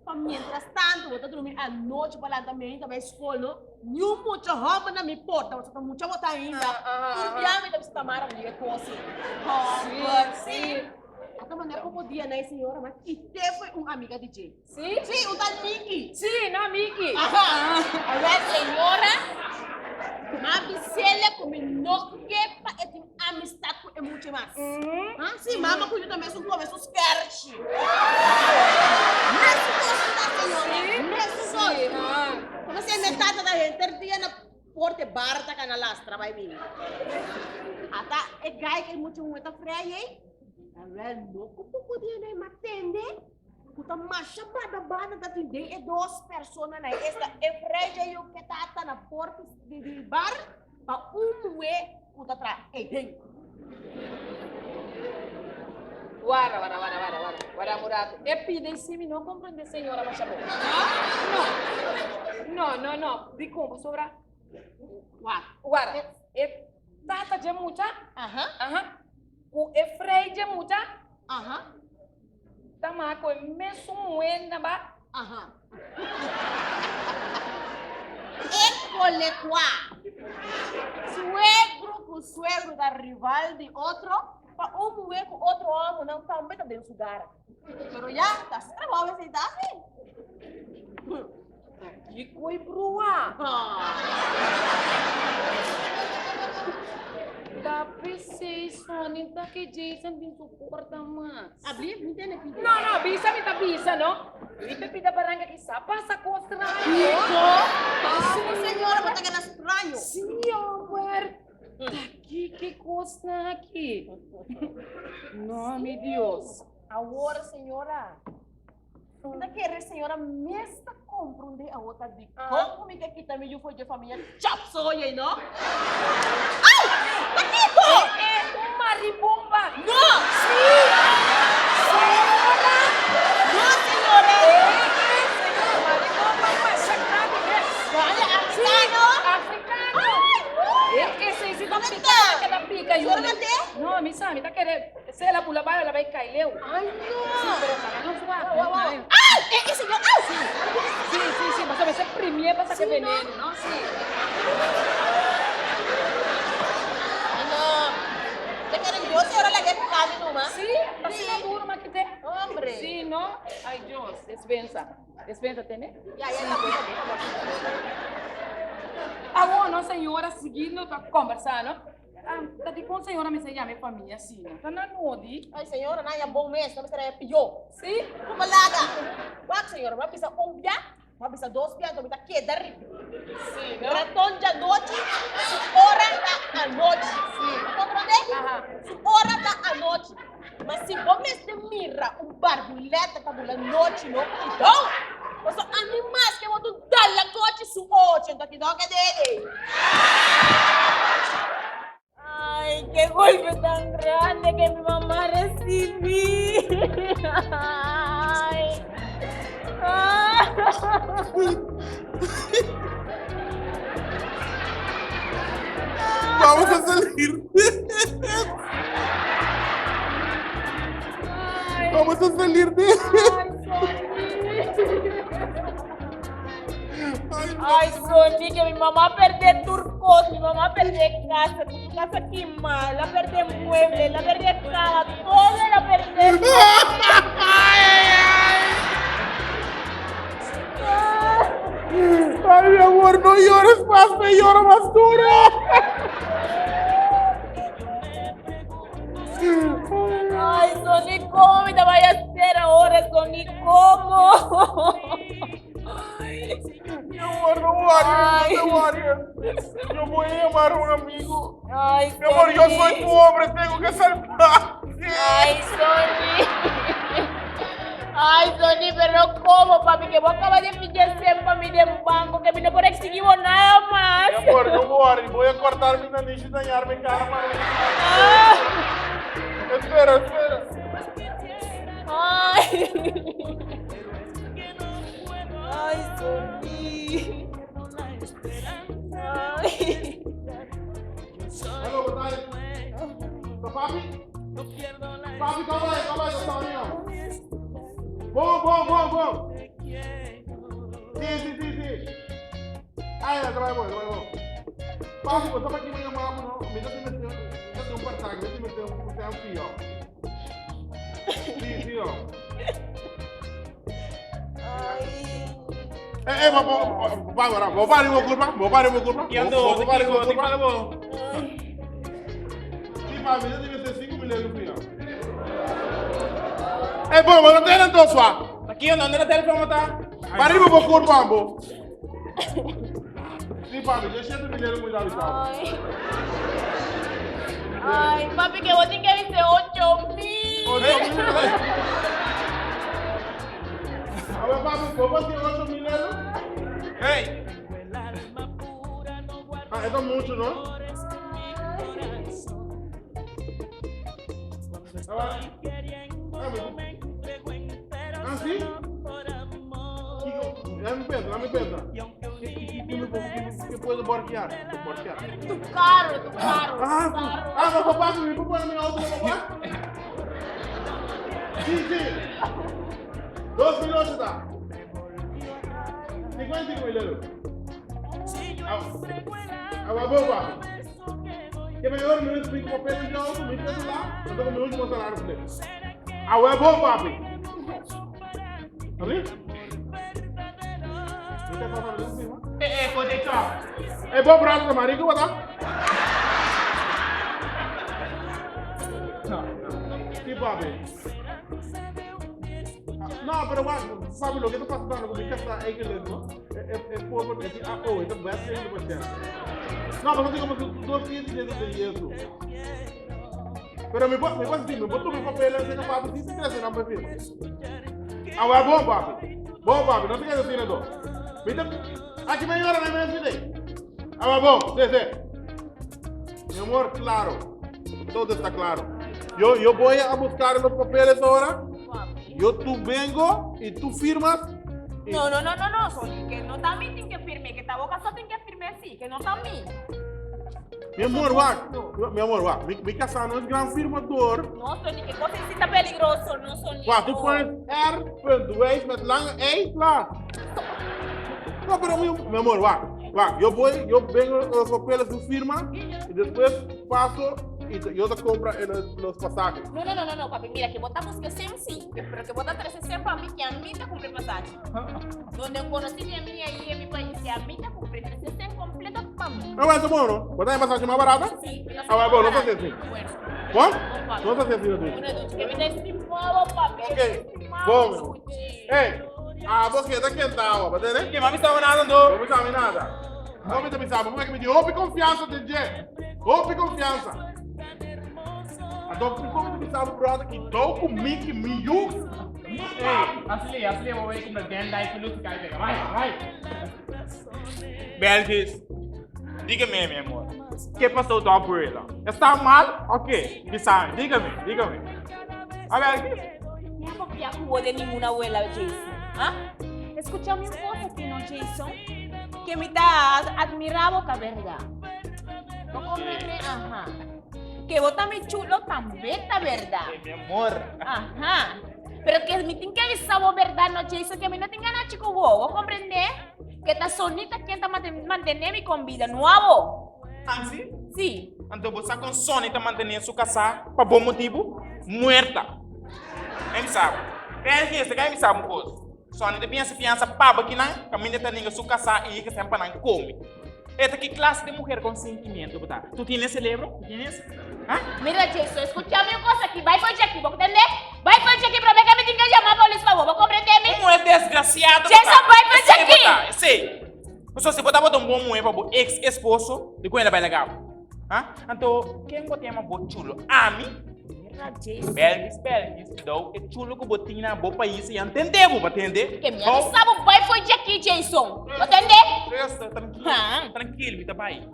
Pa mientras tanto bo ta drumi anochi pa lanta mi ainda bai skol no, niun mucha hòmber na mi porta pasobra ta mucha bo ta ainda. Tur bia mi ta bisa Tamara mi e kosi. Hòmber si. Ata manera ku bo dia na e señora ma kite foi un amiga di dje. Si? Si, un tal Miki. Si, no Miki. Aha. Awel señora, ma bisele ku mi no ke pa e tin amistad ku e mucha mas. Ah, si, mama ku yu ta mesun kome su skerchi. Mesun kos ta, señora. Mesun kos. Como si mi tata ta henter dia na porte bar ta kana lastra bai bini. Ata e gai ke mucha muhe ta frei ei. Awel no ku poko dia na e matende. Ku ta masha bada bada ta tin den e dos persona na esta e frei dje yu ke tata na porte di bar. Pa un muhé ku ta traha ei den. Wara, wara, wara, wara, wara, wara un ratu. E pida i si mi no komprendé señora masha bon. No, no, no, no. Dikon? Pasobra, wara, e tata dje mucha, Aha. aha, ku e frei dje mucha, Aha. ta maha ku e mesun muhé na ba. Aha. École qua. Suegro ku suegro ta rival di otro, pa un muhé ku otro hòmbernan tambe ta den su gara. Pero ya, ta asina trabou esei ta así. Ta kiko e brua? Ta p'esei Sonny ta ke Jason tin su porta mas. Abli, mi tene pida. No, no, bisa mi ta bisa, no. Mi ta pida barranca ki sa pasa cos straño. Kiko? Sí, señora, bo ta keda straño. Sí, homber. Ta kiko e cosnan aki? No, mi Dios. Awor, señora, Mi ta kere señora mes ta comprende awor ta dicon cu mi ke kita mi yu for dje famia chap soy ey no. Ay! Ta kico? E un maribomba. No! Si! Señora! No señora! E e señora maribomba masha grandi mes. Vaya africano! Si, africano! Ay! E esey si ta pica, ta keda pica yu. Señora mante? No, mi sa, mi ta kere. Se la bula bai, la bai kai leu. Ay, no. Sí, pero para no suba. Wow, wow. Ay, eh, eh, señor. Ay. Sí, sí, sí, sí. Vas a ver, se premier pasa que veneno, ¿no? Sí. Ay, no. Te quieren yo, señora, la que pica mi nomás. Sí, así no duro, maquite. Hombre. Sí, ¿no? Ay, Dios, despensa. Despensa, ¿tiene? Ya, ya, ya. Ah, bueno, señora, siguiendo a conversar, ¿no? Ta dikon señora mester yama e famia asina? Ta na nodi. Ay señora, nan ya bon mes, nan mester a pió. Sí? Kuma laga. Wak señora, mi a bisa un bia, mi a bisa dos bia, anto mi ta keda riba. Sí, no? Raton djanochi, su ora ta anochi. Sí. Comprende? Aha. Su ora ta anochi. Ma si bo mester mira un barbuleta ta bula nochi, no kidou. Pasobra ami mas ke bo tu dala kochi su ochi, anto kidou ke dede. Ay, qué golpe tan grande que mi mamá recibí. Ay. Vamos a salir. Vamos a salir de. Ay, Sony, que mi mamá perde turcos, mi mamá perde casa, tu casa quemada, la perde muebles, la perde cama, todo la perde. Ay, mi amor, no llores más, me lloro más duro. Ay, Sony, ¿cómo me te vaya a hacer ahora, Sony? ¿Cómo? Mi amor, no worry, no worry. Yo voy a llamar a un amigo. Ay, Mi amor, yo soy tu hombre, tengo que salvarte. Ay, Sony. Ay, Sony, pero ¿cómo, papi? Que vos acabas de pillar para mí de un banco, que mi no por exigir nada más. Mi amor, no worry, voy a cortar mi nariz y dañar mi cara. Ah. Espera, espera. Ay. Ay, Sony. Ay. Hello, boa tarde. Tá, papi? Papi, calma aí, calma aí, tá aí, ó. Bom, bom, bom, bom. Sim, sim, sim, sim. Aí, tá bom, tá bom. Papi, você tá aqui me chamar, não? Me dá me dá um partago, me dá um selfie, ó. Sim, sim, ó. Eh, eh, vou, vou, vou, vou parar uma curva, vou parar uma curva. E andou, vou parar uma que curva. fala bom. Sim, papi, eu deve ser 5 milhões no final. Eh, bom, mas não tem nada só. Aqui não, não é telefone, tá? Pare uma curva, amor. Sim, papi, eu chego milhões muito habitado. Ay. Ay, papi, que vos tenés que dice 8 mil. A ver, papi, ¿cómo tiene 8 mil euros? Hey! Ah, esto es mucho, ¿no? A ver. Ah, me- Ah, ¿sí? Kiko, dame cuenta, dame cuenta. ¿Qué, qué, qué, me puedo- qué, qué puedo borquear? Borquear. Tu carro, tu carro, Ah, tu carro. ah, no, papá, ¿me puedo poner mi auto, papá? Sí, sí. 2008 está. 55 mil euros. Ah, ah, bom, papi. Que melhor me explica o papel de auto, me peso lá, eu tô com meu último salário pra ele. Ah, é bom, papi. Ali? Não quer falar isso, irmão? Eh, eh, pode tchau. É bom pra ela, marido, tá? Sí, papi. Ah, No, pero guarda, papi, lo que te pasa con mi casa es que no, es es por porque ah, oh, esto voy a hacer lo que No, pero no digo como que dos días y de eso. Pero me me pasa así, me pongo mi papel en el papi, si te crees no me firma. Ah, bueno, bom, papi. Bom, papi, no te quedes sin eso. ¿Viste? Aquí me lloran, me decide. Ah, bueno, bom, sí, sí. Mi amor, claro. Todo está claro. Yo, yo voy a buscar los papeles ahora. Yo tú vengo y tú firmas. y- No, no, no, no, no, Sony, que no también tiene que firme, que esta boca solo tiene que firme así, que no también. Mi amor, va. Mi amor, va. Mi, mi casa no es gran firmador. No, Sony, que cosa sí está peligroso, no, Sony. Wacht, tú no. pones R. punt Wijs met lange E, klaar. No, pero mi, mi amor, va. Va, yo voy, yo vengo con los papeles, tú firmas y después paso y te- yo te compro el- los pasajes. No, no, no, no, no, papi, mira, que votamos que sean sí, que- pero que vota 360 para mí, que a mí te cumple pasaje. Donde conocí a mí ahí en mi país, que a mí te cumple 360 completo para mí. No, bueno, bueno, ¿Vos tenés pasaje más barato? Sí, no sé Ah, bueno, no cómo se hace así. Bueno, ¿Vos? papi. No se hace así, no bueno, Duchi, que me te estimado, papi. Ok, te estimado, bom. Duchi. Ei, ah, você tá quentado, tá entendendo? Que mami estava nada, não. Não me sabe nada. Não me sabe, como é que me diz? Houve confiança, DJ. Houve confiança. Então, como me sabe, brother, que tô com Mickey Miu. Ei, asli, asli, vou ver como Dan Life Luz cai pega. Vai, vai. Belgis, diga-me, meu amor. Que passou tua abuela? Está mal? Ok, sabe, dígame, dígame. A ver, No papia hubo de ninguna abuela, Jason. ¿Ah? Escúchame un cosa aquí, ¿no, Jason? Que me está admirado, que verdad. No comprende, ajá. Que vos mi chulo también, está verdad. mi amor. Ajá. Pero que me tiene que avisar vos, verdad, no, Jason, que a mí no tenga nada, chico, vos, ¿vos comprendés? Que esta sonita quien está mantener mi con vida, nuevo. Ansi? Sí. Então você com Sony tá mantendo sua casa para bom motivo? Muerta. Nem sabe. Belgis, você me sabe um pouco. Sony te pensa fiança paba aqui não, caminha tá ninguém sua casa e que sempre não come. Esta que classe de mulher com sentimento, botar. Tu tienes cerebro? Tu tienes? ¿Ah? Mira, Jason, escúchame una cosa aquí. Vai por aqui, ¿vos entendés? Vai por aqui para ver que me tenga que llamar a policía, favor. ¿Vos comprendés? Como é desgraciado? Jason, botar. vai por Sei, aqui. botar, Sei. Pasobra si bo tabata un bon muhé pa bo ex esposo, dikon el a bai laga bo? Ha? Anto, ken bo ta yama bo chulo? Ami? Mira, Jason. Belgis, Belgis, dou e chulo ku bo tin na bo pais ya ntende bo, ba tende? Ke mi a bisa bo bai for di aki, Jason. Bo tende? Resta, trankil, Ha. trankil, mi ta bai.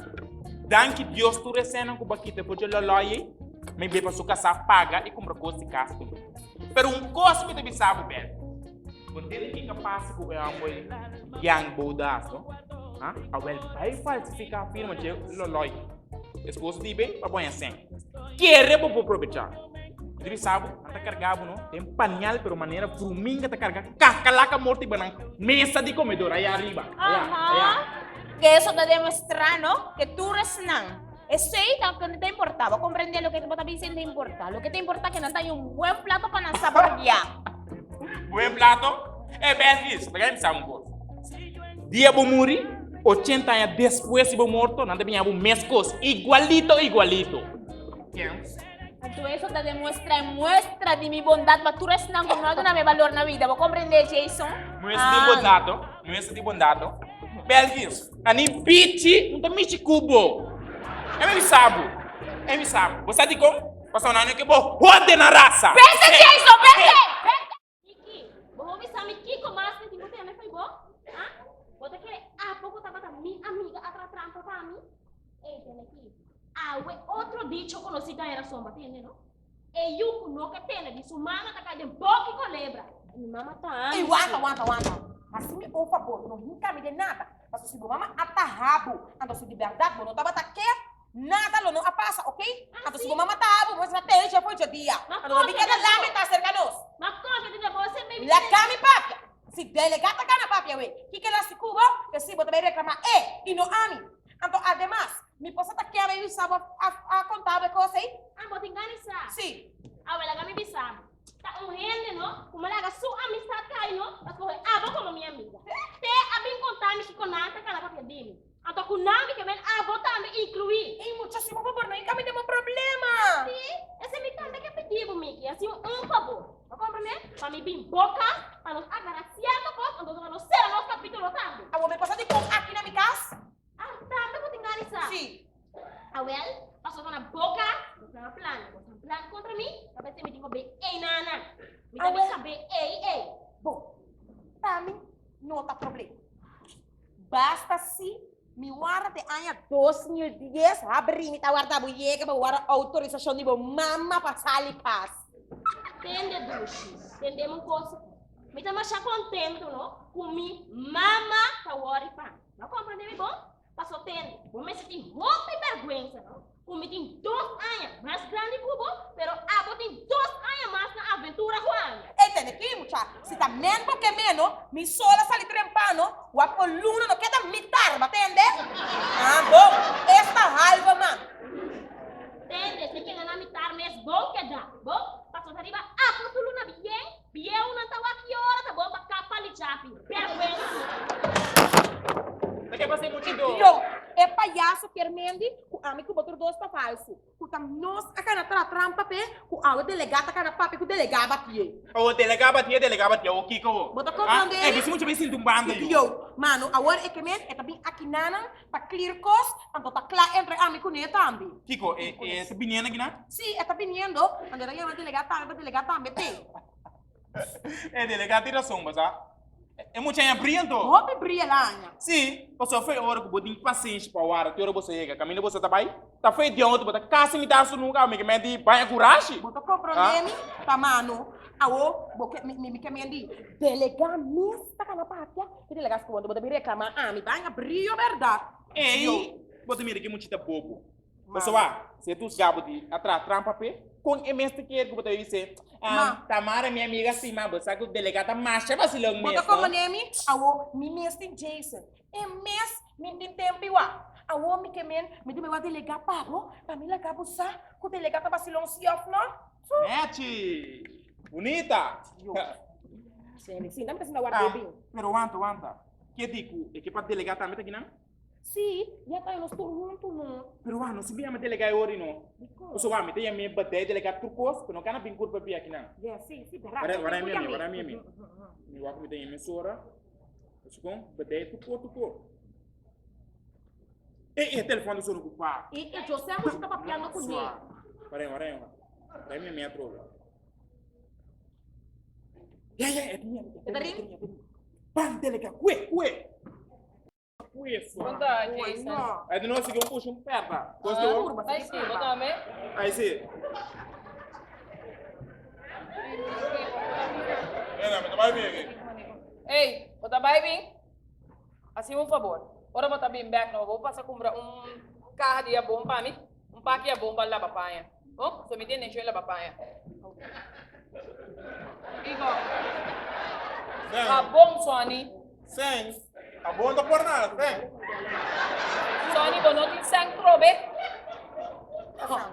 Danki Dios tur e senan ku bo a kita for dje lòlòi ei, mi bai pa su kasá paga i kumpra kos di kas ku mi. Pero un kos mi ta bisa bo, Belgis. Bo ntende kiko a pasa ku e homber Yang Bodas, no? Ha? Awel bai falsifiká firma dje loloi. Esposo di be pa boña sen. Kere bo por probechá. Mi ta bisa bo, nan ta karga bo, no? Den pañal, pero manera fruminga ta karga kakalaka morto riba nan mesa di komedor, aya ariba. Aya, aya. Ke eso ta demostrá, no? Ke tur esnan. Esei ta loke ta importá. Bo komprendé loke bo ta bisa ta importá. Loke ta importá ke nan ta haña un buen plato pa nan saboreá. Buen plato? E Belgis, laga mi bisa un kos. Dia bo muri, ochenta aña despues di bo morto, nan ta biña bo mes kos, igualito igualito. Anto eso ta demuestra e muestra di mi bondat pa tur esnan ku no a duna mi balor na bida. Bo komprendé, Jason? Muestra di bondat, muestra di bondat. Belgis. Ani bichi, no ta michi ku bo. E mi bisa bo, e mi bisa bo. Bo sa dikon? Pasobra nan no ke bo hode na rasa. Bete, Jason, bete! Bete! Miki, bo por bisa mi kiko mas mi tin ku tene fo'i bo? Ha? Bo ta kere apo ku tabata mi amiga a tra trampa pa mi? Ey, tene aki. Awe otro dicho konosí ta era somba, tende no? E yu ku no ke tene di su mama ta kai den boki kolebra. I mi mama ta Ey, wanta, wanta, wanta. Hasi mi un fabor, no hinka mi den nada. Pasobra si bo mama a taha bo, anto si di bèrdat bo no tabata ke, nada lo no a pasa, oke? Anto si bo mama taha bo, bo mester a tene dje for dje dia. Anto no bin keda lamentá serka nos. Laga mi papia. Si delegá ta gana papia we, kiko el hasi ku bo? P'esei bo ta bai reklamá e, i no ami. Anto ademas, mi por sa ta kere i bisa bo a konta bo e kos ei? Ah, bo tin gana di sa? Sí. Awe, laga mi bisa bo. Ta un hende, no, ku mi a laga su amistat kai, no, pa skohe abo komo mi amiga. Te a bin konta mi kiko nan ta kana papia di mi. Anto ku nan mi ke men abo tambe inkluí. Ei, mucha, si bo por no hinka mi den bo problema. Sí, esei mi tambe ke pidi bo, Miki, hasi un un fabor. Bo komprendé? Pa mi bin bo kas, pa nos aklará sierto kos, anto pa nos sera nos kapítulo tambe. Awor mi por sa dikon aki na mi kas? Ah, tambe bo tin gana di sa? Sí. Awel, pasobra na bo kas, bo ta na plan. Bo ta plan kontra mi, ta pensé mi tin ku be ei nana. Mi ta bisa be ei ei. Bon, pa mi no ta problema. Basta si mi warda te aña 2010, habri mi ta warda bo yega pa bo warda outorisashon di bo mama pa sali kas. Tende dushi, tendem un kos. Mi ta masha kontento no, ku mi mama ta wòri pa mi. Bo a komprendé mi bon? Paso tende, bo mester tin hopi bèrgwensa, no? Ku mi tin dos aña mas grandi ku bo, pero abo tin dos aña mas na aventura ku ami. Ey tende ki, mucha, si ta men bo ke meno, mi sol a sali trempano, wak bo luna no keda mitar, bo tende? Ah, bon, esta halba man. Tende, si keda na mitar mes bon keda, bon? Paso ta riba abo su luna bien, Bieunan ta wak yora ta bon pa kapa li chapi. Bèrgwensa. Ta ke pasa e mucha do? Yo, e payaso kier mendi ku ami ku bo tur dos ta falsu. Ku ta nos a kana tra trampa p'e, ku awe delegá ta kana papia ku delegá batié. Awo delegá batié, delegá batié, awo kiko wo? Bo ta komprondé? E bisi mucha bes sinti un banda yu. Yo, mano, awor e ke men e ta bin akinanan pa clear kos, anto ta kla entre ami kuné tambe. Kiko, e e ta biniendo akinan? Sí, e ta biniendo, anto e ta yama delegá tambe pa delegá tambe te. E delegá tin rason, bo sa. E mucha haña bria anto. Hopi bria el a haña. Sí, pasobra foi ora ku bo tin pasenshi pa wara te ora boso yega. Kaminda boso ta bai, ta foi di otro, bo ta kasi mitá su nunka, mi ke men di baña kurashi. Bo ta komprondé mi? Pa mano, awo bo ke, mi, mi ke men di delegá mes ta kana papia, ki delegá skonde, bo ta bin reklamá ami, baña brio bèrdat. Ey, bo ta mira ki muchita bobo. Pasobra, si e tus gabo di a traha trampa p'e, kon e mes ta kere ku bo ta bis'é, Ma. Tamara, mi amiga stima, bo sa ku delegá ta masha basilon Bo mes, ta no? komprondé mi? Awo, mi mes tin Jason. E mes mi tin tempu iwa. Awo mi ke men, mi di mi wak delegá pa bo, pa mi laga bo sa ku delegá ta basilon si òf no. Nechi! Bunita! Yo. Sende, sinta mi ta sinta wak debi. Pero wanta, wanta. Ke di ku e ke pa delegá tambe ta kinan? Sí, ya ta nos tur huntu no. Pero wak, no si mi yama delegá e ori no. Dikon? Pasobra wak, mi ta yama e badai delegá tur kos, pero no kana bin kurpa bia kinan. Ya, sí, sí, bèrdat. Wara, wara mi ami, wara mi ami. Mi wak ku mi ta yama e sora. Pasobra kon, badai tur kos, tur kos. E e telefòn ta sona okupá. E e José mochi ta papiando kuné. Wara wara wara mi mi atrobe. Ya ya e tin E ta ring? Pan delega kue kue. Kue sua. Conta, Jason. Ai no si un push un perda. Kosto. Ai si, bo tambe. Ai si. Mira, mi ta bai bin aki. Ey, bo ta bai bin? Hasi un fabor, ora bo ta bin bek no bo pasa kumpra un kaha di abon pa mi, un paki abon pa laba paña. Oh, so mi tin intenshon di laba paña. Kiko? Abon, Sonny. Sen, abon ta por nada, sen. Sonny, bo no tin sen trobe?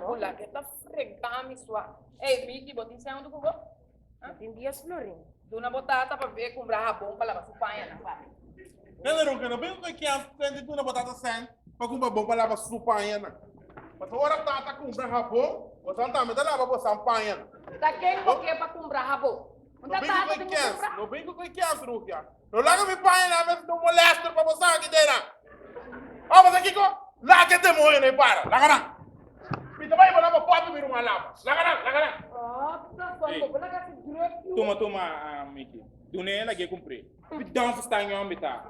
Hola, ke ta frega mi sua. Ey, Miki, bo tin sen huntu ku bo? Mi tin dies florin. Duna bo tata pa be kumpra habon pa laba su pañanan, papi. Nene Ruka, no bin ku kian senti duna bo tata sen pa kumpra habon pa laba su pañanan. Pasobra ora tata kumpra habon, bosan tambe ta laba bosan pañanan. Ta ken bo ke pa kumpra habon? Un ta tata tin ku kumpra? No bin ku kian, Rukia. No laga mi pañanan mes no molester pa bosan aki dena. Abo sa kiko? Laga e demonio na e para. Laga nan. Mi ta bai bo nan pa papi mi ruman laba. Laga nan, laga nan. Tuma, tuma, Miki. Dun'é lag'é kumpr'é. Mi don verstaan yon mi ta.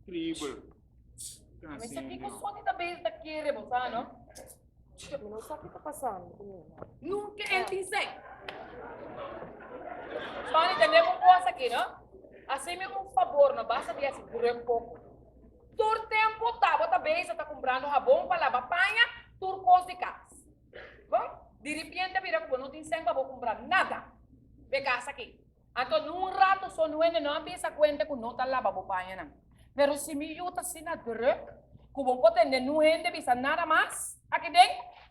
Kribel. Mi sa kiko Sonny ta bezig ta kere bo sa no. Mi no sa ki ta pasando ku mi. Nunca el tin sèn. Sonny tende un kos aki no. Hasi mi un fabor no basta di hasi druk poko. Tur tempu tabata bezig ta kumprando habon pa laba paña, tur kos di kas. Bon, di ripiente a bira ku bo no tin sèn pa bo kumpra nada p'e kas aki. Anto nun ratu so nuende no a bisa kuenta ku no ta laba bo pañanan. Pero si mi yu ta asina drùk ku bo por tende nun hende bisa nada mas aki den,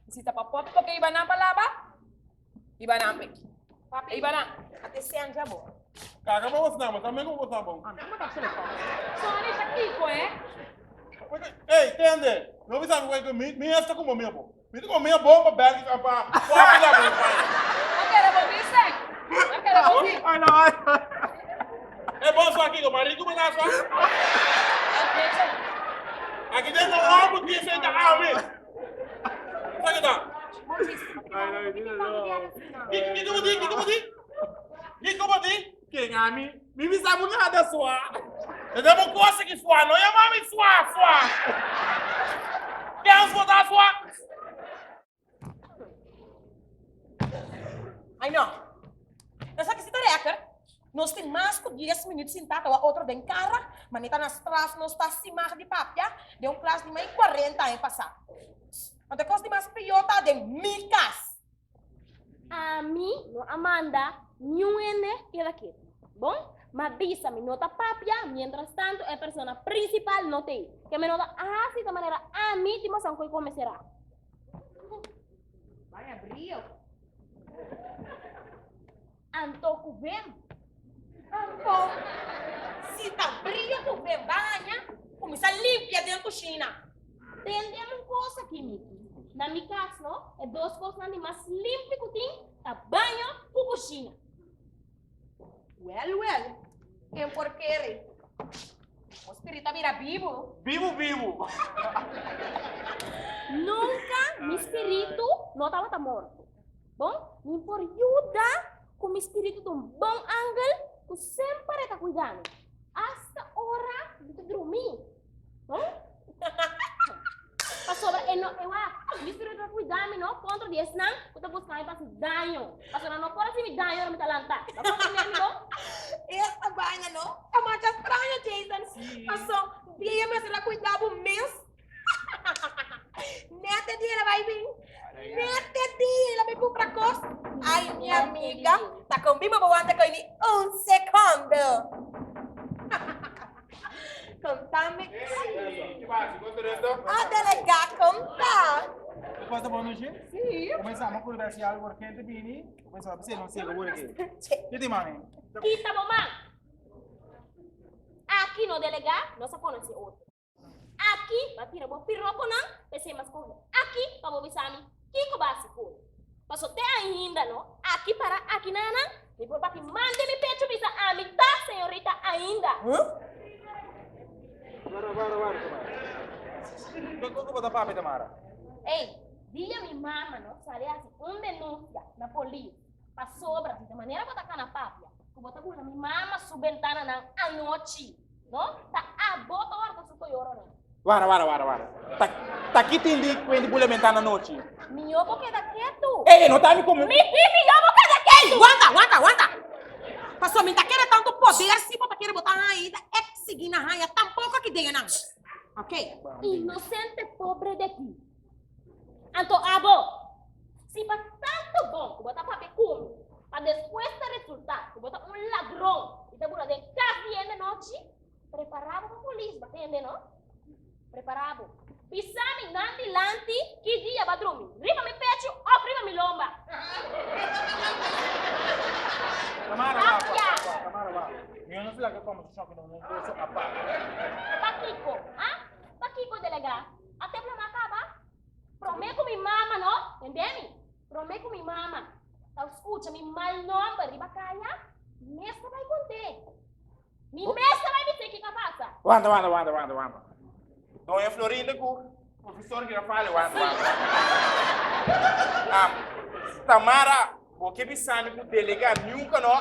si ta pa pòpi bo ke iba nan pa laba, iba nan p'e. Papi, Iba nan. a te sèn dja bo. Kaka pa bosnan, bo sa men ku bosnan bon. Sonny ta kiko, eh? Ey, tende, no bisa mi ku mi mi esta ku bo mi bo. Mi ta come bon pa België pa pa pa laba mi paña. A kere bo di sèn. A kere bo di. Ay no ay. E bon so aki, ma rico bo ta so. Aki den no homber ki senta ami. Sa kita. Ay no, di no. Kiko bo di? Kiko bo di? Kiko bo di? Ken ami? Mi bisa bo nada sua. E den bo cosa ki sua, no yama mi sua, sua. Ken sua ta sua? Ay no. Esaki si ta reker. Nos tin mas ku dies minüt sintá ta wak otro den kara, manera na straf nos ta simag di papia den un klas di mai kuarenta aña pasá. Anto e kos di mas pió ta den mi kas. Ami no a manda niun hende keda ketu. Bon, m'a bisa mi no ta papia, mientras tanto e persona principal no t'ei. Ke mi no ta hasi ta manera ami tin bosan koe kome será. Baña brio. Anto ku bem. Anto, si ta brio ku bem baña, kuminsá limpia den kushina. Tende un kos aki, Miki. Na mi kas no, e dos kosnan di mas limpi ku tin ta baño ku kushina. Wèl, wèl, ken por kere? Bo spirit a bira bibu. Bibu, bibu. Nunka mi spiritu no tabata morto. Bon, mi por yuda ku mi spiritu ta un bon angel ku semper e ta kuida mi, asta ora mi ta drumí. Bon? Pasobra e no, e wak, mi spiritu ta kuida mi no kontra di esnan ku ta buska mi pa hasi daño. Pasobra nan no por hasi mi daño ora mi ta lantá. Bo a komprendé mi bon? Esta baña no ta masha straño, Jason. Paso, dia mester a kuida bo mes. Nete dia el a bai bin. Nete dia el a bai kumpra kos. Ai, mi amiga, ta kon bin bo bo wanta koi ni un sekondo. Kontame. Ah, delega, konta. Pasa bon nochi? Sí. Comenzamos con ver si algo urgente bini. Comenzamos a pensar, no sé, por aquí. ¿Qué te mami? Kita bo man. Aki no delega, nos a conoce otro. Aki bo a tira bo piroponan, p'esei mas kohe aki pa bo bisa mi kiko bo a hasi ku mi. Paso te ainda no, aki para aki nanan, mi por bati man den mi pecho bisa ami ta señorita ainda. Bara, bara, bara, bara. Kiko ku bo ta papia, Tamara? Ey, dia mi mama no sali hasi un denuncia na polis pasobra di ta manera bo ta kana papia ku bo ta bula mi mama su bentananan anochi, no? Ta abo ta warda su toyoronan. Wara, wara, wara, wara. Ta, ta ki tin di kuenti bula bentana anochi? Mihó bo keda ketu. Ey, ey, no ta mi komo. Mi di mihó bo keda ketu! Ey, wanta, wanta, wanta! Pasobra mi ta kere tantu poder si bo ta kere bo ta haña i ta eksigí na haña tampoko aki den e nan. Ok. Inocente pobre de ti. Anto abo, si pa tanto bon ku bo ta papia ku mi, pa despues ta resulta ku bo ta un ladron i ta bula den kas di hende nochi, prepara bo pa polis, bo tende no? Prepara bo. Bisa mi nan dilanti ki dia bo a drumi, riba mi pechu òf riba mi lomba. Tamara, wak, wak, wak, Tamara, wak. Mi no sa laga kòmbersashon aki na un goso apart. Pakiko? Ah? Pakiko, delegá? A te plama kaba? Promé ku mi mama, no? Tendé mi? Promé ku mi mama ta skucha mi mal nòmber riba kaya, mi mes ta bai kont'é. Mi mes ta bai bis'é kiko a pasa. Wanta, wanta, wanta, wanta, wanta. Doña Florinda ku profesor Girafale, wanta, wanta, wanta. Ah, Tamara, bo ke bisa mi ku delegá nunka no?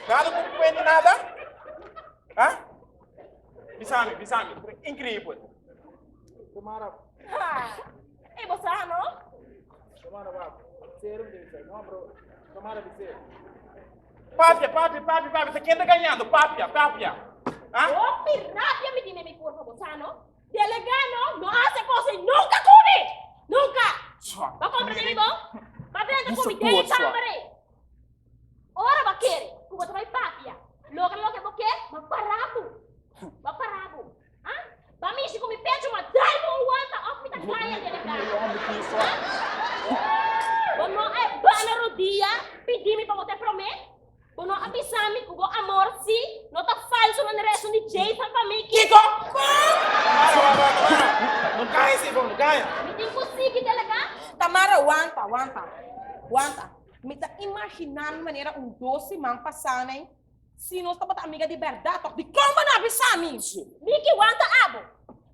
Nada ku kuenta nada? Ah? Bisa mi, bisa mi. Increíble. Tamara. Ei, bo sa, no? Tamara, wak. Serio mi ta bisa. No, bro. Tamara bis'é. Papia, papia, papia, papia. Ta ken ta gañando? Papia, papia. Ah? Hopi rabia mi tin den mi kurpa, bo sa, no? Delegá, no? No hasi kos ei nunka ku mi! Nunka! Bo komprendé mi bon? Bo drenta ku mi den e kamber ei. Ora bo a kere ku bo ta bai papia, logra loke bo ke, bo a para bo. Bo a para bo. Ah? Bo a mishi ku mi pechu, ma drai bo un wanta òf mi ta kaya den e kara. Ah? Bo no a e bana rodia pidi mi pa bo ta e promé? Bo no a bisa mi ku bo amor si no ta falso manera esun di Jason pa mi? Kiko? No kaya si, no kaya. Mi tin ku sigui delegá? Tamara, wanta, wanta, wanta. Mi ta imaginá mi manera un dos siman pasá nei, si nos tabata amiga di bèrdat òf dikon bo no a bisa mi? Miki, wanta abo.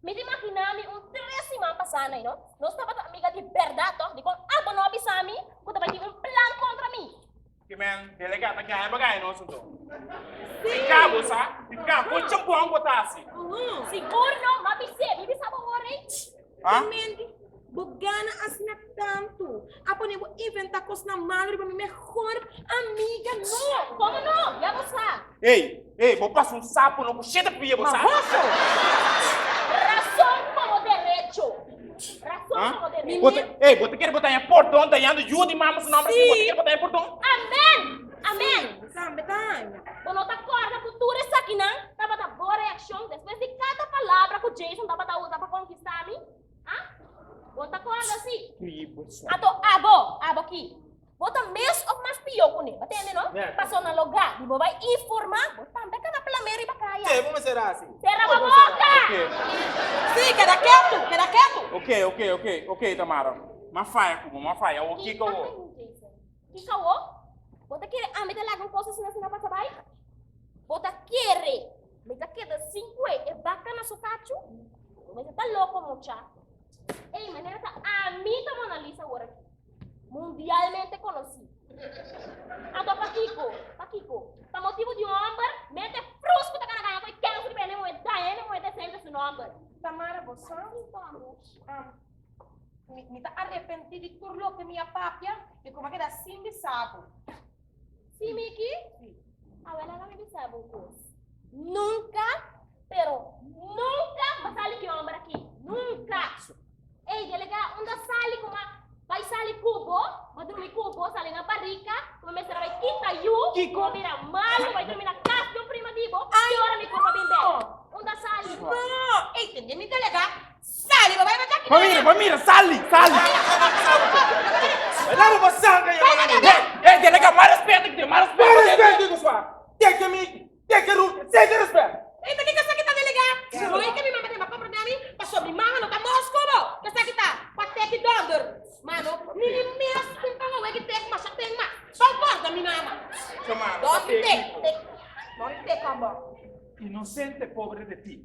Mi ta imaginá mi un tres siman pasá nei, no? Nos tabata amiga di bèrdat òf dikon abo no a bisa mi ku tabatin un plan kontra mi? Ki men, delegá ta gaña pa gaña nos anto. Piká bo sa, piká, kon champon bo ta hasi? Sigur no, m'a bis'é, mi bisa bo ora ei. Ah? Mendy, bo gana asina tantu. A pone bo inventá kosnan malu riba mi mehor amiga, no! Komo no? Ya bo sa. Ey, ey, bo pasa un sapo no ku shete pia, bo sa. Mahoso! Rason komo derecho. Rason Ah? komo derecho. Bo ta, ey, bo ta kere bo taña pordon dañando yu di mama su nomber así? Bo ta kere bo taña pordon? Amen! Amen! Tambe taña. Bo no ta kòrda ku tur esakinan tabata bo reakshon despues di kada palabra ku Jason tabata usa pa konkistá mi? Ah? Bo ta kòrda si? Anto abo, abo aki, bo ta mes òf mas pió kuné, bo tende no? Pasobra na lugá di bo bai informá, bo tambe kaba plam'é riba kaya. Ke bo mester hasi? Sera bo boka! Sí, keda ketu, keda ketu. Ok, ok, ok, ok, Tamara. M'a faya ku bo, m'a faya. Awor kiko awor? Kiko awor? Bo ta kere ami ta laga un kos asina asina pasa bai? Bo ta kere mi ta keda sin kue e baka na su kachu? Bo mester ta loko mucha. Ey, manera ta ami ta Mona Lisa awor aki, mundialmente konosí. Anto pakiko? Pakiko? Pa motibu di un hòmber, mente frus ku ta kana gana ku e kèns riba hende muhé, daña hende muhé desente su nòmber. Tamara, bo sa? Mi ta arepentí di tur loke mi a papia i ku mi a keda sin bisa bo. Sí, Miki? Sí. Awel laga mi bisa bo un kos. Nunka, pero nunka bo sali ku e hòmber akí. Nunka! Ey, delegá, unda sali ku ma bai sali ku bo, bo drumi ku bo, sali na barika, ku mi mester a bai kita yu, Kiko? bo bira malu, bai drumi na kas di un prima di bo, ki ora mi kurpa bin bèk? Unda sali? No! Ey, tende mi delegá, Sali, bo bai mata Ba mira, ba mira, sali, sali. Lava bo sanga ya mami. Hey, delega, mas respeto que tem, mas respeto. Mas respeto que sua. Tem que mi, tem que ru, tem que respeto. Ei, pa kiko esaki ta delega? Oye que mi mama tem pa comprende ami, paso mi mama no ta mosco bo. Que esaki ta pa teki donder. Mano, ni mi mes un pan awe ki tek masha ten mas. Ban corda mi mama. Don tek, tek. Don tek ambo. Inocente pobre de ti.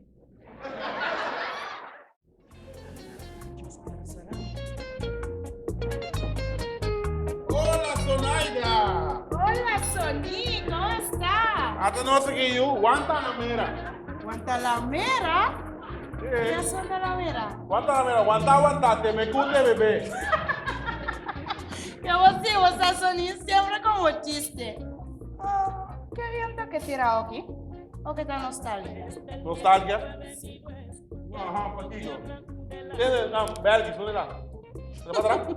Sony, ¿cómo está? Ata nos aki yu, Guantanamera. Guantanamera? ¿Qué es Guantanamera? Guantanamera, wanta wanta, te me cunde bebé. Que vos sí, vos a Sony siempre como chiste. Oh, qué viento que tira aquí. O qué tal nostalgia. Nostalgia? Ajá, pakiko. Tende, no, Belgisch, ¿dónde está? ¿Está para atrás?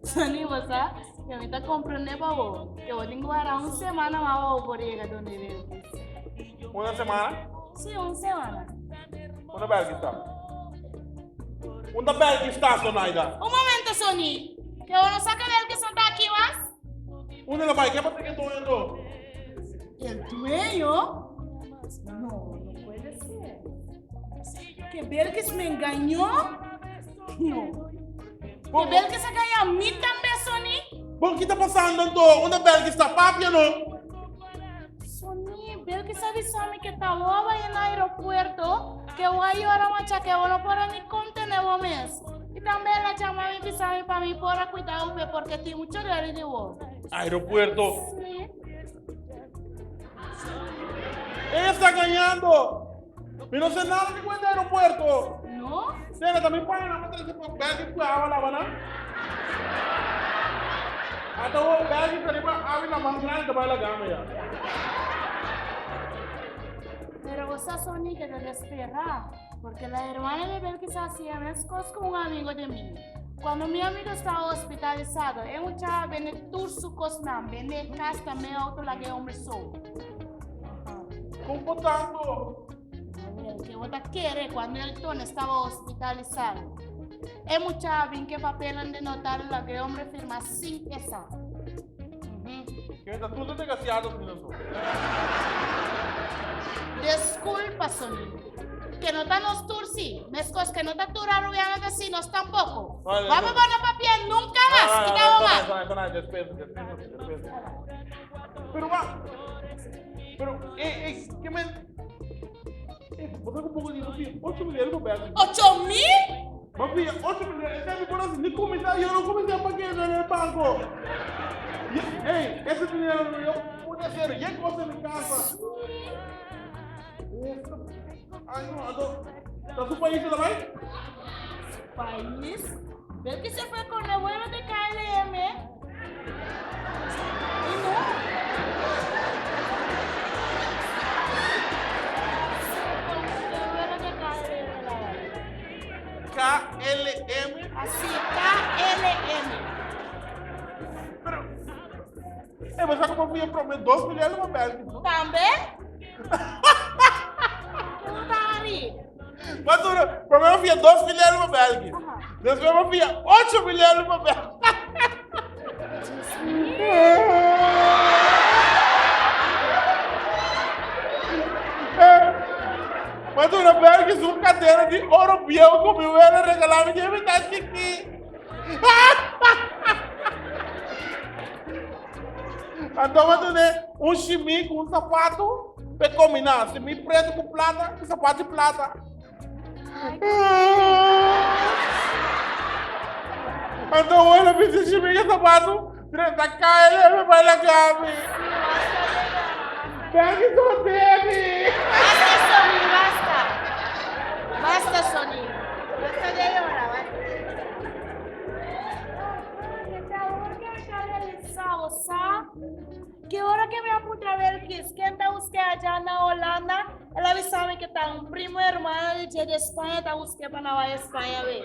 Sony, vos sa, que a mí te comprende pa vos. Que vos tengo que una semana más vos por llegar donde Belkis. Una semana? Sí, una semana. Una Belkis está. Una Belkis está, Sonaida. Un momento, Sony. Que vos no saca Belkis no está aquí más. Una la vai, ¿qué pasa que estoy yendo? ¿El dueño? No, no puede ser. ¿Que Belkis me engañó? No. ¿Que Belkis engañó a mí también, Sony? Bom, ¿qué está pasando entonces? Una Belkis está papia, no? Sony, Belkis avisó a mí que estaba en el aeropuerto, que voy a llorar a macha, que no puedo ni contener un mes. Y también la llama a mi pisame para mí por cuidar porque tiene mucho dolor de vos. Aeropuerto. Sí. Ella está engañando. Yo no sé nada que cuenta aeropuerto. ¿No? Sena, también pueden nada más traer por Belkis pues agua la banana. Hasta vos Belkis pero agua la más grande para la cama ya. Pero vos sos Sony que te espera, porque la hermana de Belkis hacía mezcos con un amigo de mí. Cuando mi amigo estaba hospitalizado, él mucha vende tur su cosna, vende casa, me auto la que hombre soy. ¿Cómo tanto? A ver, ¿qué vos quiere cuando el Tony estaba hospitalizado? Es mucha bien que papel de notar la que hombre firma sin esa. Que está tú desgraciado, minuto. Disculpa, Sony. Que no tan los tursi, mezcos que no te tura rubiano vecinos tampoco. Vale, Vamos no. a poner papiel nunca más, quitamos más. No, después, después, después. Pero va. Pero, ¿qué me. Vos un poco de dinero, 8 millones de pesos. ¿8,000? Papi, 8 millones, ese es mi corazón, ni comencé, yo no comencé a pagar en el banco. Ey, ese dinero yo pude hacer, ya cosa en mi casa. Ay, no, ando. ¿Está su país la vai? País? Ver que se fue con el vuelo de KLM. Y no. Sí, con el vuelo de KLM la vai. KLM. Así, KLM. Pero, mas sabe como eu prometo 2 milhões de papéis? Também? Não tá ali. Mas primeiro eu via 2 milhões de papéis. Depois eu via 8 milhões de papéis. Mas uma Belkis, uma cadeira de ouro branco comigo, ela regalava e me dá aqui. Então, mas né, um chimi com um sapato, para combinar, chimi preto com plata, com sapato de plata. Então, olha, me disse chimi com sapato, da KLM vai lá, Gabi. Pegue com dele. Basta, Sony, basta. Basta, Sony. Basta de llorar, basta. Que hora que me apunta a ver que es que está usted allá en Holanda, él avisaba que está un primo hermano de de España, está usted para a España, ve.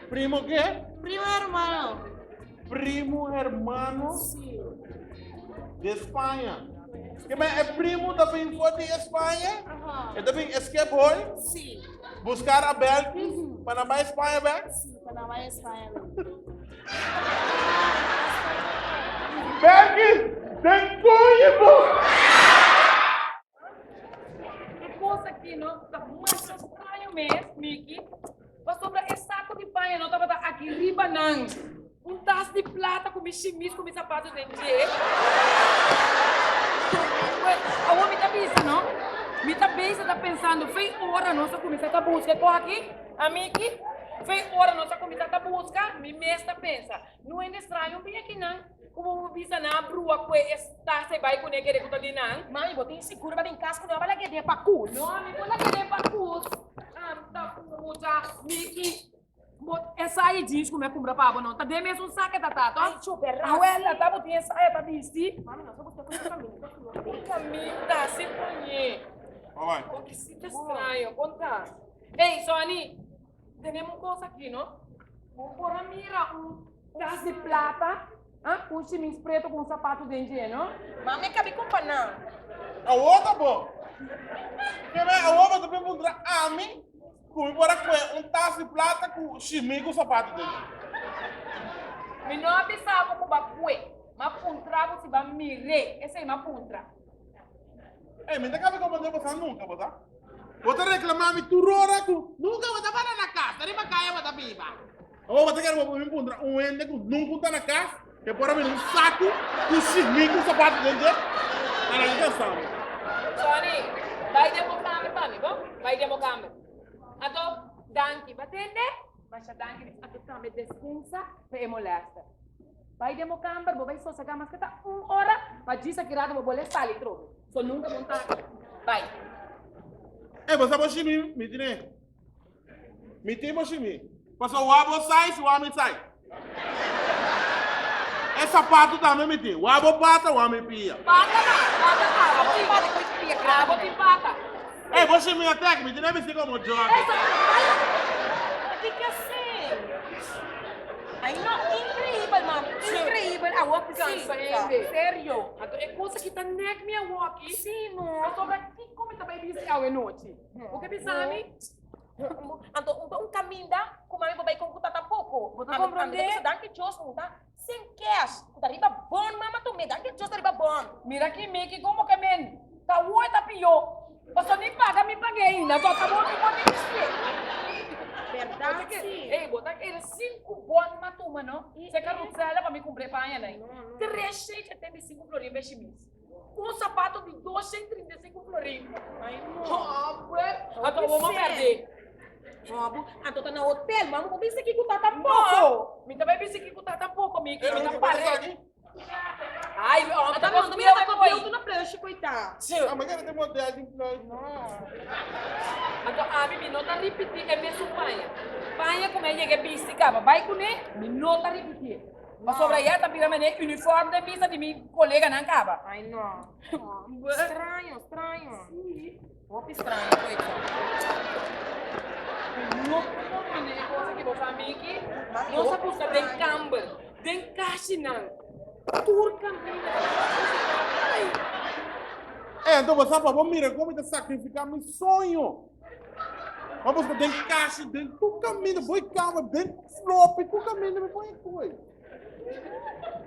¿Primo qué? Primo hermano. Primo hermano Sí. de España. Que me é primo também foi de Espanha? Ajá. É também escape hoy? Sí. Buscar a Belkis para a Espanha, back? Sí, para a España. ve. Belkis, tem cunho, Que coisa aqui, não? Tá mais estranho mesmo, Miki. Mas sobre esse saco de panha, não tava aqui riba não. Um taço de plata com chimis, com sapato de dia. A homem tá bisa, não? Me tá bisa, tá pensando, fez hora, nossa começar a busca corre aqui, a Miki. Fez hora, nossa começar a busca, me mesta pensa. Não é estranho, bem aqui não. Ku bo por bisa nan a brua ku e tas ei bai kuné kere ku ta di nan? Mami, bo tin sigur ba bin kas ku no a lag'é den pakus? No, mi por lag'é den pakus. Anta puta, Miki. Bo e saya jeans ku mi a kumpra pa bo no ta den mesun saka ta ta to? Ay, cho, bèrdat si. Awela, ta bo tin e saya ta bisti? Mami, nos a buska ku kaminda ku no tin. Kaminda, si poñé. Oi. Pobrecito straño, kon ta? Ey, Sonny, tenemos un cosa aquí, no? Bo por a mira un tas di plata, ah, un shimis preto ku un sapato den dje, no? Mami, e kabi kumpa nan. Awor ta bo. Ke men awor bo ta bin puntra ami ku mi por a kue un tas di plata ku shimi ku sapato den dje. Mi no a bisa bo ku bo a kue, m'a puntra bo si bo a mir'é, esei m'a puntra. Ey, mi ta kabi komprende bo sa nunka, bo sa. Bo ta reclama mi tur ora cu nunca bo ta para na cas, ta riba caya bo ta biba. Awor bo ta kere bo bin puntra un hende cu nunca ta na cas, ke por a bini un sacu cu shimi cu sapato den dje? Ana ki cansa mi. Sonny, bai den bo kamer pa mi, bo? Bai den bo kamer. Anto, danki. Bo a tende? Masha danki. Anto tambe despensa pa e molester. Bai den bo kamber, bo bai sosegá maske ta un ora, pa djis aki rato bo bole sali trobe. So nunka bon ta bai. Ey, bo sa bo shimi mi tine? Mi tin bo shimi. Paso wa bo size, wa mi size. E sapato tambe mi tin. Wa bo pata, wa mi pia. Pata na, pata abo tin. Pata ku pia grandi. Abo tin pata. Ey, bo shimi a tek, mi tine bisti komo jockey. Ey, bai. Kiko esei? Ay no, increíbel mami, increíbel awor ki si. Cansa hende. Serio. Anto e cosa ki ta nek mi awoki. Si no. Pasobra kiko mi ta bai bisti awe nochi? Bo ke bisa mi? Anto un ta un caminda cu mami bo bai con cu ta tampoco. Bo ta comprende? Ami ta bisa danki Dios un ta sin cash cu ta riba bon mama tome danki Dios ta riba bon. Mira ki Mickey como ke men ta woe ta piyo. Paso ni paga mi pague ainda, anto ta bo bo tin bisti. Berdad si. Ey, bo ta kere sinku bon ma tuma no? Se carusela pa mi cumpra e paña nai. 375 florin be shimis. Un sapato di 235 florin. Ay no. Hombre, anto bo ma perde. No, anto ta na hotel, mama bo bisti ki ku ta tampoco. No, mi ta bai bisti ki ku ta tampoco, mi mi ta pare. Ai, hombre, Ata no, mira ta kopio tu na plusje koita. Ah, ma kere te model di plus. No. Anto ami mi no ta ripiti e mesun paña. Paña ku mi a yega e bisti kaba bai kuné, mi no ta ripitié. Pasobra ya ta bira manera uniform den bista di mi koleganan kaba. Ai no. Hombre. Straño, straño. Sí. Hopi straño koita. Mi no por comprende e cosa ki bo sa, Miki. Nos a buska den kamber. Den kashinan tur kaminda ta busca ei. Ey, anto bo sa pa bo mira kon mi ta sakrifiká mi soño. Bo busca den kashi, den tur kaminda, bo e kama, den slopi, tur kaminda mi por e koi.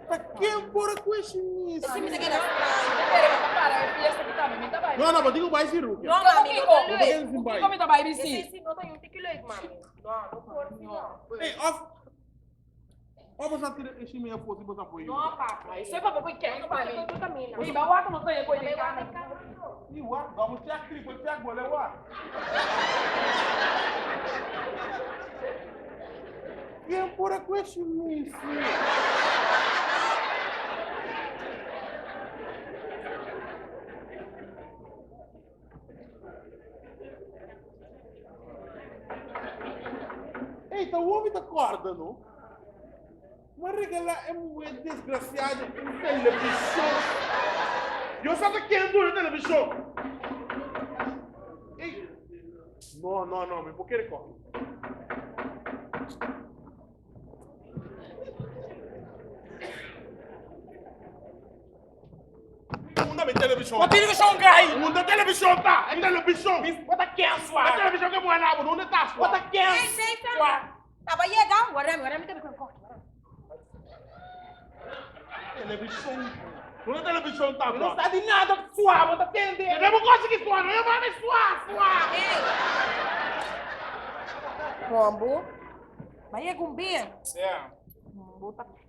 Ta ken por a kue shimis? Ese mi ta keda straño. Pero mi ta para e fiesta ki tambe mi ta bai. No, no, bo tin ku bai si Rukia. No, mami, no ta Bo leuk. tin ku bai. Kiko mi ta bai bisti? Ese si no ta yun tiki leuk, mami. No, no por si no. Ey, of Of bo sa tira e shimi afó si bo sa por No, papa. Esei papa por ken pa mi. Tur kaminda. Ei, ba wak no ta e koe den kamer. I wak, double check, triple check, bo le wak. Ken por a kue shimi si? Ei, ta hopi ta kòrda, no? M'a regalá e muhé desgrasiado un televishon. Yo sa ta ken duna e televishon. Ei, no, no, no, mi por kere kòrda. Unda mi televishon? Bo televishon gai! Unda televishon ta? E televishon! Bo ta ken swa? E televishon ke muhé na bo, unda ta swa? Bo ta ken swa? Taba yega, warami, warami ta bikon koki. Televishon. Unda televishon ta? No sa di nada swa, bo ta tende. E bo kosi ki swa, no e mami swa, swa. Rombo, ba yega un ben. Yeah.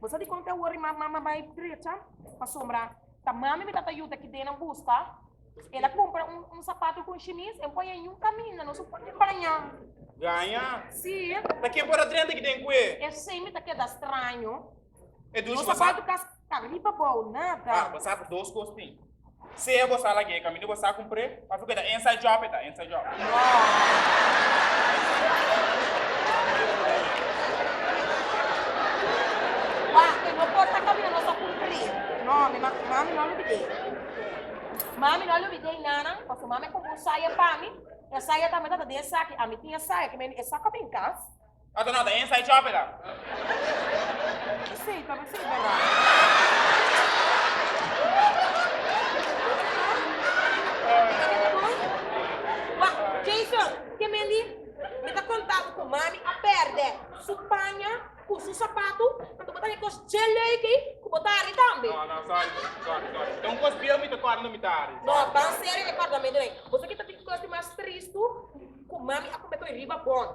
Bo sa di kon ta worry mama bai drecha? Pasobra ta mami mi tata yuda ki den a buska, el a kumpra un sapato ku un shimis, e pon ei un kaminda, no su por baña. Gaña? Si. Ta ken por a drenta ki den kue? Esei mi ta keda straño. E dushi No bo sa? sapato kas. Riba bou, nada. Ah, bo sa ku dos kos tin. Sea bo sa lag'é kaminda bo sa kumpr'é, pasobra ku e ta inside job e ta, inside job. Wak, e no por ta kaminda nos a kumpr'é. No, mi ma, mami no a lubid'é. Mami no a lubid'é nana, pasobra mami a kumpra un saya pa mi, e saya tambe tabata den esaki, ami tin e saya, ke men e sa ku a bin kas. Ata no, ta inside job e ta. Sí, ta sí, verdad. Wak, Jason, ke meli? Mi ta konta bo ku mami a pèrdè su paña ku su sapatu, anto bo ta haña kos dje leuk ei ku bo ta hari tambe. No, no, sorry, sorry, sorry. Ta un kos bieu mi ta kòrda mi ta hari. No, ban serio e kòrdamentu ei. Bo sa ki ta tin kos di mas tristu? Ku mami a kume koe riba bon.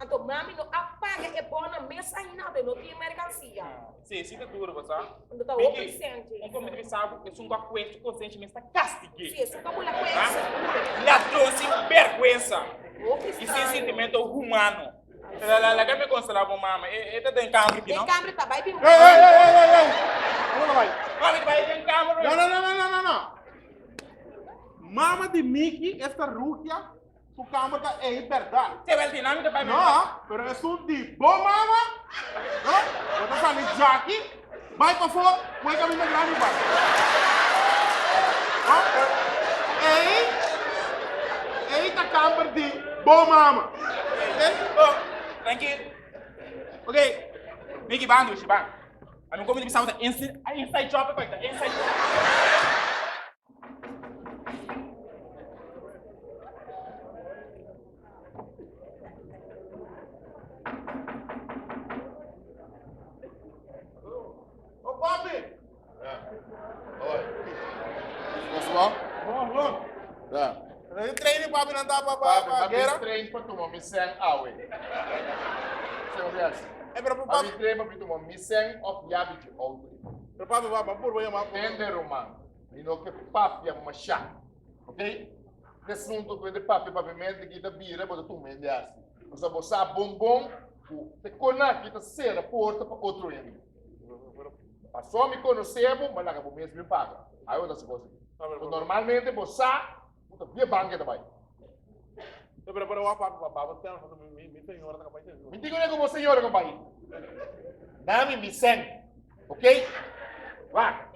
Anto mami no a paga e bonnan mes ainda, anto e no tin merkansia. Sí, sí ta duro, bo sa. Anto ta hopi sèn, Jason. Un kome ta bisa bo, esun ku a kues su konsenshi mes ta kastig'é. Sí, esun ku a bula kues, seguro. Ladron sin bèrgwensa. Hopi I sin straño. sintimento humano. Laga mi konsolá bo mama, e ta den kamber aki, no? Den kamber ta, bai bin. Ey, ey, ey, ey, ey, ey! Unda ta bai? Mami ta bai den kamber. No, no, no, no, no, no, no. Mama di Miki, esta Rugia, Su kamer ta ei bèrdat. Te wèl dinamika bai No, pero esun di bo mama, no, bo ta sali djaki, bai pafó, ku e kaminda grandi bai. No, ei, ei ta kamber di bo mama. Oké, oh, trankil. Oké, Miki, ban dushi, ban. Ami komi di bisa bo ta inside job, ta inside job. Ô papi! Oi. Bonsoir. Bon, bon. Ja. E training papi nan ta pa pa Papi, pa papi guera. train pa tuma mi sen awe. Sen rias. Eh, pero papi, Papi train pa tuma mi sen of yabi di auto. pero papi, papi, purba yama. Tende Roman. Mi no ke papia mashá. Ok? Te asunto ku e papia papiamento ki ta bira bo ta tuma hende hasi. Pasobra bo sa bon bon ku te kona ki ta sera porta pa otro hende. Pasobra mi konosé bo, mi a laga bo mes bin paga. Ai bo ta hasi kos aki. Pasobra normalmente bo sa ku ta via banko e ta bai. Mi tin ku bo señora ku bai. Nami mi sèn. Ok? Wak.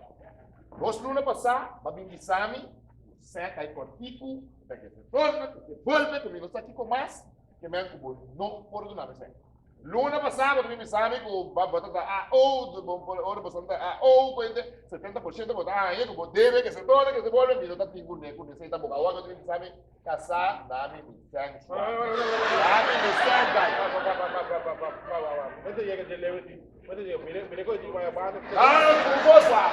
Dos luna pasá, bo a bin bisa mi, sèn ta e kòrtiku, ta ke se torna, ta ke bolbe, ku mi no sa kiko mas, ke men ku bo no por duna mi sèn. Luna pasá bo ta bin bisa mi ku bo ta ta AO, ora bo ta AO, kuente 70% bo ta haña, ku bo debe ke se torna, ke se bolbe, mi no ta tin kuné kuné esei tampoco. Awor bo ta bin bisa mi, kasá, dami mi sèn swa. Dami mi sèn, guy. Ah, ku cosa?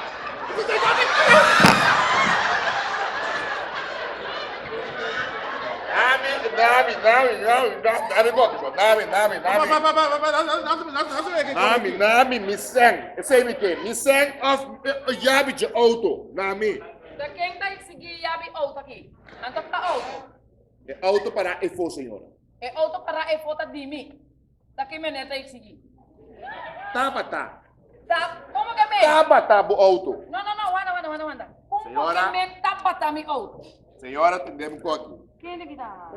Nami, nami, nami, nami, nami, nami, nami, nami, nami. Nami, nami, mi sèn. Esei mi ke, mi sèn òf yabi dje outo. Nami. Ta ken ta eksigí yabi outo aki? Nan ta pa outo. E outo pará efo, señora. E outo pará efo ta di mi. Ta ki meneer ta exigi? Tabata. Ta, como que me? Tabata bo auto. No, no, no, wanda, wanda, wanda, wanda. Como Señora. que me tabata mi auto? Señora, tende mi koki. Kende ki ta?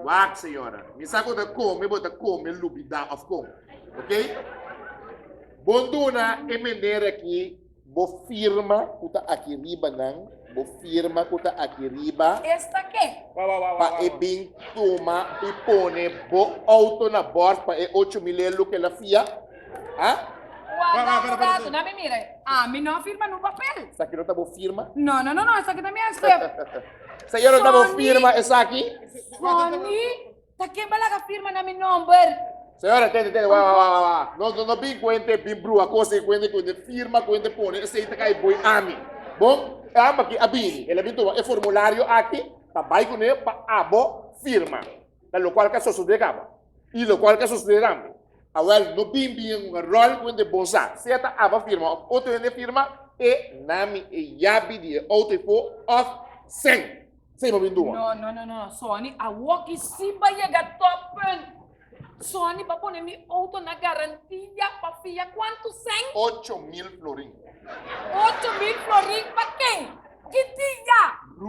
Wak, señora. Mi sa ku ta come, bo ta come lubida of kon. Ok? Bon duna e meneer aki Bo firma ku ta aki riba nan, bo firma ku ta aki riba. Esta ke? Pa e bin tuma i pone bo outo na bòrt pa e 8000 elu ku el a fia? Ha? Warda un rato, na mi mira. Ami no a firma nun papel. Esaki no ta bo firma? No, no, no, no, esaki ta mi handschrift. Señor, no ta bo firma esaki? Sonny, Ta ken ba laga firma na mi nomber? Señora, tende, tende, wa, wa, wa, wa, wa. No, no, no bin cuente, bin brua cosa y cuente, cuente firma, cuente pone, esey ta cay boy ami. Bon, e amba aki a bini, el a bin tuma e formulario aki pa bay cune pa abo firma. Ta locual ca sosode caba. Y locual ca sosode tambe. Awel, no bin bin un rol cuente bon sa. Sea ta abo firma of otro hende firma, e nami e yabi di e auto efo of sen. Sey bo bin dua. No, no, no, no, Sonny, awoki si ba yega toppunt. Sonny pa pone mi auto na garantia pa fia kuantu sèn? 8000 florin. 8000 florin pa ken? Ki dia?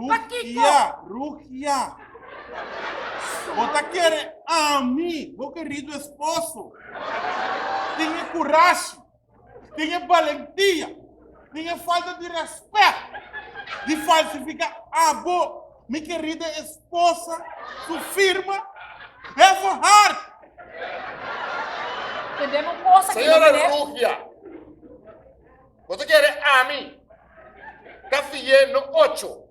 Pa kiko? Rugia, Rugia. Bo ta kere ami, bo kerido esposo, tin e kurashi, tin e balentia, tin e falta di rèspèt di falsifiká abo, mi kerida esposa, su firma? Have a heart! Tendemos un cosa que no Señora merece. Rugia, bo ta kere ami ta fi'é no ocho,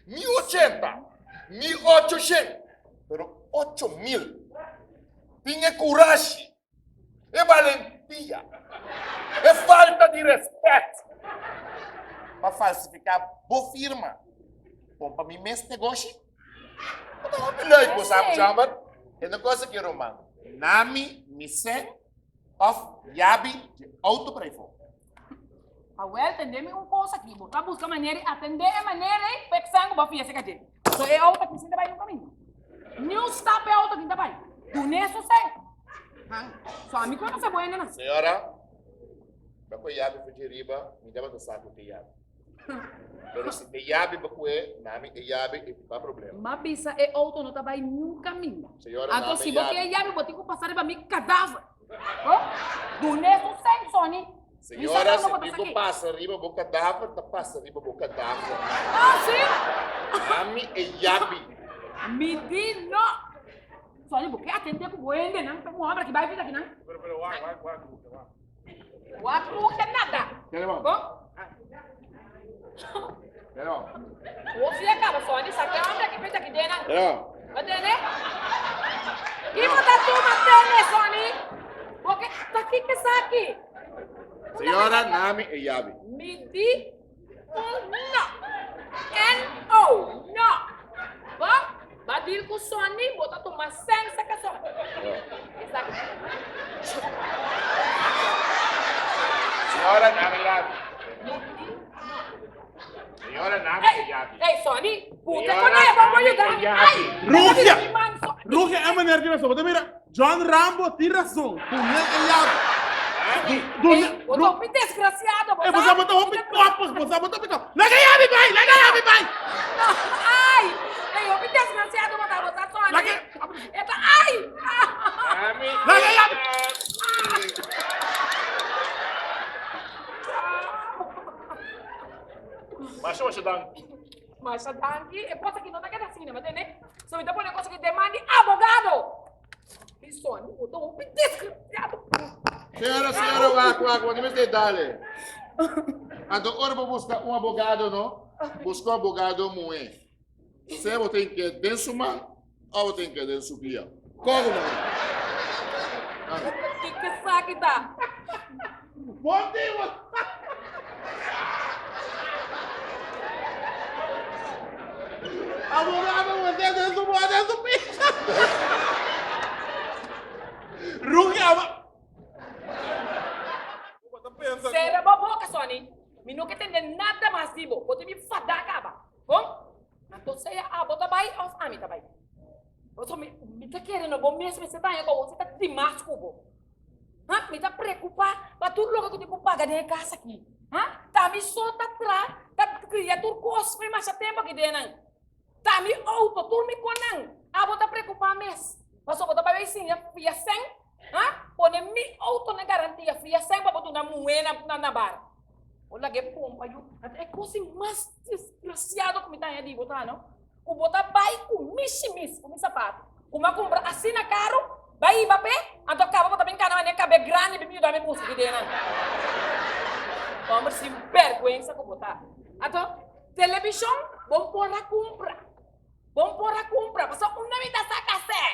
ni ochenta, ni ochoshen, pero 8000. Tin e kurashi, e balentia, e falta di respet pa falsifiká bo firma pon pa mi mes negoshi? Bo ta hopi leuk bo sa, mucha E no cosa ki ruman, nami mi sen of yabi di auto por ayfo. Awel, tende mi un cosa aki, bo ta busca manera di atende e manera ei pa e ksan ku bo a fia seka dje. So e auto aki sin ta bai nun kaminda. Ni un stap e auto aki ta bai. Dun'é su sen. Han, so ami konosé bo hendenan. Señora, bo ku e yabi for dje riba, mi tabata sa ku te yabi. Pero si e yabi bo kue, nami e yabi e pa problema. M'a bisa e auto no ta bai niun kaminda. Señora, Anto nami si e bo yabi. ke e yabi bo tin ku pasa riba mi kadaver. Oh, dun'é su sen, Sonny. Mi sa Señora, ku si bo ta mi ku saki. pasa riba bo kadaver, ta pasa riba bo kadaver. Ah, si? Nami e yabi. Mi di no. Sonny, bo ke atendé ku bo hendenan pa un hòmber aki bai bira akinan? Pero, pero, wak, wak, wak, wak. Wak ruge nada. Kere bon. Bon? Kere bon. Wo fia kaba Sonny, sa ke hòmber aki pita aki denan. Kere bon. Bo tene? Kiko ta tuma tene, Sonny? Bo ke ta kiko esaki? Señora, nami e yabi. Mi di un no. N-O, no. Bo ba deal ku Sonny, bo ta tuma sensa ka Sonny. Esaki. Señora, nami e yabi. Mi di no. Señora, nami e yabi. Ey, Sonny, puta con ella, vamos a ayudar. Ay, Rugia! mi man, Sonny. Rugia e meneer tin rason. Bo ta mira, John Rambo tin rason. Dun'é e yabi. Dun'é. Ey, bo ta hopi desgraciado, bo Ey, bo sa bo ta hopi koppig, bo sa bo ta hopi koppig. Laga e yabi bai, laga e yabi bai. No, ay, ey, hopi desgraciado bo ta, bo sa, Sonny. Laga E ta, ay! Nami Laga e yabi. Masha masha danki. Masha danki. E cosa aki no ta keda asina, ma tende? So mi ta pone e cosa aki deman di abogado. Mi Sonny, bo ta hopi desgraciado. Señora, señora, wak, wak, wak, mester dale. Anto ora bo busca un abogado, no? Busca un abogado muhé. Sea bo tin ke den su man o bo tin ke den su pia. Kogo man. Kiko esaki ta? Bon dia! Abogado, você den su man, den su pia. Rugi, aba. Sera bo boka, Sonny. Mi no ke tende nada mas di bo. Bo tin mi fada kaba. Bon? Anto sea abo ta bai of ami ta bai. Pasobra mi, mi ta kere no bo mes mester baña ku awor si ta dimas ku bo. Ha? Mi ta preokupá pa tur loke ku tin ku paga den e kas aki. Ha? Ta mi so ta tra, ta kria tur kos mi masha tempu aki den nan. Ta mi outo, tur mi konan. Abo ta preokupá mes. Pasobra bo ta bai bai siña fia sèn. Ha? Pone mi outo na garantia, fia sèn pa bo duna muhé na na bar. Bo laga e pompa yu. Anto e kos mas desgrasiado ku mi ta haña di bo ta no, ku bo ta bai ku mi shimis, ku mi sapato, ku mi a kumpra asina karu, bai hiba p'e, anto kaba bo ta bin kana manera kabe grandi bin yuda mi buska ki denan. Homber sin bèrgwensa ku bo ta. Anto telebishon bo por a kumpra. Bo por a kumpra, pasobra unda mi ta saka sè?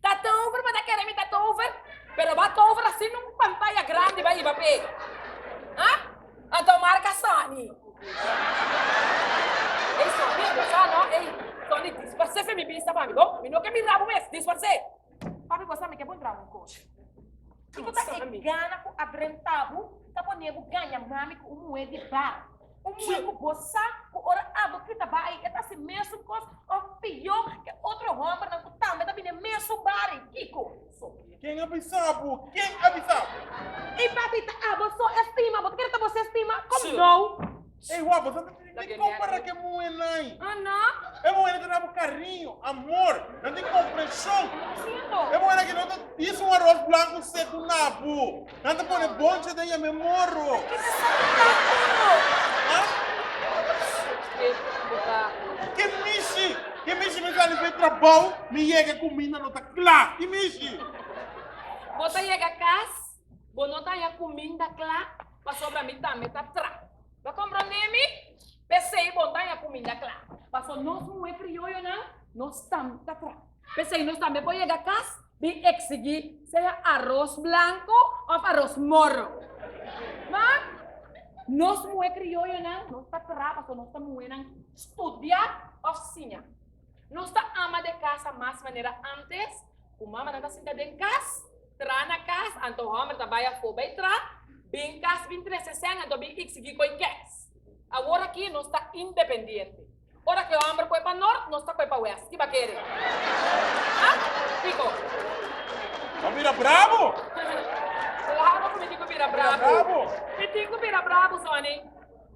Ta tover bo ta kere mi ta tover? Pero bo a tover asina un pantaya grandi bo a hiba p'e. Ha? Anto marka Sony. Ey Sony, bo sa no? Ey, Sony, disparsé fe mi bista pa mi, bo? Mi no ke mira bo mes, disparsé! Papi, bo sa mi ke puntra un kos. Kiko ta e gana ku a drenta bo ta pone bo gaña mami ku un muhé di bar? Un muhé ku bo sa ku ora abo kita bai e ta hasi mesun kos òf pió ke otro hòmbernan ku tambe ta bini e mesun bar ei. Kiko? Ken bisa bo? Ken a bisa bo? Ey papi, ta abo so estima, bo ta kere ta bo so estima? Kom nou. Ey wak, bo sa ta tin kompara ku e muhénan. Ah no? E muhénan ta dabo kariño, amor, nan tin komprenshon. E muhénan aki no ta hisa un aros blanku seku na bo. Nan ta pone boncha den yam'é morro. Ke mishi? Ke mishi mi sali fe trabou, mi yega e kuminda no ta kla. Ki mishi? Bo ta yega kas, bo no ta haña kuminda kla pasobra mi tambe ta tra. Bo a komprondé mi? P'esei bo no ta haña kuminda kla. Paso nos muhé krioyonan, nos tambe ta tra. P'esei nos tambe por yega kas bin eksigí sea aros blanku òf aros moro. Ma nos muhé krioyonan nos ta traha pasobra nos ta muhénan studiá òf siña. Nos ta ama de kasa mas manera ántes ku mamanan ta sinta den kas, traha na kas, anto hòmber ta bai afó bai traha, bin kas bin trese sèn anto bin eksigí koi kès. Awor aki nos ta independiente. Ora ku e hòmber kue pa nort, nos ta kue pa wèst. Ki ba kere? Ha? Kiko? Bo bira brabu! Klaro ku mi tin ku bira brabu. Mi tin ku bira brabu, Sonny.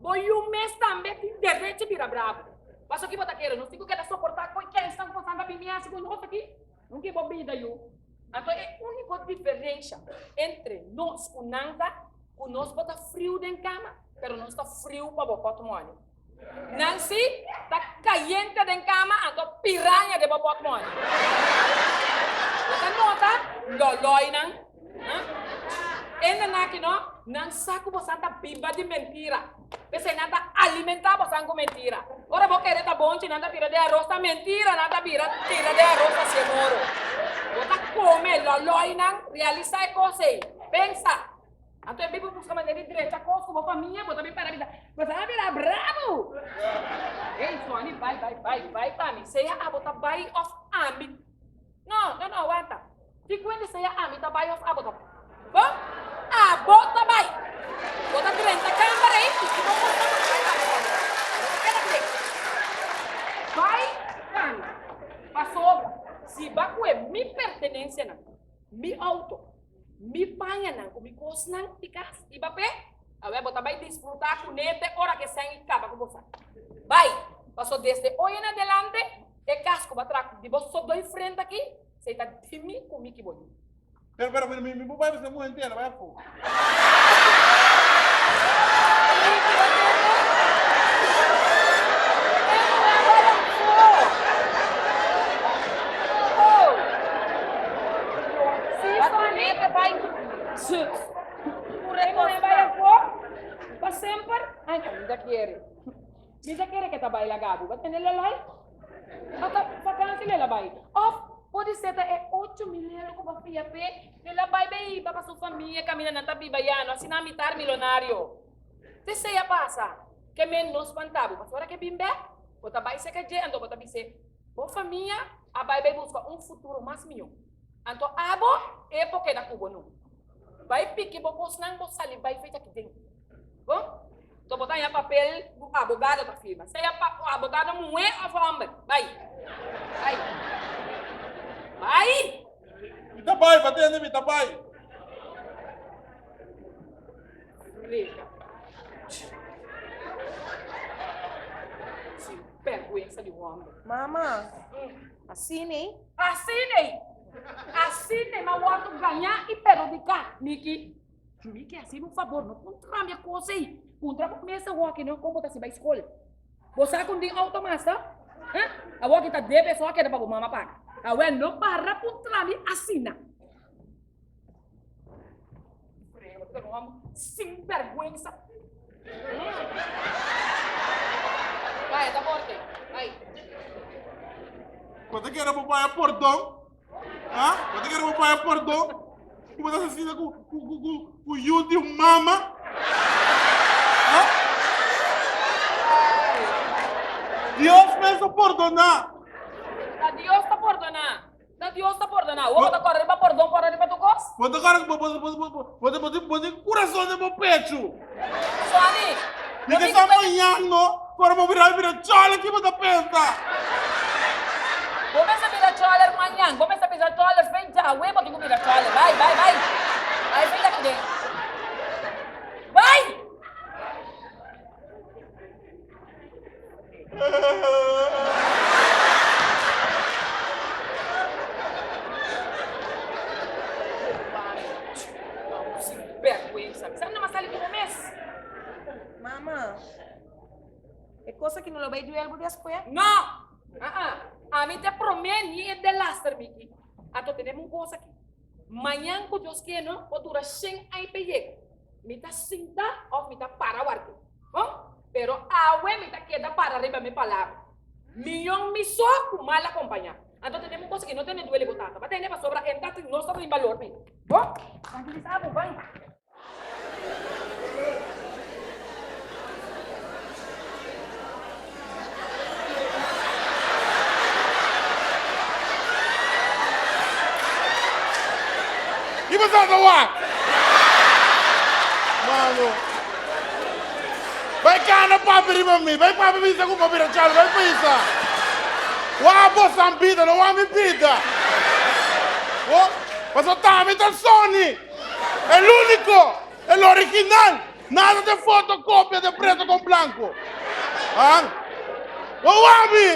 Bo yu mes tambe tin derecho bira brabu. Pasobra ki bo ta kere? Nos tin ku keda soportá koi kènsnan ku bo santa bin mi hasi ku nos aki? Nunka bo bida yu. Anto e úniko diferensha entre nos ku nan ta ku nos bo ta friu den kama, pero nos ta friu pa bo pòtmòni. Nancy ta cayente den cama anto piraña den bo potmoni. Bo ta nota loloinan? Ha? Ende naki no, nan sa cu bosan ta biba di mentira. P'esei nan ta alimenta bosan cu mentira. Ora bo kere ta bonchi nan ta tira den aros ta mentira nan ta bira tira den aros hacié moro. Bo ta come loloinan, realisa e cos ei. Pensa. Anto e biba buska manera di drecha kos ku bo famia, bo ta bin para bisa, bo ta bira brabu! Ey, Sonny, bai, bai, bai, bai pa mi. Sea abo ta bai òf ami. No, no, no, wanta. Di kuende sea ami ta bai òf abo ta bai? Bo? Abo ta bai! Bo ta drenta kamber ei i si bo gusta bo ta bai pa mi, Sonny. Bo ta keda kre. Bai pa mi. Pasobra, si ba kue mi pertenensianan, mi outo, Mi pañanan ku mi kosnan di kas i bap'é, awè bo ta bai disfrutá kuné te ora ku e sèn i kaba ku bo sa. Bai! Paso desde oy en adelante, e kas ku bo a traha di bo sodó i frente aki, esei ta di mi ku mi ki bo yu. Pero, pero, mi, mi por bai pasobra muhé entera bai afó. Pa semper? Ay, mi ta kere. Mi ta kere ke ta bai laga bo. Bo tende loloi? Ata vakantie lela bai. Of pode ser ta e 8000 euro ku bo fia p'e, lela bai be hiba pa su famia kaminda nan ta biba ya no asina mitar milonario. T'esei a pasa. Ke men no spanta bo. Pasobra ora ke bin bek, bo ta bai seka dje anto bo ta bis'é, bo famia a bai bai buska un futuro mas mihó. Anto abo e por keda ku bo no. Bai piki bo kosnan bo sali bai fecha aki den. Bo? Anto bo ta haña papel ku abogado ta firma. Sea pa abogado muhé òf hòmber. Bai. Bai. Bai! Mi ta bai, batende mi ta bai. Frega. Sin vergüenza di hòmber. Mama, asina ei? Asina ei! Asina ei, m'a wòrdu gañá i perhudiká, Miki. Miki, hasi mi un fabor, no puntra mi e kos ei. Puntra bo mes awor no kon bo ta hasi bai skol. Bo sa ku tin outo mas, ta? Eh? Awor ki ta debe so a keda pa bo mama paga. Awor no para puntra mi asina. Sin vergüenza. Vai, ta forte. Vai. Bo ta kere bo paña pordon? Ha? Bo ta kere bo paña pordon? Ku bo ta asesina ku ku ku ku ku yu di un mama? Ha? Dios mes a pordoná. Ta Dios ta pordoná. Ta Dios ta pordoná. Bo ta kòrda riba pordon por riba tur kos? Bo ta kòrda bo bo bo bo bo bo tin bo tin kurason den bo pechu. Sonny. Mi ke sa mañan no, ora bo bira bira chòle ki bo ta pensa. Bo mester bira choler mañan. Bo mester bisa choler fen djawe bo tin ku bira choler. Bai, bai, bai. Bai fen djaki den. Bai! Sinvergüenza. Sa no mas sali ku bo mes. Mama, e kos aki no lo bai duel bo despues? No! Ah-ah. Ami ta promé ni e delaster, Miki. Anto tenemos un kos aki. Mañan ku Dios ke no, por dura shen aña pa e yega. Mi ta sinta òf mi ta para ward'é. Bon, pero awe mi ta keda para riba mi palabra. Miyon mi so ku mal akompañá. Anto tenemos un kos aki, no tene duele bo tata. Ba tene pasobra e ta nos ta tin balor mi. Bon, trankilisá bo, bai. Ki bo ta wak? Mano. Bai kana papi riba mi. Bai papi bisa ku papi Rachel. Bai bisa. Wa bo san bida, no wa mi bida. Oh, paso tami ta Sony. El único, el original. Nada de fotocopia de preto con blanco. Ah? Oh, wa mi.